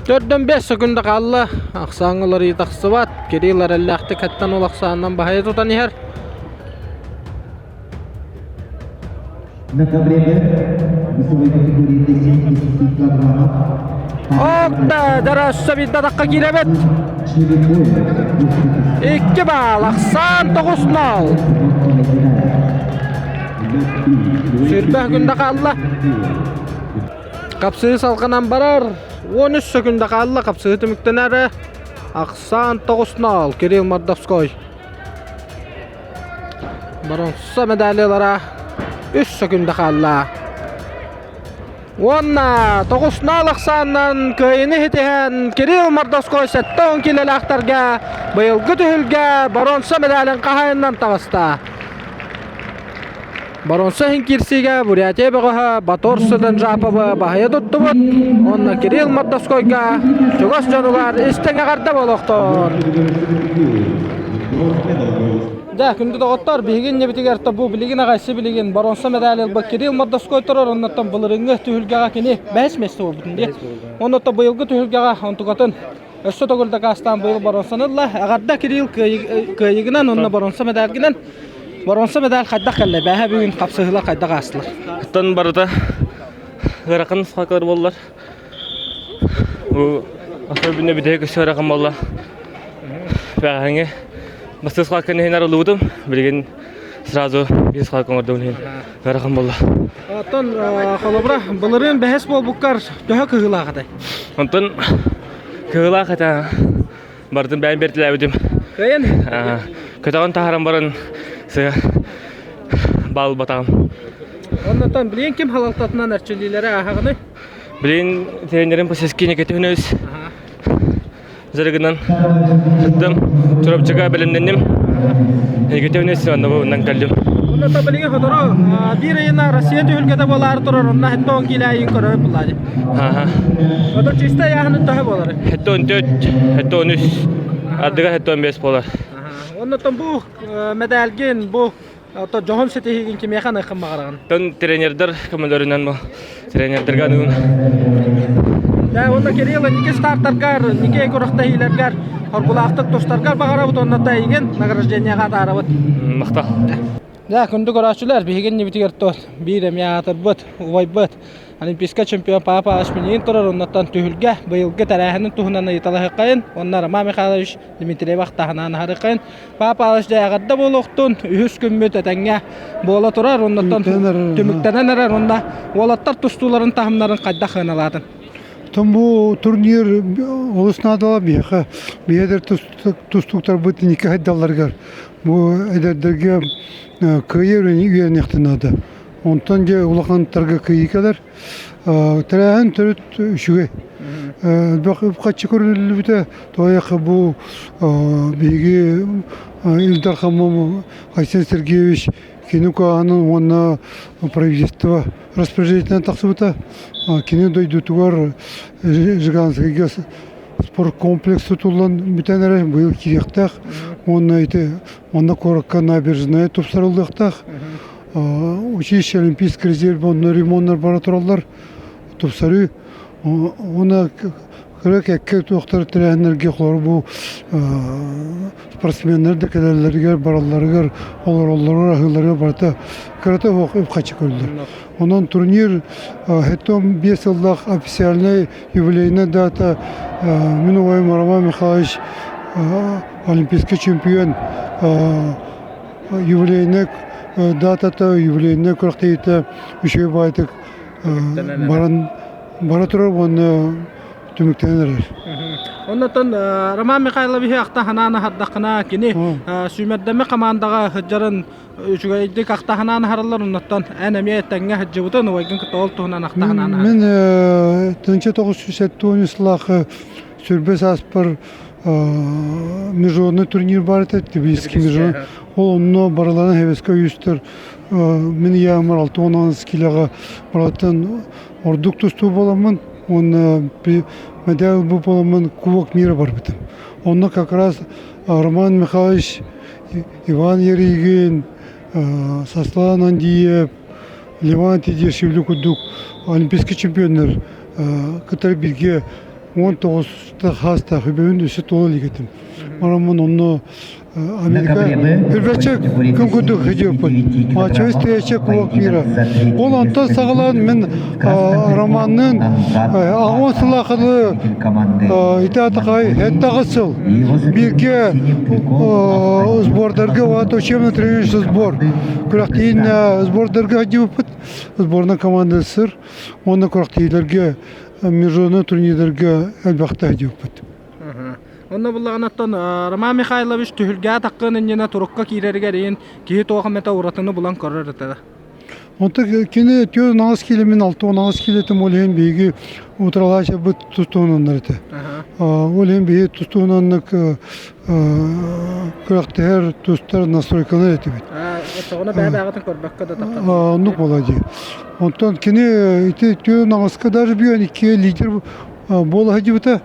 Төрдөн 5 секунда хаалла. Ахсааҥҥа уларыйыы тахсыбат. Кирилл эрэллээхтик хаттан ол ахсаанынан баһыйа тутан иһэр. На ковре весовой категории до 70 килограммов. Окта, дарасса биддатаққа киирэбит. Икки баал, ахсаан 9-0. Сүрбэх күндэ хаалла. Хапсыы салҕанан барар. 13 секунда хаалла хапсыы түмүктэнэр. Ахсаан 9-0 Кирилл Мордовской. Боронсо медалилара 3 секунда хаалла. Уонна 9-0 ахсаанынан кыайыны ситиһэн Кирилл Мордовской 70 килэлээхтэргэ быйылгы түһүлгэ боронсо медалин хаһайынынан таҕыста. Боронсо иһин киирсиигэ Бурятия бөҕөһө Батор Сыданжаповы баһыйа туттубут уонна Кирилл Мордовскойга чугас дьонугар истиҥ эҕэрдэ буолуохтун! Дьэ, күндү доҕоттор, биһиги иннибитигэр бу билигин аҕай сибилигин боронсо медаль ылбыт Кирилл Мордовской турар, оннуттан былырыыҥҥы түһүлгэҕэ кини бэһис миэстэ буолбутун дии. Оннуттан быйылгы түһүлгэҕэ онтукатын өссө төгүл дакаастаан быйыл боронсаны ылла. Эҕэрдэ Кирилл кыайыгынан уонна боронсо медальгынан. Боронсо медаль хайдах кэллэ? Бээһэ бүгүн хапсыһыылар хайдах аастылар? Оттон барыта ыарахан схваткалар буоллар. Бу особенно бүтэһик өссө ыарахан буолла. Бэҕэһээҥҥи бастакы схватканы иһин арыллыбытым. Билигин сразу биир схватка оҥордум иһин ыарахан буолла. Оттон холобура былырыын бэһис буолбуккар төһө кыһыылаах этэй? Онтон кыһыылаах этэ. Бардым бэйэм бэртилээбитим. Кыайан? Көтөҕөн таһааран баран сыа баал батаҕым. Оннотон билигин ким халалтатынан эрчиллиилэри ааһаҕыный? Билигин тренерим Посельский Никита Иванович дьарыгынан сыттым. Чурапчыга бэлэмнэнним. Никита Иванович оннубунан кэллим. Онно билигин сотору биир ыйына Россия түһүлгэтэ буолаары турар, онно хеттон киилээйин көрөр буллаады. Ото чисто яһын төһө буолар? Хеттон 4, хеттон 3, ардыга хеттон 5 буолар. Оннотон бу медальгин бу Ото дьоһун ситиһиигин кимиэхэ аныаххын баҕараҕын? Тон тренердэр көмөлөрүнэн бу тренердэргэ аныыбын. Дьэ, уонна Кирилл инники стартаргар, инники күрэхтэһиилэргэр хоргулаахтык тустаргар баҕарабыт уонна да эйигин награждениеҕа атаарабыт. Махтал. Дьэ, күндү көрөөччүлэр, биһиги иннибитигэр тот биир эмиэ аатырбыт, убайбыт Олимпийскай чемпион Папа Ашминин турар оннуттан түһүлгэ быйылгы тэрээһинин туһунан ыйыталаһыаххайын уонна Роман Михайлович Дмитриев ахтаһынаан аһарыаххайын. Папа Алыш дьэ эҕэрдэ буолуохтун, үһүс күммүт этэҥҥэ буола турар, оннуттан түмүктэнэн эрэр уонна уолаттар тустууларын таһымнарын хайдах сыаналаатын? Том бу турнир олус наадала биһиэхэ биһиэдэр тустууктарбыт инники хайдалларыгар бу эдэрдэргэ кыайыы үөрэниэхтэн наада. Онтон дьэ улахантарга кыайыы кэлэр. Тэрээһин төрүт үчүгэй. Элбэх үп-харчы көрүллүбүтэ. Тоҕо бу биһиги Ил Дархаммын Айсен Сергеевич кини куһаҕанын уонна правительство распоряжениетынан тахсыбыта. Кини дойдутугар Жиганскайга спорткомплекс тутуллан бүтэн эрэр, быйыл киириэхтээх. Уонна ити манна куоракка набережная тупсарыллыахтаах. Училище Олимпийский резерв онно ремоннар бара тураллар. Тупсарыы уонна кыра кэккэ туохтар тэрээһиннэргэ холобур бу спортсменнар да кэлэллэригэр баралларыгар олороллоругар аһыылларыгар барыта кырата суох үп-харчы көрүллэр. Онон турнир хеттом биэс сыллаах официальнай юбилейная дата мин убайым Роман Михайлович олимпийский чемпион юбилейный датата юбилейный күрэхтэһиитэ үчүгэй баҕайытык баран бара турар уонна түмүктэнэн эрэр. Оннотон Роман Михайловиһы ахта ханаан аһардаххына кини сүүмэрдэммит хамаандаҕа сылдьарын үчүгэйдик ахта ханаан аһараллар оннуттан эн эмиэ тэҥҥэ сылдьыбытын убайгын кытта ол туһунан ахта ханаан Мин 1973 сыллаах сүрбэ сааспар международный турнир бар этэ Тбилисский международный ол онно барыларын Хевеске үйүстэр мин ыйаамар 6 килоға бараттан ордук тустуу боламмын уонна медаль бу боламмын кубок мира барбытым онно как раз Роман Михайлович Иван Еригин Сослан Андиев Леван Тедешевли курдук олимпийский чемпионнар кытары бииргэ 19 хаастаах үбүн өссө туола илик этим. Мараммын онно Америка Үрбэччэ күн курдук хидиоппут. Мачевый встреча Кубок мира. Ол онтон саҕалаан мин романнын аҕыс сылаахылы ити атакай хеттаҕыс сыл бииргэ сбордарга уонна учебно-тренировочный сбор күрэхтиин сбордарга сылдьыбыппыт. Сборная команда сыр уонна күрэхтиилэргэ международный турнирдарга элбэхтэ сылдьыбыппыт. Онно буллаҕына оттон Роман Михайлович түһүлгэҕэ таххыан иннинэ турукка киирэригэр иһин киһи туох эмэтэ уратыны булан көрөр этэ. Онто кини 416 кило мин 616 килотым ол иһин биһиги утралаачабыт тустуунаннар этэ. Ол иһин биһиги тустуунаннык күрэхтэһэр тустар настройкалар этибит. Оччоҕуна бэйэ-бэйэҕитин көрбөккө да таххар. Оннук буолар дии. Онтон кини ити 416 даже бүөн икки лидер буола сылдьыбыта.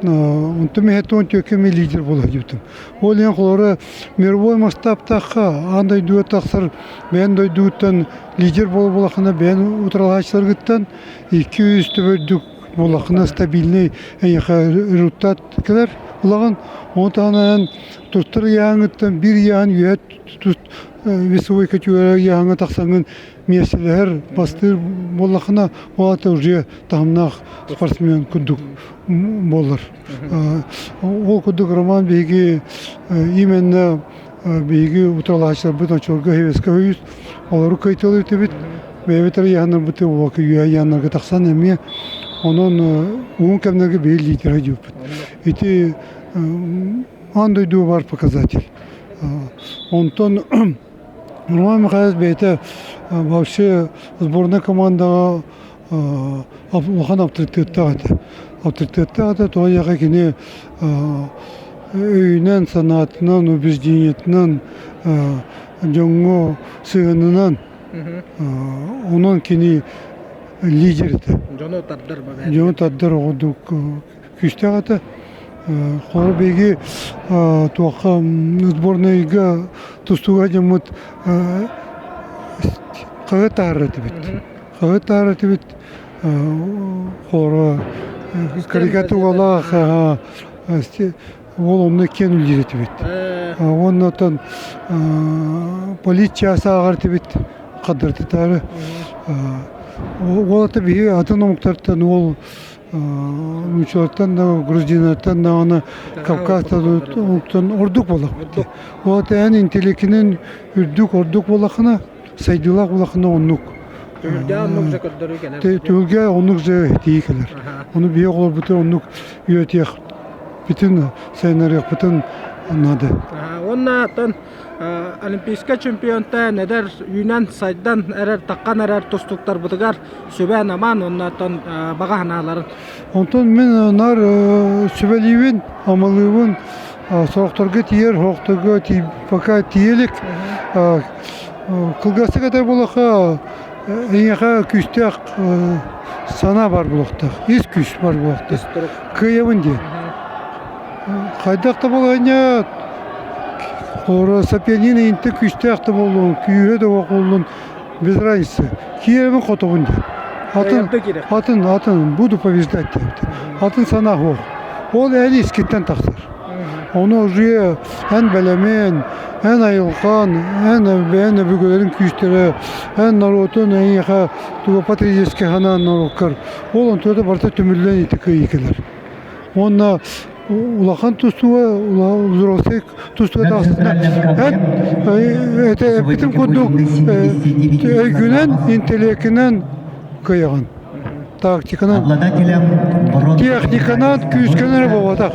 Онтон мин 14 лидер буола сылдьыбытым. Ол иһин холобура мировой масштабтаахха аан дойдуга тахсар бэйэн дойдугуттан лидер буола буолаххына бэйэн утарылаһааччыларгыттан 200 төбө үрдүк буоллаххына стабильный эйиэхэ результат кэлэр улахан. Ону таһынан тустар ыйааһыҥҥыттан биир ыйааһын үөһэ весовой категория ыйааһыҥҥа тахсаҥҥын миэстэлэһэр, бастыыр буоллаххына, ол аата уже таһымнаах спортсмен курдук буолар. Ол курдук Роман биһиги именно биһиги утарылааччыларбыт оччолорго Хевеска үс олору кыайталыы этибит. Бэйэбит эрэ ыйааннарбыт үөһэ ыйааннарга тахсан эмиэ онон уһун кэмнэргэ биһиги лидерэ диэбиппит. Ити аан дойдуга баар показатель. Онтон Роман Михайлович бэйэтэ вообще сборная командаҕа улахан авторитеттаах этэ. Авторитеттаах этэ, тоҕо диэххэ кини өйүнэн, санаатынан, убеждениетынан, дьоҥҥо сыһыанынан онон кини лидер этэ. Дьону тардар Дьону тардар оҕурдук күүстээх этэ. Холобур биһиги туохха сборнайга тустууга дьоммут хаһыат таһаарар этибит. Хаһыат таһаарар этибит холобура карикатуралаах ол онно киэн үлэлиир этибит. Уонна оттон полиция ааҕар этибит хаддартытаары. Ол ата биһиги атын омуктартан ол Нууччалартан да, грузиннартан даҕаны Кавказтан ордук буоллахпыт. Ол эн интеллеккинэн үрдүк ордук буоллаххына, сайдыылаах буоллаххына оннук. Түһүлгэ оннук же көрдөрүү кэлэр. Түһүлгэ оннук же тиий кэлэр. Ону биһиги оҕолорбутун оннук үөрэтиэхпитин, сайыннарыахпытын наада. Уонна оттон Олимпийскай чемпионтан эдэр үүнэн сайдан эрэр таххан эрэр тустууктарбытыгар сүбэн аман оннооттон баҕа санааларын. Онтон мин наар сүбэлиибин, амалыыбын сорохторго тиийэр, сорохторго пока тиийэ илик. Кылгастык этэр буоллахха, эйиэхэ күүстээх санаа баар буолуохтаах, ис күүс баар буолуохтаах. Кыайабын диэн. Хайдах да балаһыанньа сопернигин интэ күүстээх да буоллун, күүһэ да буоллун, без разницы. Киирэбин хотобун диэн. Атын, атын, атын, буду побеждать диэбит. Атын санаа суох. Ол эн искиттэн тахсар. Ону уже эн бэлэмин, эн айылҕан, эн бэйэн өбүгэлэрин күүстэрэ, эн норуотун эйиэхэ туга патриотическай санаан норуоккар ол онтуота барыта түмүллэн ити кыайыы кэлэр. Уонна улахан тустууга, взрослый тустууга тахсытына эт эппитим курдук өйгүнэн, интеллеккинэн кыайаҕын. Тактиканан, техниканан күүскэнэн эрэ буолбатах.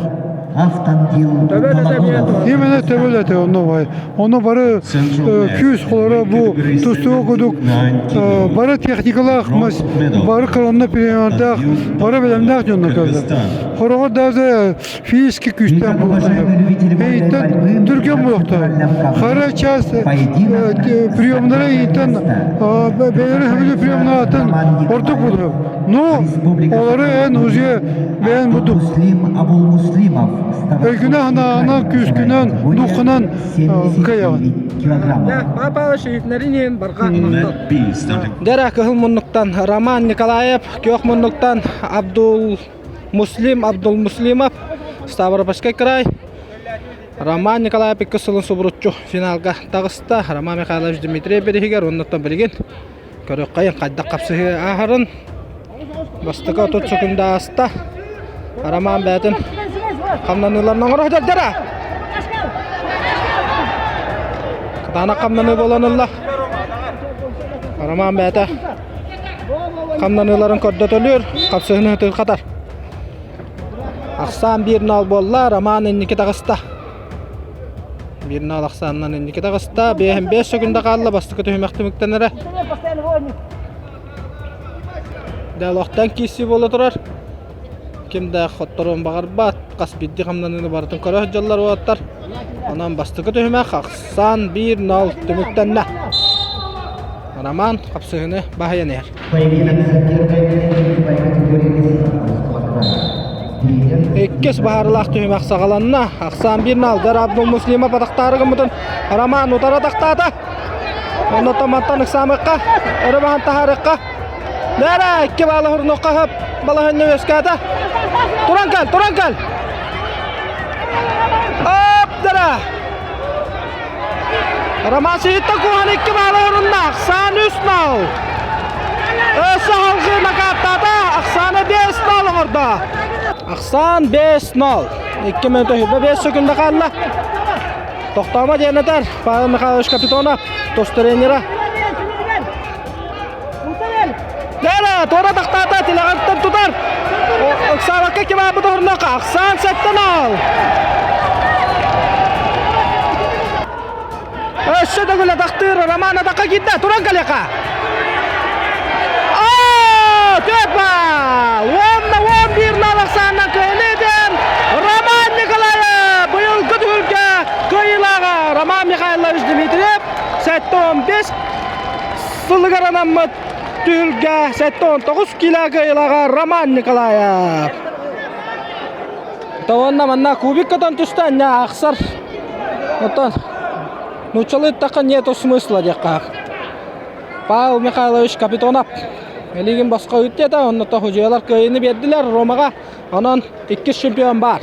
Именно төбөлөтө онно бай. Ону бары күүс холоро бу тустуу курдук бары техникалаах мас, бары коронна премиумдаах, бары бэлэмнээх дьонно кэллэ. Хороҕор даже физически күүстээх буолуохтаах. Эйиттэн түргэн буолуохтаах. Хара час приемнара эйиттэн бэйэлэрин сөбүлүүр приемнарыттан ордук буолуох. Но олары эн уже бэйэн будук. Өйгүнэн, күүскүнэн, духхунан кыайаҕын. Папа шиитнэрин барҕа махтал. Дэрэ кыһыл муннуктан Роман Николаев, күөх муннуктан Абдул Муслим Абдул Муслимов, Ставропольский край. Роман Николаев икки сылын субуруччу финалга таҕыста. Роман Михайлович Дмитриев бириһигэр оннуттан билигин көрүөххэйин хайдах хапсыһыы ааһарын. Бастакы 30 секунда ааста. Роман бэйэтин хамнаныыларын оҥоро сылдьара. Кытаанах хамнаныы буолан ылла. Роман бэйэтэ хамнаныыларын көрдөтөлүүр, хапсыһыны хатар. Ахсаан биир нал буолла, Роман инники таҕыста. Биир нал ахсаанынан инники таҕыста. Биэһин биэс секунда хаалла, бастакы түһүмэх түмүктэнэрэ. Дэ киирсии буола турар. Ким да хотторуон баҕарбат, хас биирдии хамнаныыны барытын көрө сылдьаллар уолаттар. Онон бастакы түһүмэх ахсаан 1-0 түмүктэннэ. Роман хапсыһыны баһыйан иһэр. Иккис баһаарылаах түһүмэх саҕаланна. Ахсаан 1-0 Дар Абдул Муслимов атахтаары гыммытын Роман утары атахтаата. Онно томаттан ыксаамыкка, өрө баһан таһаарыкка. Нара икки баала хурнукка хөп балаһынны үөскээтэ. Туран кэл, туран кэл. Оп, дара. Роман Сиитта куһан икки баала орунна. Ахсаан үс нал. Өссө халгыы накааттаата. Ахсаана 5-0 оҥордо. Ахсаан 5-0. 2 минута 25 секунда хаалла. Тохтоомо диэн этэр Павел Михайлович Капитонов, тус тренера. Дара, туора тахтаата, тилэҕиттэн тутар. Ыксаабакка кибаабыт орнок, ахсаан сэттэн ал. Өссө төгүл атахтыыр Роман атахха киирдэ, туран кэлиэхэ. Төпа! Уонна 11 нал ахсаанынан кыайыытын Роман Николаев быйылгы түһүлгэ кыайыылааҕа Роман Михайлович Дмитриев 75 сылыгар анаммыт түһүлгэ 79 кило кыайыылааҕа Роман Николаев. Уонна манна кубик көтөн түстэ, анньа ахсар. Оттон нууччалыы ыттахха нету смысла диэххэ. Павел Михайлович Капитонов Илигин босхо ыыттыата, онно худьуйалар кыайыыны биэрдилэр Ромаҕа. Онон иккис чемпион баар.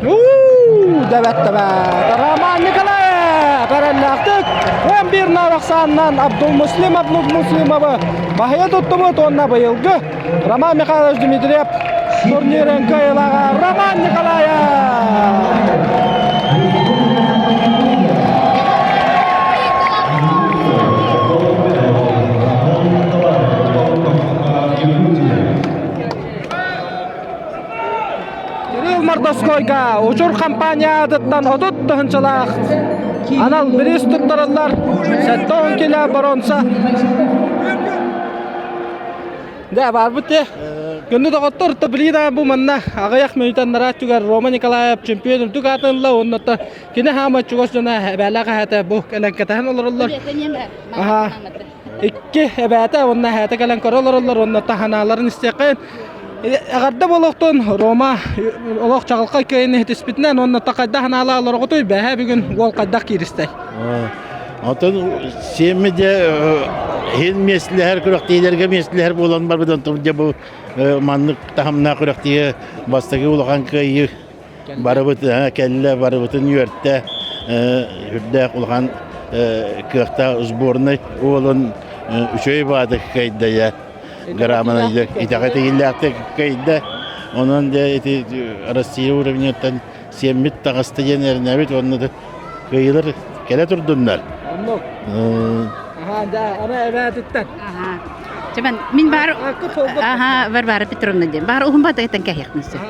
Дэбэт дэбэт. Роман Николаев эрэллээхтик 11 наар ахсаанынан Абдул Муслим Абдул Муслимовы баһыйа туттубут уонна быйылгы Роман Михайлович Дмитриев турнирын кыайыылааҕа Роман Николаев! Кирилл Мордовскойга Учур компания аатыттан 30 тыһынчалаах анал бириис туттараллар. 70 кило боруонса. Дэ барбыт те. Күндү доҕоттор, билигин бу манна аҕыйах мүнүүтэн нарааччыгар Рома Николаев чемпион үрдүк аатын ылла уонна кини хаама чугас дьоно эбээлээх эһээтэ бу кэлэн кэтэһэн олороллор. Аха. Икки эбээтэ уонна эһээтэ кэлэн көрө олороллор уонна таһанааларын истиэххэ. Эҕэрдэ буолуохтун Рома олох чаҕылхай кыайыыны иһитиспитинэн уонна хайдах ханаалаа олорҕутуй бэһэ бүгүн уол хайдах кииристэй? Онтон сиэмми дьэ иһин миэстэлэһэр күрэхтиилэргэ миэстэлэһэр буолан барбыт онтон дьэ бу маннык таһымнаах күрэхтиигэ бастакы улахан кыайыы барыбыт кэллэ барыбытын үөртэ үрдээх улахан кыахтаах сборнай уолун үчүгэй баатык кыайда грамотно итэҕэтигиллээхтик кыайда онон дьэ ити Россия уровньыттан сиэммит таҕыста диэн эрэнэбит уонна да Кыайыылар кэлэ турдуннар. Оннук. Аха, да, ана эбээтиттэн. Аха. Чэмэн, мин бар Аха, Варвара Петровна диэн. Бар уһун батыгыттан кэһиэхпин сөп.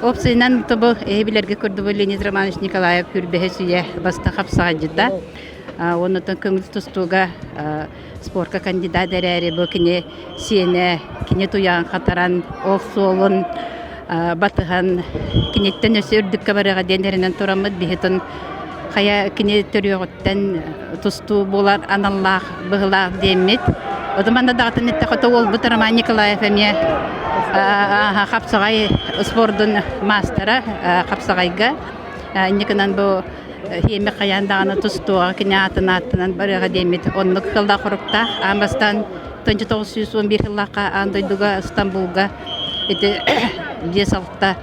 Опсайынан тобу эһи билэргэ көрдүбү Леонид Романович Николаев хүрбэһэ сүйэ баста хапсаҕайдьыта. Оннотон көҥүл тустууга спорка кандидат эрээри бу кини сиэнэ кини туйаҕын хатаран ол суолун батыһан киниттэн өссө үрдүккэ барыаҕа диэн эрэнэн тураммыт биһитин хайа кини төрүөҕүттэн тустуу буолар аналлаах быһылаах диэммит. Оту манна даҕатын эттэххэ уолбут Роман Николаев эмиэ хапсаҕай спордун маастара хапсаҕайга. Инникинэн бу хиэми хайаан даҕаны тустуоҕа кини аатын ааттанан барыаҕа диэммит оннук сыллаах хоруктаах. Аан бастаан 1911 сыллаахха аан дойдуга Стамбулга ити 5-6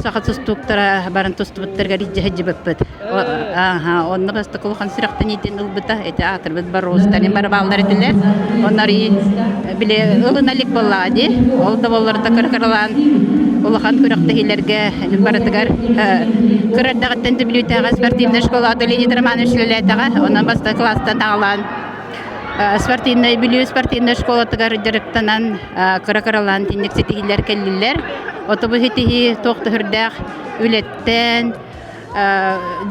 саха тустууктара баран тустубуттарыгар илдьэ сылдьыбыппыт. Ааһа, онно бастакы улахан сүрэхтэниитин ылбыта. Ити аатырбыт Боруостарын барабааллар этилэр. Оннор били ылына илик буоллаҕа дии. Ол да буоллар да кыракыралаан улахан күрэхтэһиилэргэ барытыгар кыра эрдэҕиттэн Бүлүүтээҕи спортивнай школаҕа Леонид Романович үлэлээтэҕэ. Онон бастакы кылаастан аҕалаан спортивнай Бүлүү спортивнай школатыгар дьарыктанан кыра-кыралаан итинник ситиһиилэр кэллилэр. Отобу ситиһии туох да сүрдээх үлэттэн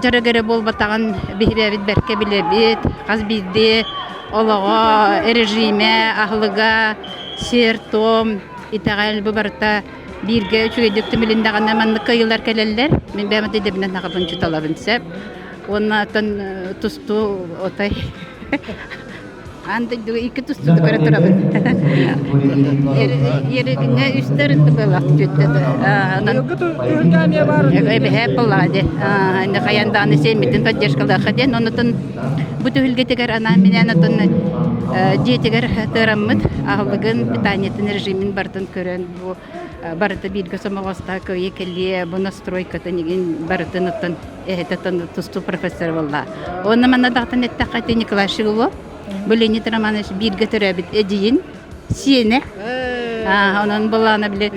дьарык эрэ буолбатаҕын биһирэбит бэркэ билэбит. Хас биирдии олоҕо, режимэ, аһылыга, сиэр-туом, итэҕэл бу барыта бииргэ үчүгэйдик түмүлүннэҕинэ маннык кыайыылар кэлэллэр. Мин бэйэм идэбинэн аҕабын учууталабын сөп. Уонна оттон тустуу отой Аан дойдуга икки тустууну көрө турабын. Ерегиҥҥэ үстэр ынтыбылах түттэ. Эбэһээп буоллаҕа дии. Хайан даҕаны сиэммитин поддержкалыахха диэн. Онутун бу түһүлгэтигэр анаан минээн отун дьиэтигэр тыыраммыт аһылыгын, питаниетын режимин барытын көрөн бу барыта бииргэ сомоҕостоох кыайыы кэлиэ, бу настройкатын игин барытын оттон эһэтэ тустуу профессор буолла. Уонна манна даҕатан эттэххэ ити Николай Шилов, бу Леонид Романович бииргэ төрөөбүт эдьиийин сиэнэ. Онон былаана били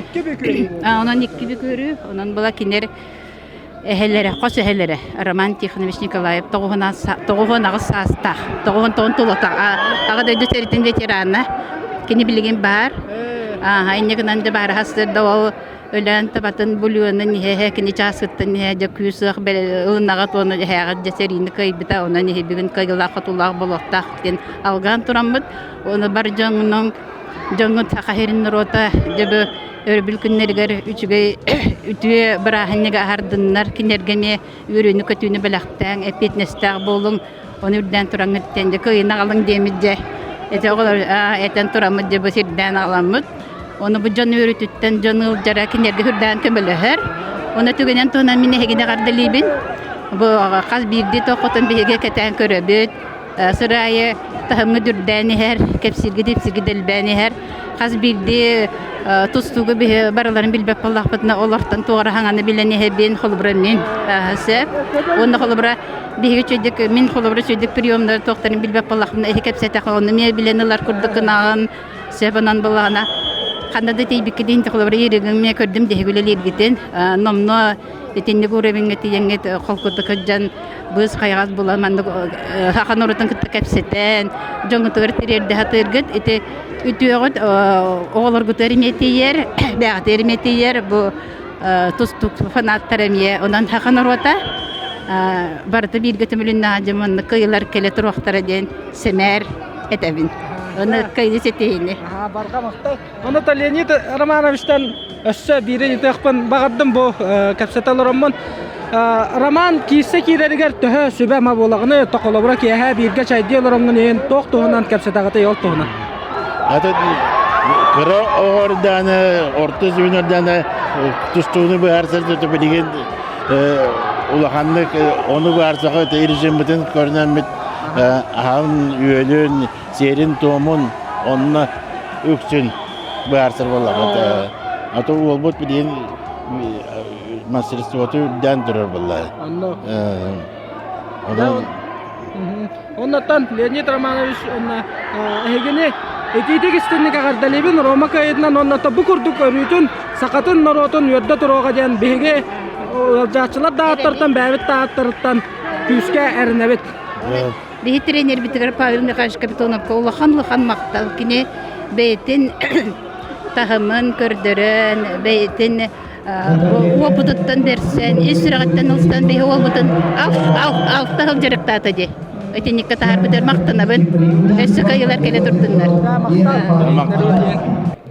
онон икки бүкүөрү, онон была кинер эһэлэрэ, хос эһэлэрэ Роман Тихонович Николаев 98 саастаах, 99 тулата аҕа дойду сэриитин ветерана. Кини билигин баар. Инньэ гынан да баар сырда ол Өлөөн табатын булюонун иһэ кини чааскыттан иһэ дьэ күүс-уох ылынаҕа туона эһээҕит дьэ сэриини кыайбыта онон иһи бүгүн кыайыылаах-хотуулаах буолуохтаах диэн алгаан тураммыт уонна бар дьоҥҥунан дьоҥҥут саха сирин норуота дьэ бу өрөбүл күннэригэр үчүгэй үтүө бырааһынньыгы аһардыннар кинилэргэ эмиэ үөрүүнү-көтүүнү бэлэхтээҥ эппиэтинэстээх буолуҥ ону үрдээн тураҥҥыт диэн дьэ кыайыыны аҕалыҥ диэммит дьэ ити оҕолор этэн тураммыт дьэ бу сирдээн аҕаламмыт Ону бу дьон үөрүүтүттэн дьон ыалдьара кинилэргэ үрдээн көмөлөһөр. Ону түгэнэн туһунан мин эһигини эҕэрдэлиибин. Бу хас биирдии тоххотун биһиги кэтээн көрөбүт. Сыр аайы таһымҥыт үрдээн иһэр, кэпсииргит ипсиргит элбээн иһэр. Хас биирдии тустууга биһи барыларын билбэт буоллахпытына олортон туох эрэ хаҥаны билэн иһэбин, холобура мин сөп. Уонна холобура биһиги үчүгэйдик мин холобура үчүгэйдик приемнары туохтарын билбэт буоллахпына эһи кэпсэтэх ону эмиэ билэн ылар курдук гынаҕын. Сөп онон буоллаҕына ханна да тиийбиккитин холобура ииригин эмиэ көрдүм диһи үлэлииргитин номнуо итинник уровеҥҥа тиийэҥҥит холкутук сылдьан быыс хайаҕас булан маннык саха норуотун кытта кэпсэтэн дьоҥҥутугар тириэрдэ сатыыргыт ити үтүөҕүт оҕолоргутугар эмиэ тиийэр бэйэҕитигэр эмиэ тиийэр бу тустуук фанаттар эмиэ онон саха норуота барыта бииргэ түмүлүннэҕэ дьэ маннык кыайыылар кэлэ туруохтара диэн сэмээр этэбин. Оны кыайыы ситиһини. Барҕа махтал. Оны Леонид Романовичтан өссө биири ыйытыахпын баҕардым бу кэпсэтэ олороммун. Роман киирсэ киирэригэр төһө сүбэ-ама буолаҕыный? Токолобура киэһэ бииргэ чайдыы олороҥҥун иһин туох туһунан кэпсэтэҕитий ол туһунан? Аты кыра оҕордааны, орто сүбүнэрдааны тустууну быһаарсар билигин улаханнык ону быһаарсаха режиммитин көрүнэммит аһын-үөлүн, сиэрин-туомун онно үксүн быһаарсар буоллахпыт. А то уолбут билигин мастерствоты үрдээн турар буолла. Онон Оннуттан Леонид Романович уонна эһигини итиитик истинник эҕэрдэлиибин Рома кыайыытынан уонна бу курдук өрүүтүн сахатын норуотун үөрдэ туруоҕа диэн биһиги ыалдьааччылар да ааттарыттан бэйэбит да ааттарыттан күүскэ эрэнэбит. Биһи тренербитигэр Павел Михайлович Капитоновка улахан-улахан махтал. Кини бэйэтин таһымын көрдөрөн, бэйэтин уопутуттан бэрсэн, ис сүрэҕиттэн ылсан биһи уолбутун алта сыл дьарыктаата дии. Итинниккэ таһаарбытыгар махтанабын. Өссө кыайыылар кэлэ турдуннар. Махтал.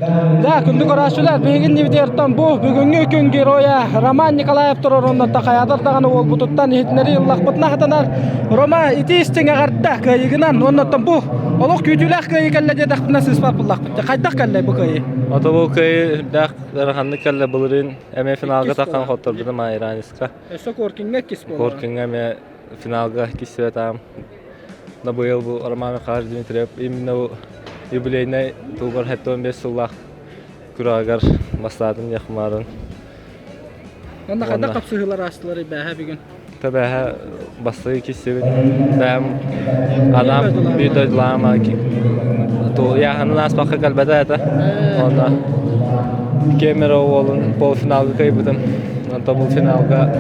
Да, күндү көрөөччүлэр, биһигин Нивдертон бу бүгүҥҥү күн геройа Роман Николаев турар оннуттан хайаатар даҕаны уолбутуттан иһитиннэрии ыллахпытына хатанар. Рома ити истиҥ эҕэрдэ кыайыгынан уоннаттан бу олох күүтүүлээх кыайыы кэллэ диэтэхпинэ сыыспат буллахпыт. Хайдах кэллэ бу кыайыы? Ото бу кыайыы үрдээх ыараханнык кэллэ былырыын эмиэ финалга таххан хотторбутум Ираниска. Өссө Коркиҥҥа иккис буолла. Коркиҥҥа эмиэ финалга иккис На быйыл бу Роман Михайлович Дмитриев именно бу юбилейнай тугар 75 сыллаах күрэҕигэр бастаатым диэх баарын. Онно хайдах хапсыһыылар аастылар бээһэ бүгүн? Тэбээһэ бастакы киссибит. Бэйэм анаам биир дойдулаам яханын ааспакка кэлбэтэ этэ. Онно Кемерово уолун полуфиналга кыайбытым. Онтон бу финалга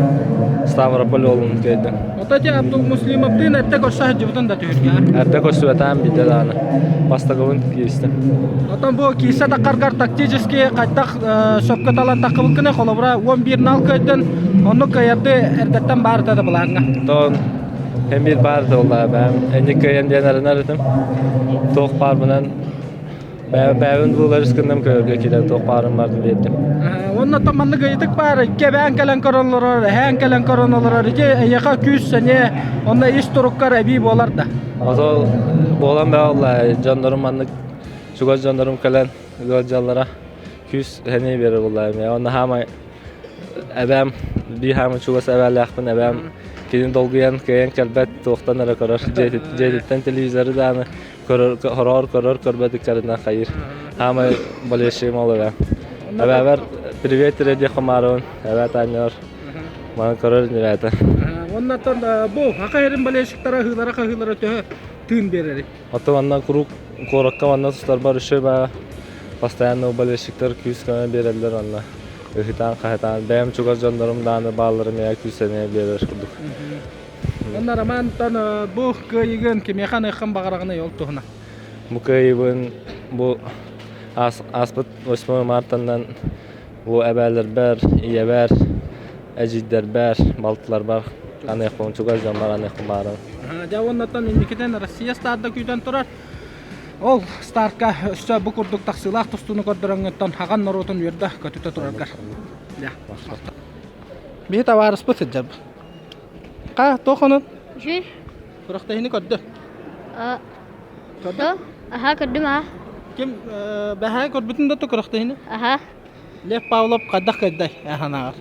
Ставрополь уолун кыайдым. Ото ти Абдул Муслимовтыын эрдэ көрсө сылдьыбытын да түһүргэ. Эрдэ көрсүбэтаам биирдэ даҕаны. Бастакыбын кииристим. Отон бу киирсэ таххаргар тактически хайдах сөпкө талан таххыбыккыны холобура 11 нал кыайдын, оннук кыайарды эрдэттэн баарыта да былааҥҥа. Тон эмир баар да бэм энник кыайан диэн арынар этим. Туох баарбынан Бэйэбин буларыс гынным көрөргө киирэн туох баарын бардым биэрдим. Уонна оттон маннык ыйытык баар, икки эбээн кэлэн көрөн олорор, эһээн кэлэн көрөн олорор, ити эйиэхэ күүс сэниэ, онно ис туруккар эбии буолар да? Ото буолан бэҕэллэ дьоннорум маннык чугас дьоннорум кэлэн ыалдьаллара күүс сэниэ биэрэр буолла эмиэ. Онно хаамай эбээм биир хаамай чугас эбээлээхпин эбээм кини долгуйан кыайан кэлбэт туохтан эрэ көрөр дьиэтиттэн телевизоры даҕаны көрөр хороор көрөр көрбөт ыккарынан хайыр хаамай болельщигым ол эбээм эбээбэр привет диэх Комаровын эбээ Таанньалар маны көрөр ребята Оннаттан бу хака эрин болельщиктара ыһыылара хаһыылара төһө тыын биэрэрий? Оттон манна куруук куоракка манна тустарбар еще баа постоянно болельщиктар күүс көмө биэрэллэр онно ыһытаан хаһытаан бэйэм чугас дьоннорум дааны баалларым эйэ күүс эмиэ биэрэр курдук Онно Романтан бу кыайыгын кимиэхэ аныаххын баҕараҕыный ол туһунан? Бу кыайыыбын бу ааспыт 8 мартаннан бу эбээлэрбэр, ийэбэр, эдьиийдэрбэр, балтыларбар аныахпын, чугас дьоммор аныахпын баҕарабын. Дьэ уоннаттан инникитин Россия старда күүтэн турар. Ол стартка өссө бу курдук тахсыылаах тустууну көрдөрөҥҥүттэн хаҕан норуотун үөрдэ көтүтэ тураргар. Дьэ. Биһи табаарыспыт сылдьарбыт. Ха, туох онон? Үчүгэй. Күрэхтэһиини көрдө. Көрдө? Аха, көрдүм аа. Ким бэһээ көрбүтүн да күрэхтэһиини? Аха. Лев Павлов хайдах кыайдай аһанааҕар?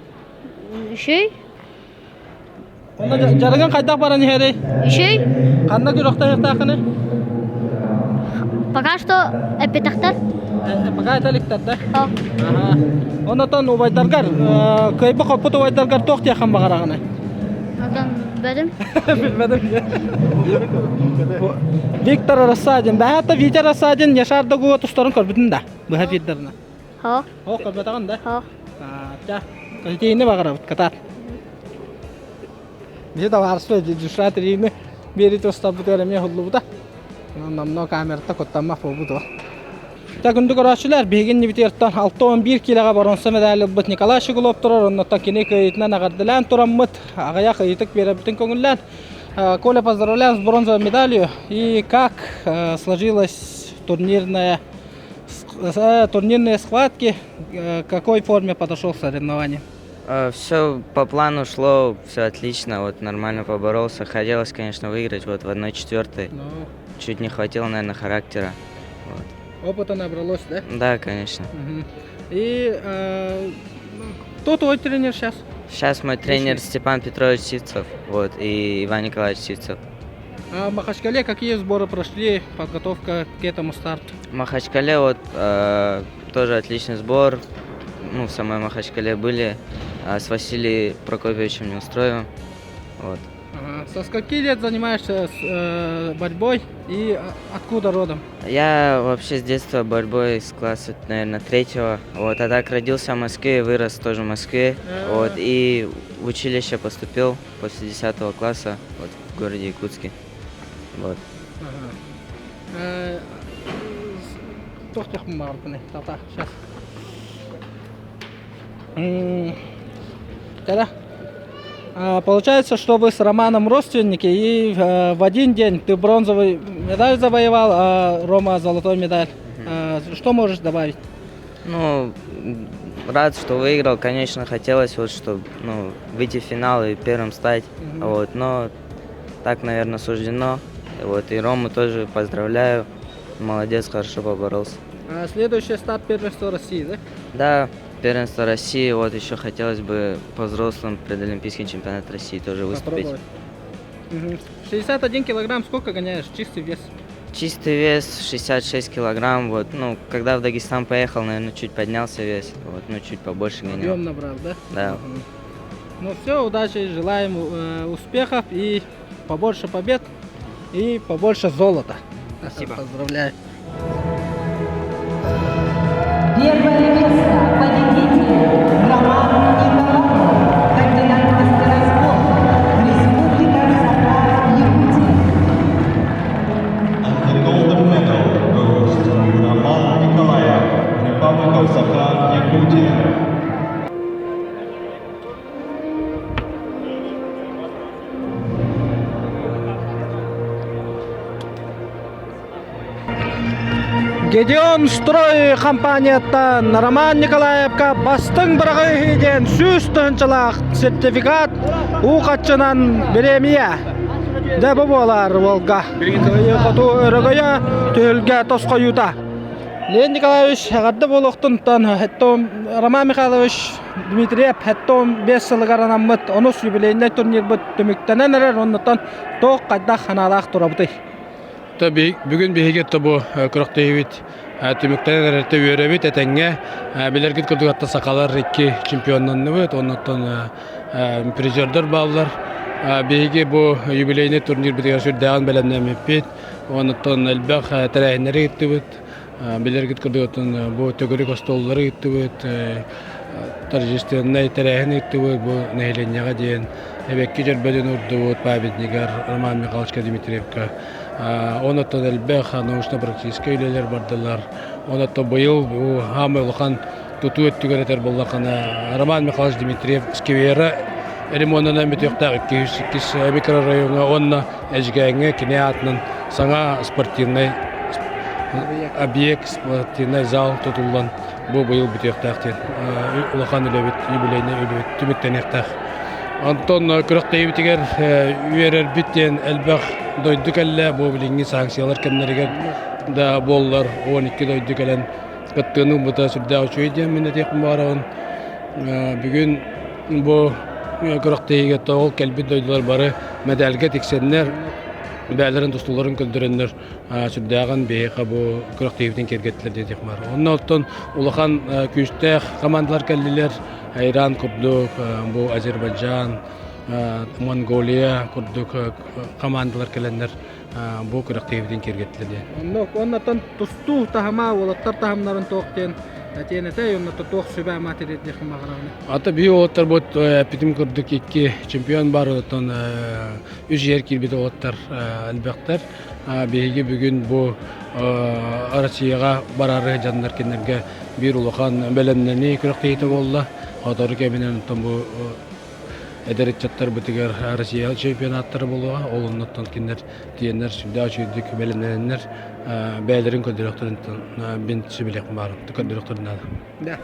Үчүгэй. Онно дьарыгын хайдах баран иһэрий? Үчүгэй. Ханна күрэхтэһиэхтээххиний? Пока что эппэтэхтэр. Пока этэ иликтэр да? Аха. Онотон убайдаргар, кыайбы хоппут убайдаргар туох диэххин баҕараҕыный? Онтон билбэтим. Билбэтим. Виктор Рассадин. Бэһээтэ Витя Рассадин Яшар Дагуга тустарын көрбүтүн да? Быһа биирдэринэ. Хо. Хо көрбөтөҕүн да? Хо. Ча, итиини баҕарабыт, кытаат. Биһи табаарыспыт Дюшат Рины биэри тустарбытыгар эмиэ уһуллубута. Номно камерата куттаммах буолбут ол. Та күндү көрөөччүлэр, биһиги иннибитигэртэн 61 киилэҕэ боруонса медаль ылбыт Николай Щеглов турар, оннуттан кини кыайыытынан эҕэрдэлээн тураммыт, аҕыйах ыйытык биэрэрбитин көҥүллээн. Коля, поздравляем с бронзовой медалью. И как сложилась турнирная турнирные схватки, в какой форме подошел к соревнованиям? Все по плану шло, все отлично, вот нормально поборолся. Хотелось, конечно, выиграть вот в 1-4. Ну. Чуть не хватило, наверное, характера. Вот. Опыта набралось, да? Да, конечно. Угу. И кто твой тренер сейчас? Сейчас мой тренер Степан Петрович Сивцев, вот, и Иван Николаевич Сивцев. А в Махачкале какие сборы прошли, подготовка к этому старту? В Махачкале вот тоже отличный сбор. Ну, в самой Махачкале были с Василием Прокопьевичем Неустроевым. Вот. Ага. Со скольки лет занимаешься с, борьбой и откуда родом? Я вообще с детства борьбой с класса, наверное, третьего. Вот, а так родился в Москве, вырос тоже в Москве. Вот, и в училище поступил после 10 класса вот, в городе Якутске. Вот. Ага. Туох Тата, сейчас. Тогда получается, что вы с Романом родственники, и в один день ты бронзовый медаль завоевал, а Рома золотой медаль. Что можешь добавить? Ну, рад, что выиграл. Конечно, хотелось вот, чтобы ну, выйти в финал и первым стать. Вот, но так, наверное, суждено. Вот, и Рому тоже поздравляю. Молодец, хорошо поборолся. А следующий старт первенства России, да? Да, первенство России. Вот еще хотелось бы по взрослым предолимпийский чемпионат России тоже выступить. Попробовать. Мгм. 61 килограмм сколько гоняешь? Чистый вес? Чистый вес 66 килограмм. Вот, ну, когда в Дагестан поехал, наверное, чуть поднялся вес. Вот, ну, чуть побольше гонял. Объем набрал, да? Да. Мгм. Ну все, удачи, желаем э, успехов и побольше побед и побольше золота. Спасибо. Поздравляю. Первое место победитель Роман Николаев, кандидат в мастера спорта, Республика Саха-Якутия. And the golden medal goes to Roman Nikolaev, Republic of Sakha, Yakutia. Гедеон Строй компанияттан Роман Николаевка бастыҥ быраҕыы диэн 100 тыһыынчалаах сертификат уу хаччынан бириэмийэ. Дьэ бу буолар уолга. Хоту өрөгөйө түһүлгэ тосхойуута. Леонид Николаевич эҕэрдэ буолуохтунтан Роман Михайлович Дмитриев 75 сылыгар анаммыт онус юбилейнай турнирбыт түмүктэнэн эрэр оннуттан туох хайдах санаалаах турабытый? Бүгүн биһиги бу күрэхтэһиибит түмүктэнэн эрэртэ үөрэбит этэҥҥэ билэргит курдук атта сахалар икки чемпионнанныбыт оннуттан призердэр бааллар биһиги бу юбилейный турнирбытыгар сүрдээҕин бэлэмнэммиппит оннуттан элбэх тэрээһиннэри ыыттыбыт билэргит курдук бу төгүрүк остуоллары ыыттыбыт торжественнай тэрээһин ыыттыбыт бу нэһилиэнньэҕэ диэн эбэкки дьөрбөтүн урдубут памятнигар Роман Михайловичка Дмитриевка онуттан элбэх научно-практическай үлэлэр бардылар онуттан быйыл бу хаамай улахан тутуу өттүгэр этэр буоллаххына Роман Михайлович Дмитриев сквера ремонунан бүтүөхтээх 202 микрорайоҥҥа уонна Эдьигээҥҥэ кини аатынан саҥа спортивнай объект спортивнай зал тутуллан бу быйыл бүтүөхтээх диэн улахан үлэбит юбилейный үлэбит түмүктэниэхтээх. Онтон күрэхтэһиибитигэр үөрэрбит диэн элбэх дойду кэллэ бу билиҥҥи санкциялар кэмнэригэр да буоллар 12 дойду кэлэн кыттыыны ылбыта сүрдээх үчүгэй диэн мин этиэхпин баҕарабын. Бүгүн бу күрэхтэһиигэ ол кэлбит дойдулар бары мэдээлгэ тиксэннэр бэйэлэрин тустууларын көрдөрөннөр сүрдээҕин биһиэхэ бу күрэхтэһиибитин киэргэттилэр диэтих баар. Онно оттон улахан күүстээх командалар кэллилэр. Иран курдук, бу Азербайджан, Монголия курдук командалар кэлэннэр бу күрэхтэһиибитин киэргэттилэр диэн. Онно оннотон тустуу таһыма уолаттар таһымнарын туох диэн этиэн этэй, онно туох сүбэ-ама тириэрдиэххин баҕараҕын? Ата биһи уолаттар бут эппитим курдук икки чемпион бар, оттон үс иһэр киирбит уолаттар элбэхтэр. Биһиги бүгүн бу Россияҕа бараары дьоннор кинилэргэ биир улахан бэлэмнэнии күрэхтэһиитэ буолла. Сотору кэминэн оттон бу эдэр ыччаттарбытыгар Россия чемпионаттара буолуоҕа. Ол оннуттан кинилэр тиийэннэр сүрдээх үчүгэйдик бэлэмнэнэннэр бэйэлэрин көрдөрүөхтэрин мин сүбэлиэхпин баҕарабын көрдөрүөхтэрин наада. Да.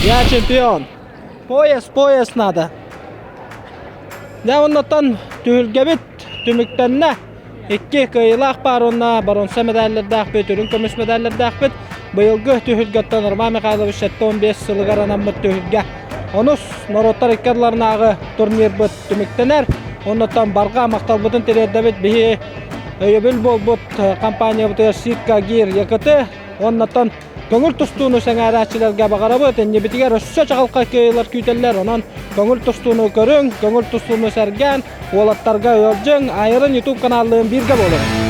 Я чемпион. Пояс, пояс надо. Дьэ оннуттан түһүлгэбит түмүктэннэ. Икки кыайыылаах баар уонна боруонса мэдээллэрдээхпит, үрүҥ көмүс мэдээллэрдээхпит. Быйылгы түһүлгэттэн Роман Михайлович 75 сылыгар анаммыт түһүлгэ. Онус норуоттар икки ардыларынааҕы турнирбыт түмүктэнэр. Оннуттан барҕа махталбытын тириэрдэбит биһи өйөбүл буолбут компаниябытыгар Ситка Гир ЯКТ Оннуттан көҥүл тустууну сэҥээрээччилэргэ баҕарабыт. Иннибитигэр өссө чаҕылхай кыайыылар күүтэллэр. Онон көҥүл тустууну көрүҥ, көҥүл тустууну сэргээн, уолаттарга ыалдьыҥ, Айрын YouTube каналлыын бииргэ буолуҥ.